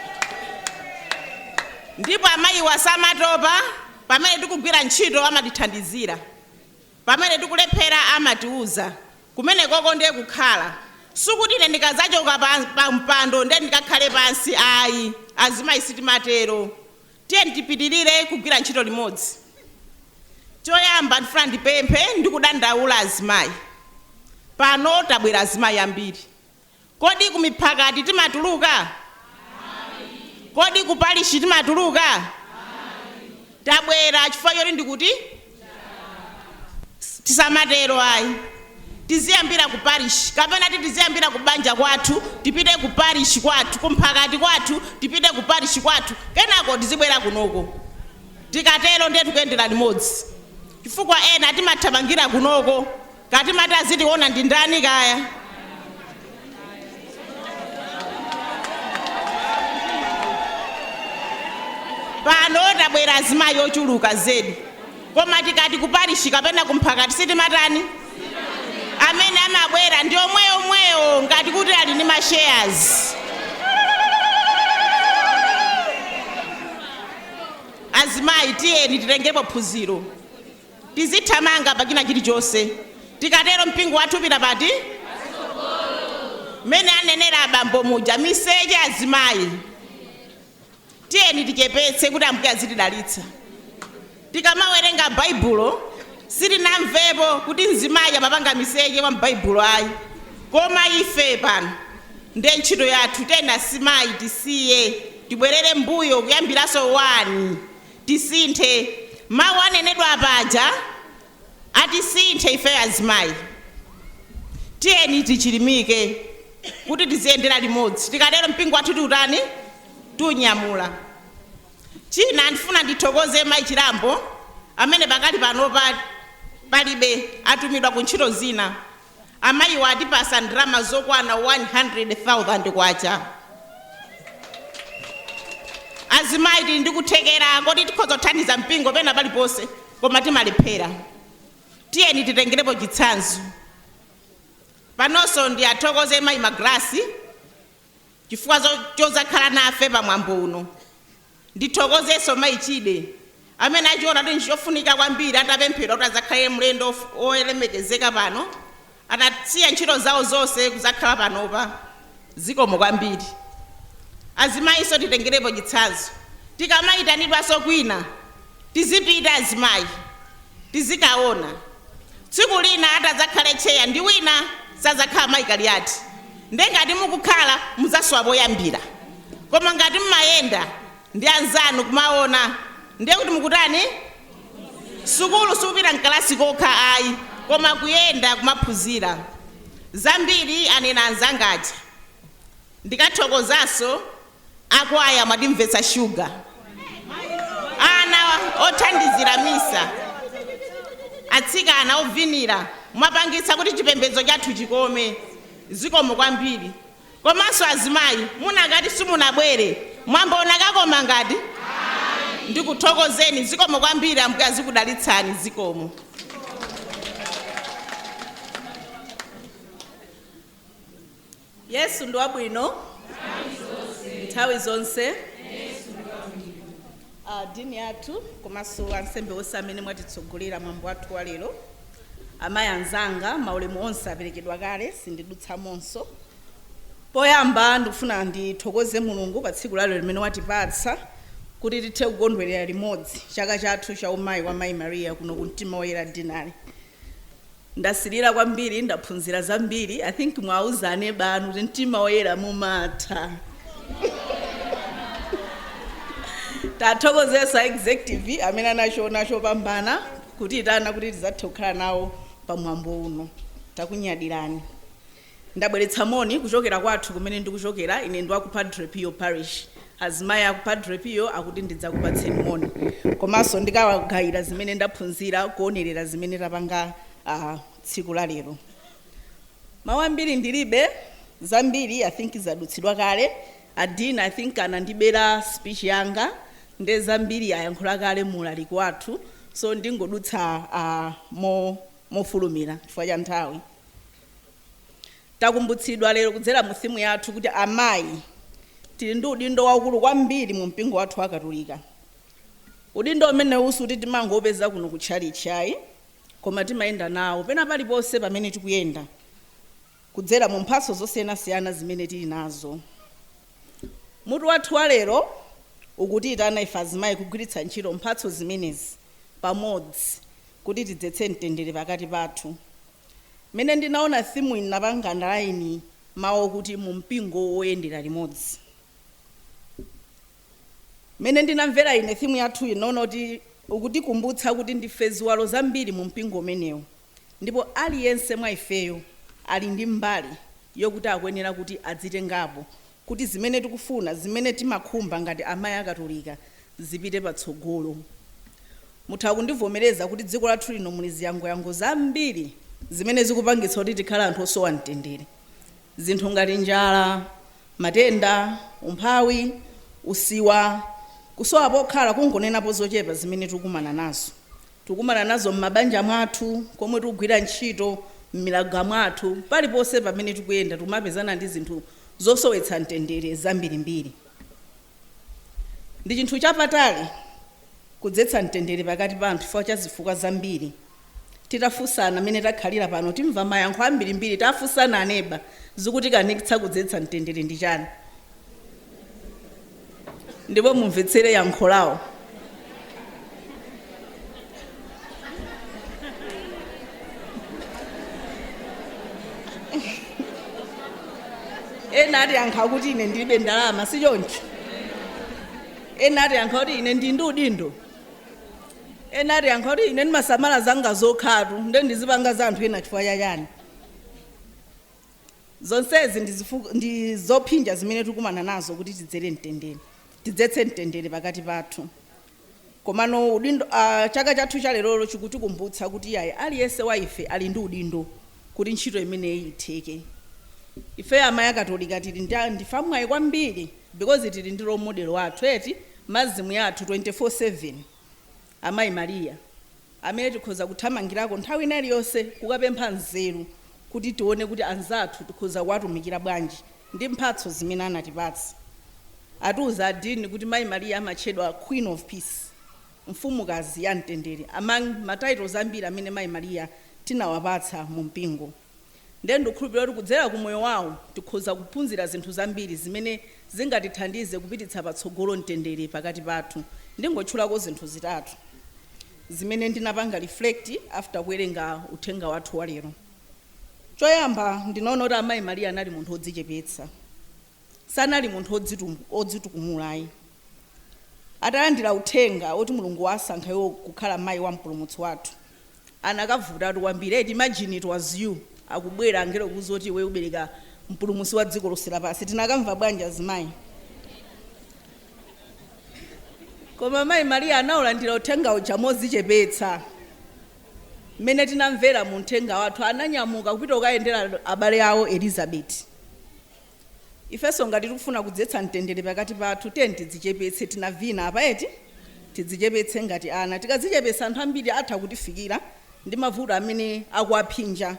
Ndipo amayiwa samatopa. Pamene tikugwira ntchito amatithandizira, pamene tikulephera amatiuza. Kumene koko ndiye kukhala. Sikuti ine ndikazachoka pa mpando ndiye ndikakhale pansi, ayi. Azimayi sitimatero. Tiye tipitirire kugwira ntchito limodzi. Choyamba ndifuna ndipemphe ndikudandaula azimayi. Pano tabwera azimayi ambiri. Kodi kumiphakati timatuluka? Kodi kupalishi timatuluka? Tabwera chifukwa choti ndikuti tisamatero, ayi. Tiziyambira ku parish, kapena ti tiziyambira ku banja kwathu, tipite ku parish kwathu, kumphakati kwathu, tipite ku parish kwathu, kenako tizibwera kunoko. Tikatero ndiye tikuyendera limodzi, chifukwa ena timathamangira kunoko katimati azitiona ndi ndani kaya. Pano tabwera azimayi ochuluka zedi, koma tikati kuparishi kapena kumphakati sitimatani, amene amabwera ndi omweomwewo, ngati kuti ali ndi mashares. Azimayi, tiyeni titengepo phunziro, tizithamanga pachina chilichonse. Tikatero mpingo wathu upita pati? Mmene anenera abambo muja, miseche. Azimayi, tiyeni tichepetse kuti Ambuye azitidalitsa. Tikamawerenga Baibulo sitinamvepo kuti mzimayi amapanga miseche wa m'Baibulo, ayi. Koma ife pano ndiye ntchito yathu. Tena asimayi tisiye, tibwerere mbuyo kuyambiranso 1, tisinthe. Mawu anenedwa apaja atisinthe ife azimayi. Tiyeni tichilimike kuti tiziyendera limodzi. Tikatero mpingo wathu tiutani? Tunyamula. China ndifuna ndithokoze Mayi Chilambo amene pakali pano palibe, atumidwa ku ntchito zina. Amayiwa atipasa ndalama zokwana 100,000 kwacha. Azimayi tili ndi kuthekera koti tikhoza kuthandiza mpingo pena paliponse, koma timalephera. Tiyeni titengerepo chitsanzo. Panonso ndi athokoze Mayi Magrasi chifukwa chozakhala nafe pamwambo uno. Ndithokozenso Mayi Chide amene achiona kuti nchofunika kwambiri, atapemphedwa kuti azakhale mlendo wolemekezeka pano, atasiya ntchito zawo zonse kuzakhala panopa. Zikomo kwambiri. Azimayinso titengerepo chitsanzo. Tikamayitanidwanso kwina tizipita azimayi, tizikaona. Tsiku lina atadzakhale cheya ndi wina, sadzakhala Mayi Kaliati. Ndengati mukukhala mudzasowa poyambira, koma ngati mmayenda ndi anzanu kumaona, ndiye kuti mukutani? Sukulu sikupita mkalasi kokha, ayi, koma kuyenda kumaphunzira zambiri. Anena anzangaja. Ndikathokozanso akwaya, mwatimvetsa shuga. Ana othandizira misa, atsikana ovinira, mwapangitsa kuti chipembedzo chathu chikome. Zikomo kwambiri. Komanso azimayi, munakati simunabwere, mwamboona kakoma ngati. Ndikuthokozeni, zikomo kwambiri. Ambuye azikudalitsani. Zikomo. Yesu ndi wabwino nthawi zonse. Dini yathu komanso ansembe onse amene mwatitsogolera mwambo wathu wa lero, amayi anzanga, maulemu onse aperekedwa kale, sindidutsamonso. Poyamba ndikufuna ndithokoze Mulungu pa tsiku lalero limene watipatsa kuti tithe kukondwerera limodzi chaka chathu cha umayi wa Mayi Mariya kuno ku Mtima Woyera Dinari. Ndasilira kwambiri, ndaphunzira zambiri. I think mwauzane banu kuti Mtima Woyera mumatha. Tathokozesa executive amene anachiona chopambana kuti itana kuti tidzathe kukhala nawo pamwambo uno. Takunyadirani. Ndabweretsa moni kuchokera kwathu kumene ndikuchokera. Ine ndi waku Padre Pio Parish. Azimayi aku Padre Pio akuti ndidzakupatseni moni, komanso ndikawagayira zimene ndaphunzira kuonerera zimene tapanga tsiku la lero. Mawu ambiri ndilibe, zambiri I think zadutsidwa kale. Adina, I think anandibera speech yanga, nde zambiri ayankhula kale mulaliki wathu, so ndingodutsa mofulumira chifukwa cha nthawi. Takumbutsidwa lero kudzera mu theme yathu kuti amayi tili ndi udindo waukulu kwambiri mu mpingo wathu wa Katolika. Udindo umene suti timangopeza kuno ku tchalitchi ayi, koma timayenda nawo pena paliponse pamene tikuyenda kudzera mu mphatso zosiyanasiyana zimene tili nazo. Mutu wathu wa lero ukutiyitana ife azimayi kugwiritsa ntchito mphatso zimenezi pamodzi kuti tidzetse mtendere pakati pathu. Mmene ndinaona theme iyi, napanga underline mawu kuti mu mpingo woyendera limodzi. Mmene ndinamvera ine theme yathu, inaona kuti ukutikumbutsa kuti ndife ziwalo zambiri mu mpingo umenewu, ndipo aliyense mwa ifeyo ali ndi mbali yokuti akuyenera kuti adzitengapo kuti zimene tikufuna, zimene timakhumba ngati amayi akatolika zipite patsogolo. Mutha kundivomereza kuti dziko lathu lino muli ziyangoyango zambiri zimene zikupangitsa kuti tikhale anthu osowa mtendere. Zinthu ngati njala, matenda, umphawi, usiwa, kusowa pokhala, kungonenapo zochepa zimene tikukumana nazo. Tikukumana nazo m'mabanja mwathu, komwe tikugwira ntchito, m'milaga mwathu, paliponse pamene tikuyenda tikumapezana ndi zinthu zosowetsa mtendere zambirimbiri. Ndi chinthu chapatali kudzetsa mtendere pakati pa anthu chifukwa cha zifukwa zambiri. Titafunsana amene takhalira pano, timva mayankho ambirimbiri. Tafunsana aneba, zikutikanikitsa kudzetsa mtendere ndi chani? Ndipo mumvetsere yankho lawo. Ena atiyankha kuti ine ndilibe ndalama, si choncho? Ena atiyankha kuti ine ndi udindo. Ena atiyankha kuti ine ndimasamala zanga zokhatu, nde ndizipanga za anthu ena chifukwa chachani? Zonsezi ndi zophinja zimene tikumana nazo kuti tidzere mtendere, tidzetse mtendere pakati pathu. Komano udindo, chaka chathu cha lerolo chikutikumbutsa kuti yayi, aliyense wa ife ali ndi udindo kuti ntchito imeneyi itheke. Ife amayi akatolika tili ndife amwayi kwambiri because tili ndi role model wathu eti, mazimu yathu 24/7, Amayi Mariya, amene tikhoza kuthamangirako nthawi ina iliyonse kukapempha nzeru kuti tione kuti anzathu tikhoza kuwatumikira bwanji ndi mphatso zimene anatipatsa. Atiuza adini kuti Mayi Mariya amatchedwa Queen of Peace, mfumukazi ya mtendere, among ma titles ambiri amene Mayi Mariya tinawapatsa mu mpingo. Ndiye ndikukhulupirira kuti kudzera ku moyo wawo tikhoza kuphunzira zinthu zambiri zimene zingatithandize kupititsa patsogolo mtendere pakati pathu. Ndingotchulako zinthu zitatu zimene ndinapanga reflect after kuwerenga uthenga wathu wa lero. Choyamba, ndinaona kuti Amayi Mariya anali munthu wodzichepetsa, sanali munthu odzitukumula ayi. Atalandira uthenga oti Mulungu wasankha iwo kukhala mayi wa Mpulumutsi wathu, anakavutatu kwambiri eti. Imagine it was you, akubwera angelo kuzoti iwe ubereka Mpulumutsi wa dziko lonse lapansi, tinakamva bwanji azimayi? Koma Mayi Mariya anawulandira uthenga uja modzichepetsa. Mmene tinamvera mu uthenga wathu, ananyamuka kupita kukayendera abale awo Elizabeti. Ifenso ngati tikufuna kudzetsa mtendere pakati pathu, tiye tidzichepetse. Tinavina apa eti, tidzichepetse ngati ana. Tikadzichepetsa, anthu ambiri atha kutifikira ndi mavuto amene akuwaphinja.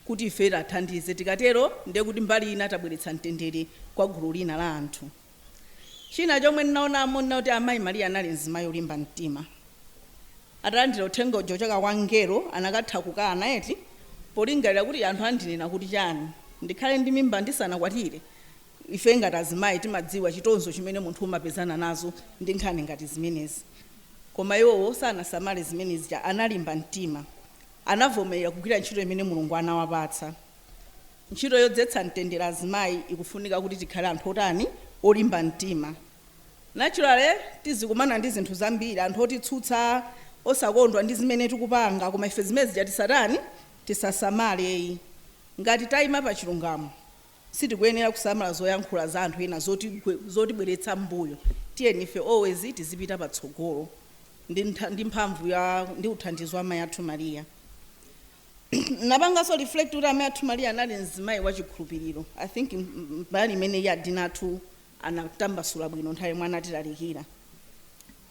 Kuti ife tathandize, tikatero ndiye kuti mbali ina tabweretsa mtendere kwa gulu lina la anthu. China chomwe ndinaonamo, ndinaoti amayi Mariya anali mzimayi olimba mtima. Atalandira uthenga uja kuchoka kwa mngelo, anakatha kukana eti, polingalira kuti anthu andinena kuti chani, ndikhale ndi mimba ndisanakwatire. Ife ngati azimayi timadziwa chitonzo chimene munthu umapezana nazo ndi nkhani ngati zimenezi. Koma iwowo sanasamale zimenezi, analimba mtima, anavomera kugwira ntchito imene Mulungu anawapatsa. Ntchito yodzetsa mtendere, azimayi, ikufunika kuti tikhale anthu otani? Olimba mtima. Naturally tizikumana ndi zinthu zambiri, anthu otitsutsa, osakondwa ndi zimene tikupanga, koma ife zimene zija tisatani? Tisasamale. Ngati tayima pa chilungamo, sitikuyenera kusamala zoyankhula za anthu ena zotibweretsa mbuyo. Tiyeni ife always tizipita patsogolo ndi mphamvu ya ndi uthandizo wa amayi athu Mariya. Napanganso reflect kuti amayi athu Mariya anali mzimayi wachikhulupiriro. I think mbali imene iye adinathu anatambasula bwino nthawi imwe anatilalikira.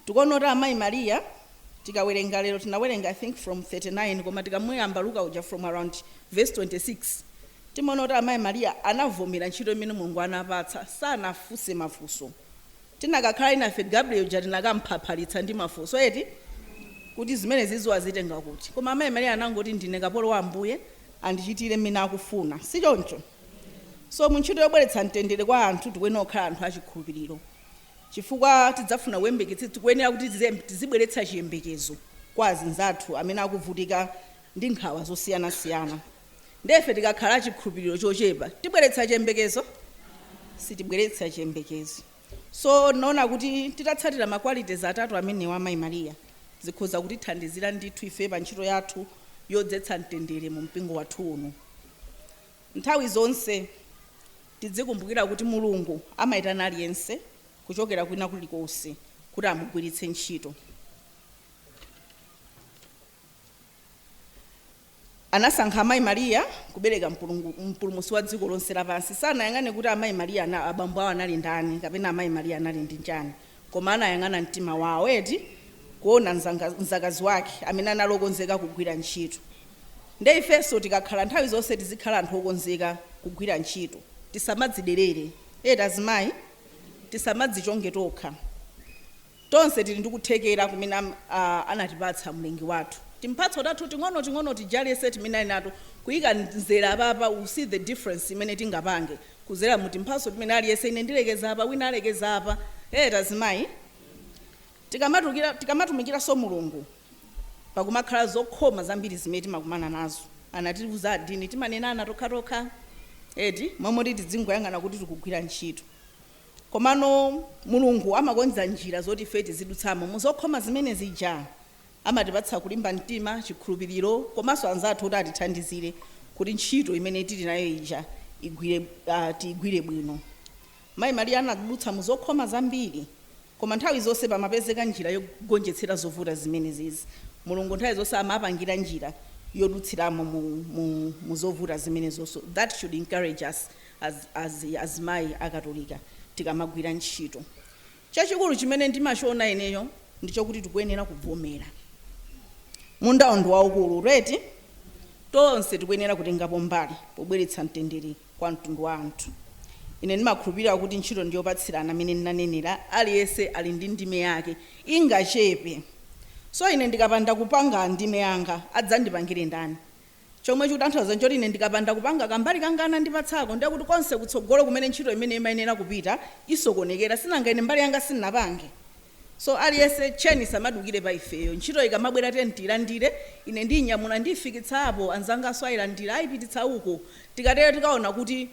Tikuona kuti amayi Mariya, tikawerenga lero, tinawerenga I think from 39, koma tikamuyamba Luka uja from around verse 26, timaona kuti amayi Mariya anavomera ntchito imene Mulungu anapatsa, sanafunse mafunso. Tinakakhala inafe Gabriel uja, tinakamphaphalitsa ndi mafunso eti, kuti zimene zizo azitenga kuti? Koma amayi Mariya anangoti, "Ndine kapolo wa Ambuye, andichitire mmene akufuna." Si choncho? So mu ntchito yobweretsa mtendere kwa anthu, tikuyenera kukhala anthu achikhulupiriro, chifukwa tidzafuna kuyembeketsa, tikuyenera kuti tizibweretsa chiyembekezo kwa azinzathu amene akuvutika ndi nkhawa zosiyanasiyana. Ndefe tikakhala achikhulupiriro chochepa, tibweretsa chiyembekezo? Sitibweretsa chiyembekezo. So naona kuti titatsatira ma qualities atatu amenewa amayi Mariya, zikhoza kutithandizira ndithu ife pa ntchito yathu yodzetsa mtendere mu mpingo wathu uno. Nthawi zonse tidzikumbukira kuti Mulungu amayitana aliyense kuchokera kwina kulikonse kuti amugwiritse ntchito. Anasankha amayi Mariya kubereka mpulumutsi wa dziko lonse lapansi. Sanayang'ane kuti amayi Mariya abambo awo anali ndani kapena amayi Mariya anali ndi njani, koma anayang'ana mtima wawo eti, kuona mzakazi wake amene anali okonzeka kugwira ntchito. Nde ifenso tikakhala, nthawi zonse tizikhala anthu okonzeka kugwira ntchito. Tisamadziderere eti azimayi, tisamadzichonge tokha. Tonse tili ndi kuthekera kumene anatipatsa Mlengi wathu. Timphatso tathu ting'ono ting'ono tijalese timene ali nato, kuyika mzera apapa, we see the difference imene tingapange kuzera mu timphatso timene aliyense. Ine ndilekeza apa, wina alekeza apa eti. Azimayi, tikamatumikiranso Mulungu, pakumakhala zokhoma zambiri zimene timakumana nazo. Anatiuza adini, timanenana tokhatokha eti, momwe tidzingoyang'ana kuti tikugwira ntchito, komano Mulungu amakonza njira zoti ife tizidutsamo muzokhoma zimene zija. Amatipatsa kulimba mtima, chikhulupiriro, komanso anzathu kuti atithandizire kuti ntchito imene tili nayo ija tiyigwire bwino. Mayi Mariya anadutsa muzokhoma zambiri, koma nthawi zonse pamapezeka njira yogonjetsera zovuta zimene zizi. Mulungu nthawi zonse amapangira njira yodutsiramo mu zovuta zimenezonso. That should encourage us as azimayi akatolika tikamagwira ntchito. Chachikulu chimene ndimachiona ineyo ndichokuti tikuyenera kuvomera. Mundawo ndi waukulu reti, tonse tikuyenera kutengapo mbali pobweretsa mtendere kwa mtundu wa anthu. Ine ndimakhulupirira kuti ntchito ndiyopatsirana. Amene ndinanenera, aliyense ali ndi ndime yake, ingachepe. So ine ndikapanda kupanga ndime yanga, adzandipangire ndani? Chomwe chikutanthauza nchoti ine ndikapanda kupanga kambali kanga anandipatsako, ndiye kuti konse kutsogolo kumene ntchito imene imayenera kupita isokonekera. Sinanga ine mbali yanga sindinapange? So aliyense tcheni samadukire pa ifeyo. Ntchito ikamabwera, tiyeni tiyilandire. Ine ndiyinyamula, ndiyifikitsapo, anzangaso ayilandira, ayipititsa uko. Tikatero tikaona kuti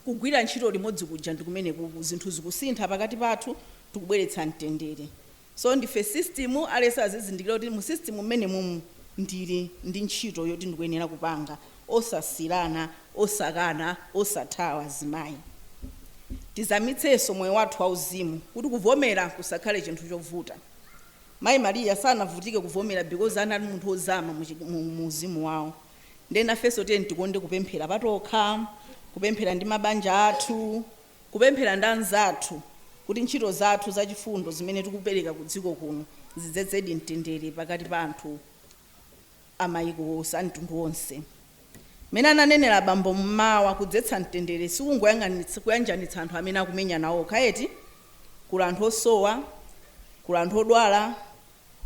kugwira ntchito limodzi kuja ndi kumene kuku zinthu zikusintha pakati pathu, tikubweretsa mtendere. So ndife system. Aliyense azizindikira kuti mu system mmene mumu ndili ndi ntchito yoti ndikuyenera kupanga, osasirana, osakana, osathawa. Azimayi, tizamitsenso moyo wathu wauzimu kuti kuvomera kusakhale chinthu chovuta. Mayi Mariya sanavutike kuvomera because anali munthu wozama mu uzimu wawo. Ndiye nafenso tiyeni tikonde kupemphera patokha, kupemphera ndi mabanja athu, kupemphera ndi anzathu, kuti ntchito zathu zachifundo zimene tikupereka ku dziko kuno zidzetsedi mtendere pakati pa anthu amayiko onse, a mtundu wonse. Mene ananenera abambo mmawa, kudzetsa mtendere sikungoyanjanitsa anthu amene akumenya okha eti. Kuli anthu osowa, kuli anthu odwala.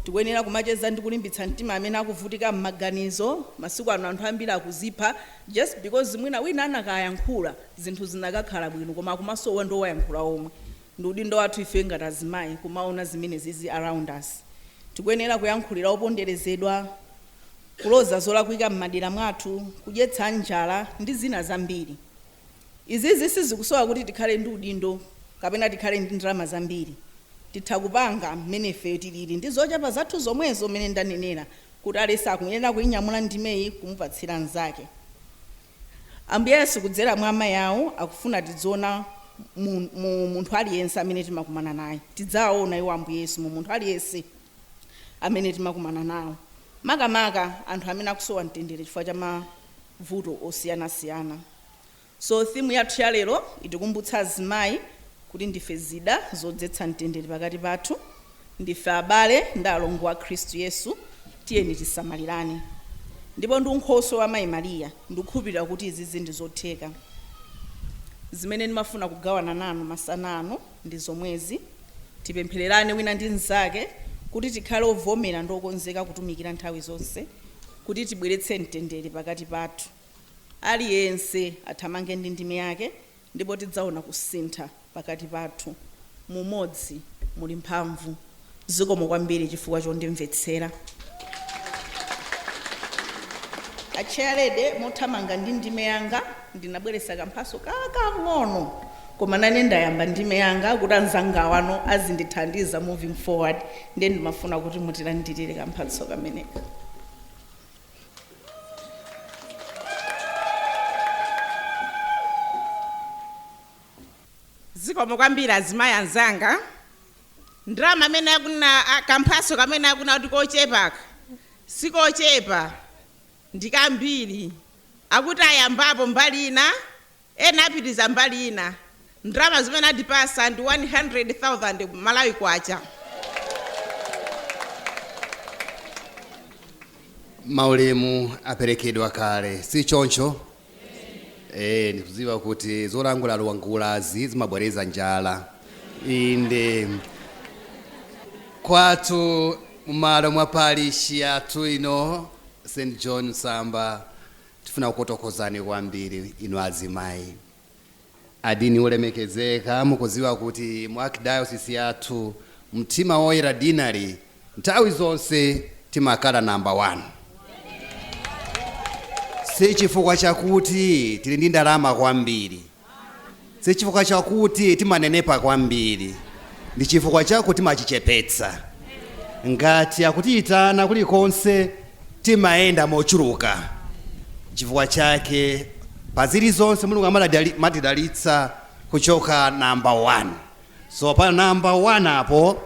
Tikuyenera kumacheza ndi kulimbitsa mtima amene akuvutika m'maganizo. Masiku ano anthu ambiri akuzipha just because mwina wina anakayankhula zinthu zinakakhala bwino, koma akumasowa ndi owayankhula omwe. Ndi udindo wathu ife ngati azimayi kumaona zimene zizi around us. Tikuyenera kuyankhulira oponderezedwa, kuloza zolakwika m'madera mwathu, kudyetsa njala ndi zina zambiri. Izizi sizikusowa kuti tikhale ndi udindo kapena tikhale ndi ndalama zambiri. Titha kupanga mmene ife tilili ndi zochepa zathu zomwezo, mmene ndanenera kuti alesi akuyenera kuyinyamula ndimeyi kumupatsira mnzake. Ambuye Yesu kudzera mwa amayi awo akufuna tidziona mu munthu aliyense amene timakumana naye. Tidzaona iwo Ambuye Yesu mu munthu aliyense amene timakumana nawo, makamaka anthu amene akusowa mtendere chifukwa cha mavuto osiyanasiyana. So theme yathu ya lero itikumbutsa azimayi kuti ndife zida zodzetsa mtendere pakati pathu, ndife abale ndi alongo a Khristu Yesu. Tiyeni tisamalirane, ndipo ndi unkhoswe wa Mayi Mariya ndikukhulupirira kuti izizi ndi zotheka. Zimene ndimafuna kugawana nanu masana ano ndi zomwezi. Tipemphererane wina ndi mnzake kuti tikhale ovomera ndi okonzeka kutumikira nthawi zonse, kuti tibweretse mtendere pakati pathu. Aliyense athamange ndi ndime yake, ndipo tidzaona kusintha pakati pathu. Mumodzi muli mphamvu. Zikomo kwambiri chifukwa chondimvetsera. Achiyalede mothamanga ndi ndime yanga, ndinabweretsa kamphaso kakang'ono, koma nane ndayamba ndime yanga kuti anzanga wano azindithandiza moving forward. Ndiye ndimafuna kuti mutilandirire kamphatso kameneka. Zikomo kwambiri, azimayi anzanga. Ndalama amene akuna kamphaso kamene akuna kuti kochepaka, sikochepa, ndi kambiri. Akuti ayambapo mbali ina, ena apitiza mbali ina. Ndalama zimene atipasa ndi 100,000 Malawi kwacha. Maulemu aperekedwa kale, si choncho? Ndikudziwa kuti zolangula luwangulazi zimabwereza njala. Inde, kwathu mumalo mwa parish yathu ino, St John Msamba, tifuna kukutokozani kwambiri inu azimayi. Adini olemekezeka, mukudziwa kuti mu archdiocese yathu Mtima Woyera Deanery nthawi zonse timakhala namba 1. Si chifukwa chakuti tili ndi ndalama kwambiri, si chifukwa chakuti timanenepa kwambiri, ndi chifukwa chakuti timachichepetsa. Ngati akutiyitana kulikonse timayenda mochuluka. Chifukwa chake pa zilizonse Mulungu amatidalitsa kuchoka namba 1. So pa namba 1 apo,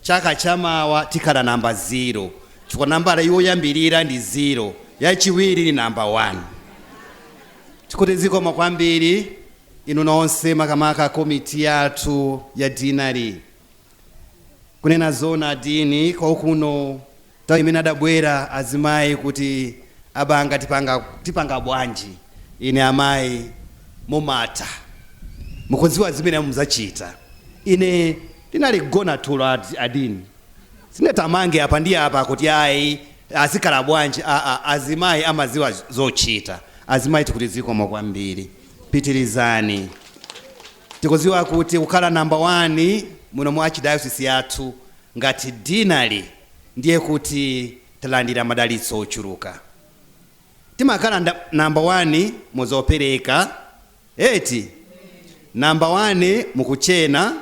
chaka chamawa tikhala namba 0, chifukwa nambala yoyambirira ndi 0, yachiwiri ni namba 1. Tikuti zikomo kwambiri inu nonse, makamaka komiti yathu ya deanery. Kunena zona, dini kwakuno nthawi imene adabwera azimayi kuti abanga tipanga bwanji, ine amayi mumata mukudziwa zimene muzachita. Ine ndinaligona tulo adini, sinetamange apa ndi apa kuti ayi, azikhala bwanji. Aa, azimayi amadziwa zochita. Azimayi, tikuti zikomo kwambiri, pitirizani. Tikudziwa kuti kukhala namba 1 muno mu archdiocese yathu ngati deanery ndiye kuti talandira madalitso ochuluka. Timakhala namba 1 muzopereka eti, namba 1 mukuchena,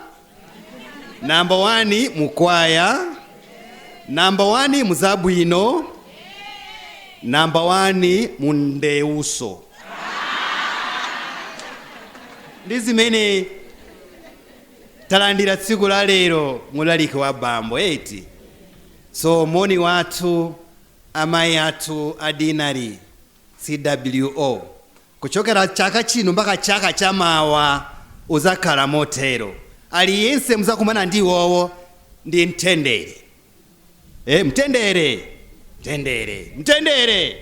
namba 1 mukwaya, namba 1 muzabwino, namba 1 mundeuso. Ndi zimene talandira tsiku la lero mulaliki wa bambo eti. So moni wathu amayi athu a deanery CWO, kuchokera chaka chino mpaka chaka chamawa uzakhala motero. Aliyense muzakumana ndi iwowo ndi mtendere, mtendere, mtendere, mtendere.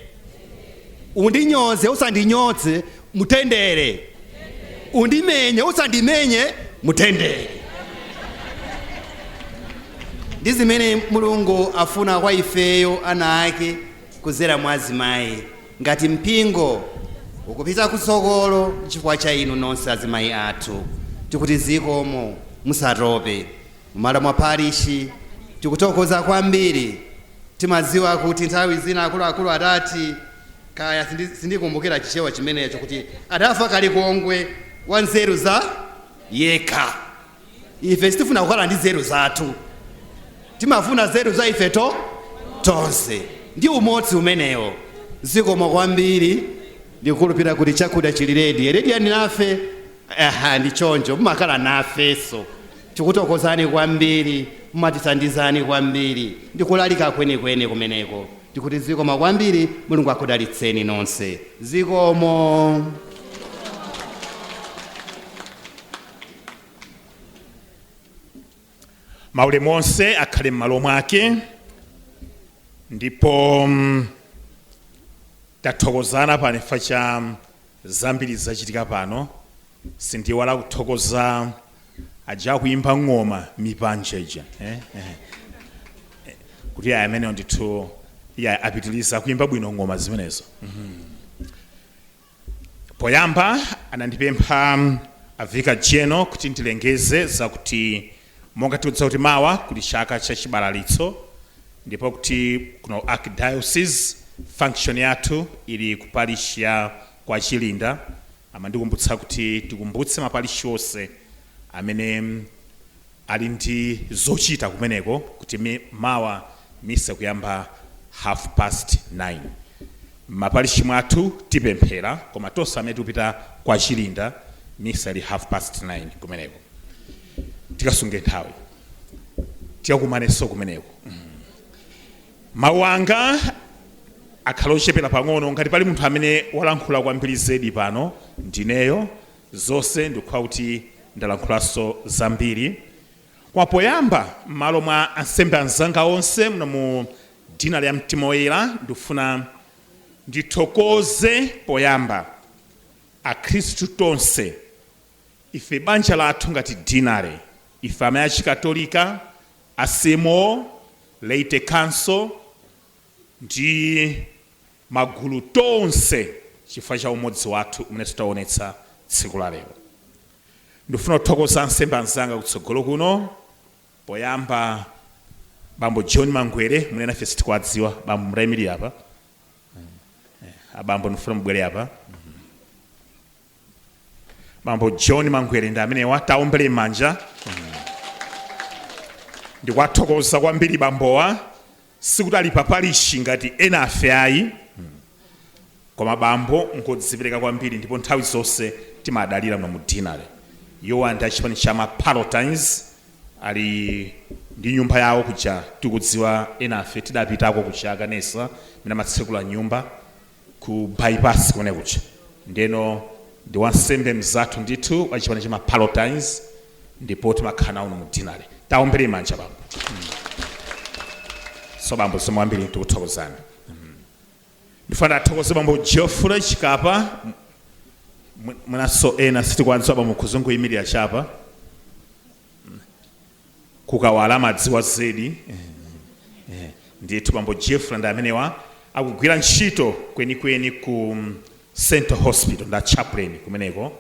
Undinyoze usandinyoze, mutendere. Undimenye usandimenye, mutendere. Ndi zimene Mulungu afuna kwa ifeyo ana ake kuzera mwa azimayi. Ngati mpingo ukupita kutsogolo chifukwa cha inu nonse azimayi athu, tikuti zikomo, musatope. M'malo mwa parishi tikuthokoza kwambiri. Timadziwa kuti nthawi zina akuluakulu adati kaya sindikumbukira Chichewa chimenecho, kuti adafa kalikongwe wa nzeru za yekha. Ife sitifuna kukhala ndi nzeru zathu, timafuna nzeru za ife to tonse ndi umodzi umenewo. Zikomo kwambiri. Ndikulupira kuti chakudya chili ready. Ready yani nafe. Aha, ndi choncho mumakhala nafeso. Tikuthokozani kwambiri, mumatithandizani kwambiri, ndikulalika kwenikweni kumeneko. Ndikuti zikomo kwambiri, Mulungu akudalitseni nonse. Zikomo. Maulemu onse akhale m'malo mwake. Ndipo tathokozana pano chifukwa cha zambiri zachitika pano. Sindiwala kuthokoza aja kuimba ng'oma mipanje ija, kuti aya amenewo ndithu ya apitiliza kuimba bwino ng'oma zimenezo. Poyamba anandipempha a Vicar General kuti ndilengeze zakuti monga tikudziwa kuti mawa kuli chaka cha chibalalitso, ndipo kuti kuno Archdiocese function yathu ili ku parish ya kwa Chilinda. Amandikumbutsa kuti tikumbutse maparishi onse amene ali ndi zochita kumeneko kuti mawa misa kuyamba 9:30. Maparishi mwathu tipemphera, koma tonse amene tikupita kwa Chilinda misa ili 9:30 kumeneko. Tikasunge nthawi, tikakumanenso kumeneko. Mawu anga akhala ochepera pang'ono. Ngati pali munthu amene walankhula kwambiri zedi pano ndineyo. Zonse ndikukhala kuti ndalankhulanso zambiri. Koma poyamba, m'malo mwa ansembe anzanga onse muno mu Deanery ya Mtima Woyera, ndikufuna ndithokoze poyamba akhristu tonse, ife banja lathu ngati Deanery, ife amayi achikatolika, asemo, Laity Council ndi magulu tonse, chifukwa cha umodzi wathu umene titaonetsa tsiku la lero. Ndikufuna kuthokoza ansembe anzanga kutsogolo kuno. Poyamba Bambo John Mangwere, munene ife sitikuwadziwa. Bambo, mutayimirira apa. Abambo, ndikufuna mubwere apa. Bambo John Mangwere ndi amenewa, taombere manja. Ndikuwathokoza kwambiri bambowa. Sikuti ali pa parishi ngati ena afe ayi, koma bambo ngodzipereka kwambiri ndipo nthawi zonse timadalira muno mu Deanery. Iwowa ndi achipani cha ma Pallottines, ali ndi nyumba yawo kuja tikudziwa ena afe, tidapitako kuja kanesa mene amatsekula nyumba ku bypass kumene kuja. Ndeno ndi wansembe mzathu ndithu wa chipani cha ma Pallottines, ndipo timakhala nawo mu Deanery. Taombere manja bambo. So bambo, zikomo kwambiri, tikuthokozani. Ndifuna ndathokoze bambo Geoffrey Chikapa, mwinaso ena sitikuwadziwa. Bambo, kuzunguyimirira chapa kukawala madziwa zedi. Ndithu bambo Geoffrey ndi amenewa, akugwira ntchito kwenikweni ku Central Hospital, nda chaplain kumeneko,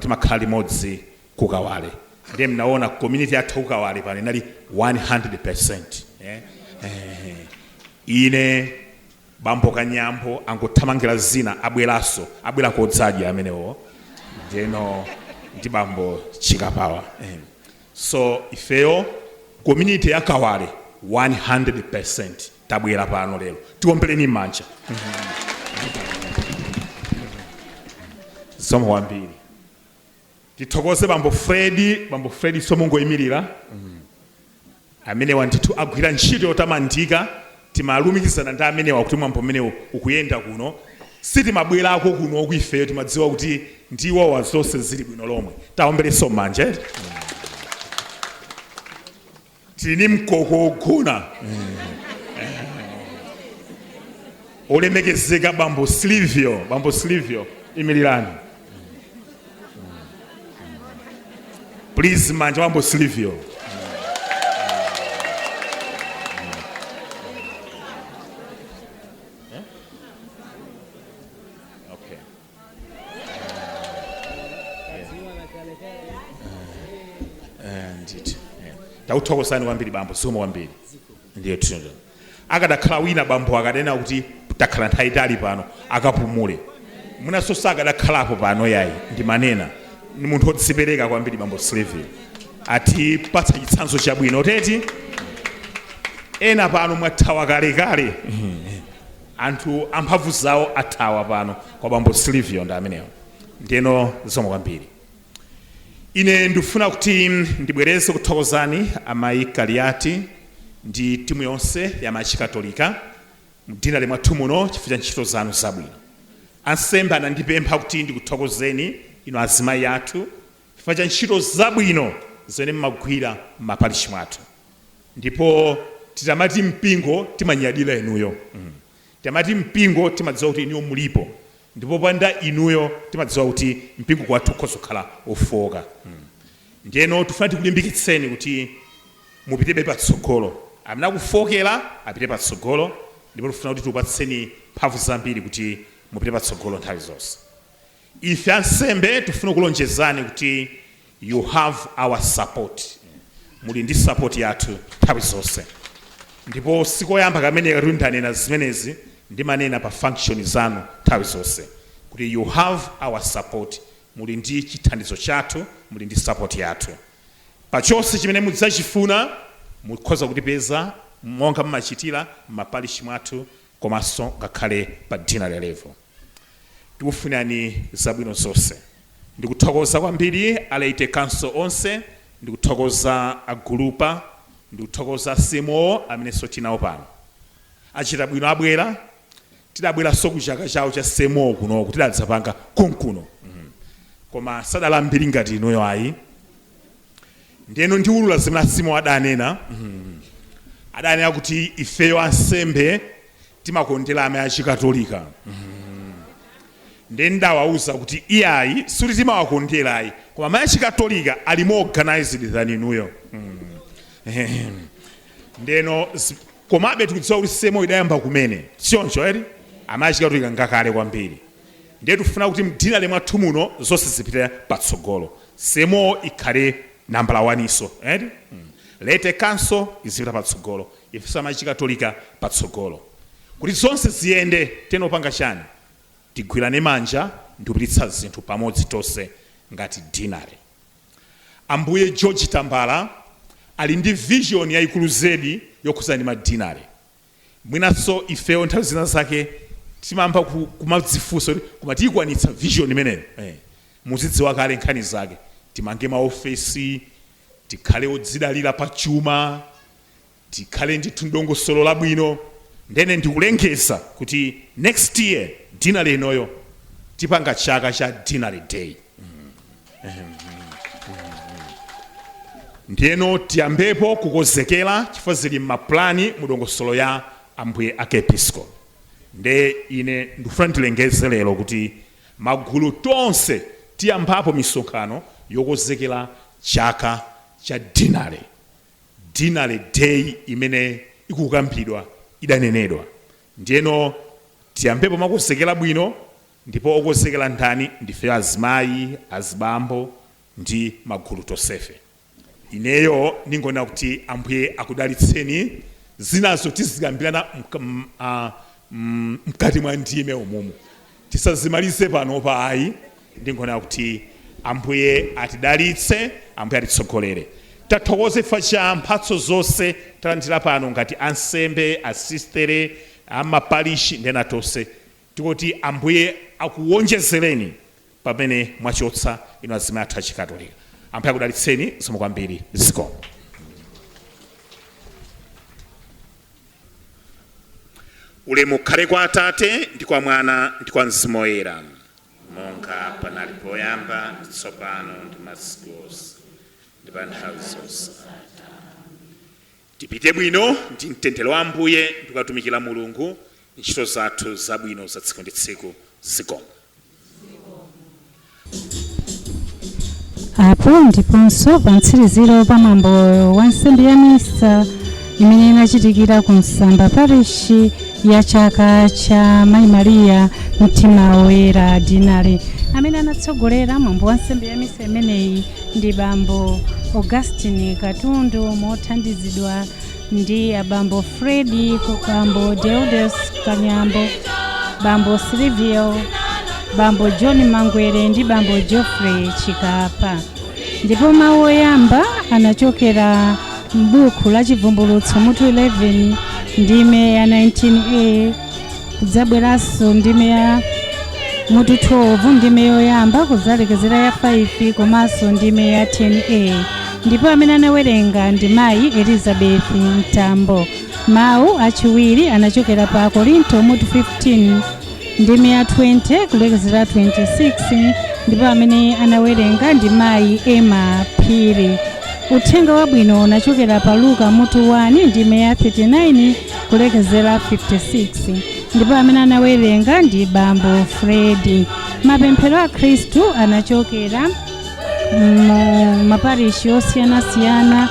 timakhala limodzi kukawale. Ndiye mnaona community yathu kukawale pano inali 100%. Ine bambo Kanyambo angothamangira zina, abweraso, abwera kodzadya amenewo. Ndeno ndi bambo Chikapawa. So ifeyo community ya Kawale 100% tabwera pano lero, tiombereni manja. Zikomo kwambiri. Tithokoze bambo Fredi. Bambo Fredi, somungoyimirira, amenewa ndithu agwira ntchito yotamandika. Timalumikizana ndi amenewa kuti mwambo umenewu ukuyenda kuno. Sitimabwerako kuno kuifeyo, timadziwa kuti ndiwowa zonse zili bwino lomwe. Taombereso manja. Tili ni mkoko ogona. Olemekezeka bambo Silvio, bambo Silvio, imirirani please. Manja bambo Silvio. Okay. Ndithu takuthokozani kwambiri bambo, zikomo kwambiri. Ndiye tino akadakhala wina bambo akadanena kuti takhala nthawi itali pano, akapumule, mwinanso sakadakhalapo pano yayi. Ndimanena ni munthu wodzipereka kwambiri bambo Silvio, atipatsa chitsanzo chabwino. Teti ena pano mwathawa kalekale, anthu amphamvu zawo athawa pano kwa bambo Silvio ndi amenewo. Ndiyeno zikomo kwambiri. Ine ndifuna kuti ndibwereze kuthokozani amayi Kaliati ndi timu yonse ya amayi Chikatolika mdeanery mwathu muno chifukwa cha ntchito zanu zabwino. Ansembe anandipempha kuti ndikuthokozeni inu azimayi athu chifukwa cha ntchito zabwino zimene mmagwira m'maparishi mwathu, ndipo titamati mpingo timanyadira inuyo. Tamati mpingo timadziwa kuti inuyo mulipo, ndipo panda inuyo timadziwa kuti mpingo kwathu ukhoza kukhala ofoka. Ndiyeno tifuna tikulimbikitseni kuti mupitebe patsogolo, amene akufokera apite patsogolo, ndipo tifuna kuti tikupatseni mphamvu zambiri kuti mupite patsogolo nthawi zonse. Ife ansembe tifuna kulonjezani kuti you have our support, muli ndi support yathu nthawi zonse. Ndipo sikoyamba kameneka kuti ndanena zimenezi, ndimanena pa function zanu nthawi zonse kuti you have our support, muli ndi chithandizo chathu, muli ndi support yathu. Pachonse chimene mudzachifuna mukhoza kutipeza monga mmachitira m'maparishi mwathu komanso ngakhale pa deanery level. Tikufunani zabwino zonse. Ndikuthokoza kwambiri a Laity Council onse, ndikuthokoza agulupa, ndikuthokoza CMO amenenso tinawo pano. Achita bwino abwera, tidabweranso ku chaka chawo cha CMO kunoku, tidadzapanga konkuno. Koma sadala mbiri ngati inuyo ayi. Ndiyeno ndiwulula zimene CMO adanena. Adanena kuti ifeyo ansembe timakondera amayi achikatolika. Ndiye ndawauza kuti iyayi, suti timawakondera ayi, koma amayi achikatolika ali more organized than inuyo. Ndeno komabe tikudziwa kuti CMO idayamba kumene, sioncho eri? Amayi achikatolika ngakale kwambiri. Ndiye tifuna kuti mdeanery mwathu muno zonse zipite patsogolo, CMO ikhale nambala 1 iso eri? Laity Council izipita patsogolo, ifenso amayi achikatolika patsogolo, kuti zonse ziyende. Tenopanga chani? Tigwirane manja ndikupititsa zinthu pamodzi tonse ngati deanery. Ambuye George Tambala ali ndi vision yayikulu zedi yokhudzana ndi madeanery. Mwinanso ifeyo nthawi zina zake timamva kumadzifunsa kuti koma tiyikwanitsa vision imeneyo? Muzidziwa kale nkhani zake: timange maofesi, tikhale odzidalira pa chuma, tikhale ndithu ndongosolo labwino. Ndene ndikulengeza kuti next year deanery inoyo tipanga chaka cha Deanery Day. Ndiyeno tiyambepo kukonzekera chifukwa zili m'maplani mudongosolo ya ambuye archiepiscope. Nde ine ndikufuna ndilengeze lero kuti magulu tonse tiyambapo misonkhano yokonzekera chaka cha deanery, Deanery Day imene ikukambidwa, idanenedwa. Ndiyeno tiyambepo makonzekera bwino. Ndipo okonzekera ndani? Ndife azimayi, azibambo ndi magulu tonsefe. Ineyo ningonena kuti ambuye akudalitseni. Zinazo tizikambirana mkati mwa ndime umumu, tisazimalize panopa ayi. Ndingonena kuti ambuye atidalitse, ambuye atitsogolere. Tathokoze chifukwa cha mphatso zonse talandira pano ngati ansembe, asistere amaparishi ndi ena tonse. Tikuti ambuye akuwonjezereni pamene mwachotsa inu azimayi athu achikatolika. Ambuye akudalitseni. Zikomo kwambiri, zikomo. Ulemu ukhale kwa Atate ndi kwa Mwana ndi kwa Mzimu Woyera, monga panali poyamba, ndi tsopano, ndi masiku onse, ndi pa nthawi zonse. Tipite bwino ndi mtendere wa ambuye ndikukatumikira Mulungu. ntchito zathu zabwino za tsiku ndi tsiku. Zikomo. Apo ndiponso pa mtsiriziro pa mwambo wa nsembe ya misa imene inachitikira ku Msamba Parishi ya chaka cha Mayi Mariya Mtima Woyera Deanery. Amene anatsogolera mwambo wa nsembe ya misa imeneyi ndi Bambo Augustine Katundu, mothandizidwa ndi abambo Fredi, Bambo Deodes Kanyambo, Bambo Silvio, Bambo John Mangwere ndi Bambo Geoffrey Chikapa. Ndipo mawu oyamba anachokera m'buku la Chivumbulutso mutu 11 ndime ya 19a, kudzabweranso ndime ya mutu 12 ndime yoyamba kudzalekezera ya 5, komanso ndime ya 10a. Ndipo amene anawerenga ndi Mayi Elizabeth Mtambo. Mawu achiwiri anachokera pa Korinto mutu 15 ndime ya 20 kulekezera 26, ndipo amene anawerenga ndi Mayi Emma Phiri. Uthenga wabwino unachokera pa Luka mutu 1 ndime ya 39 kulekezera 56, ndipo amene anawerenga ndi Bambo Fredi. Mapemphero a Khristu anachokera mu maparishi osiyanasiyana.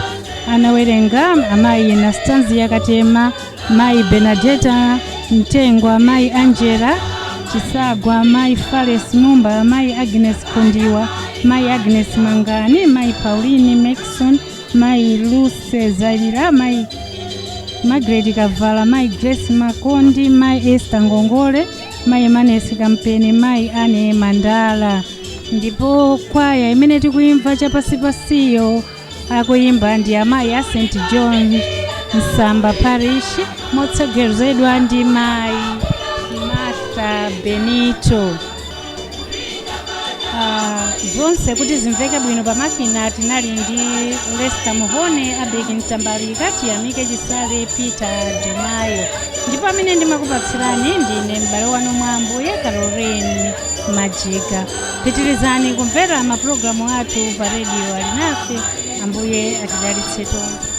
Anawerenga amayi Anastasia Katema, Mayi Benadeta Mtengwa, Mayi Angela Chisagwa, Mayi Fales Mumba, Mayi Agnes Kondiwa, Mayi Agnes Mangani, Mayi Pauline Maxon, Mayi Luce Zalila, Mayi Margaret Kavala, Mayi Grace Makondi, Mayi Esther Ngongole, Mayi Emanes Kampeni, Mayi Ane Mandala. Ndipo kwaya imene tikuimva chapasipasiyo akuyimba ndi amayi a St John Msamba Parish, motsogozedwa ndi Mayi Martha Benito. Zonse kuti zimveke bwino pamakina tinali ndi Lester Muhone, Abeki Mtambalika, Tiyamike Chisale, Peter Demayo, ndipo amene ndimakupatsirani ndine m'bale wanu mwa Ambuye, Caroline Majika. Pitirizani kumvera mapulogalamu athu pa Rediyo Alinafe. Ambuye atidalitse tonse.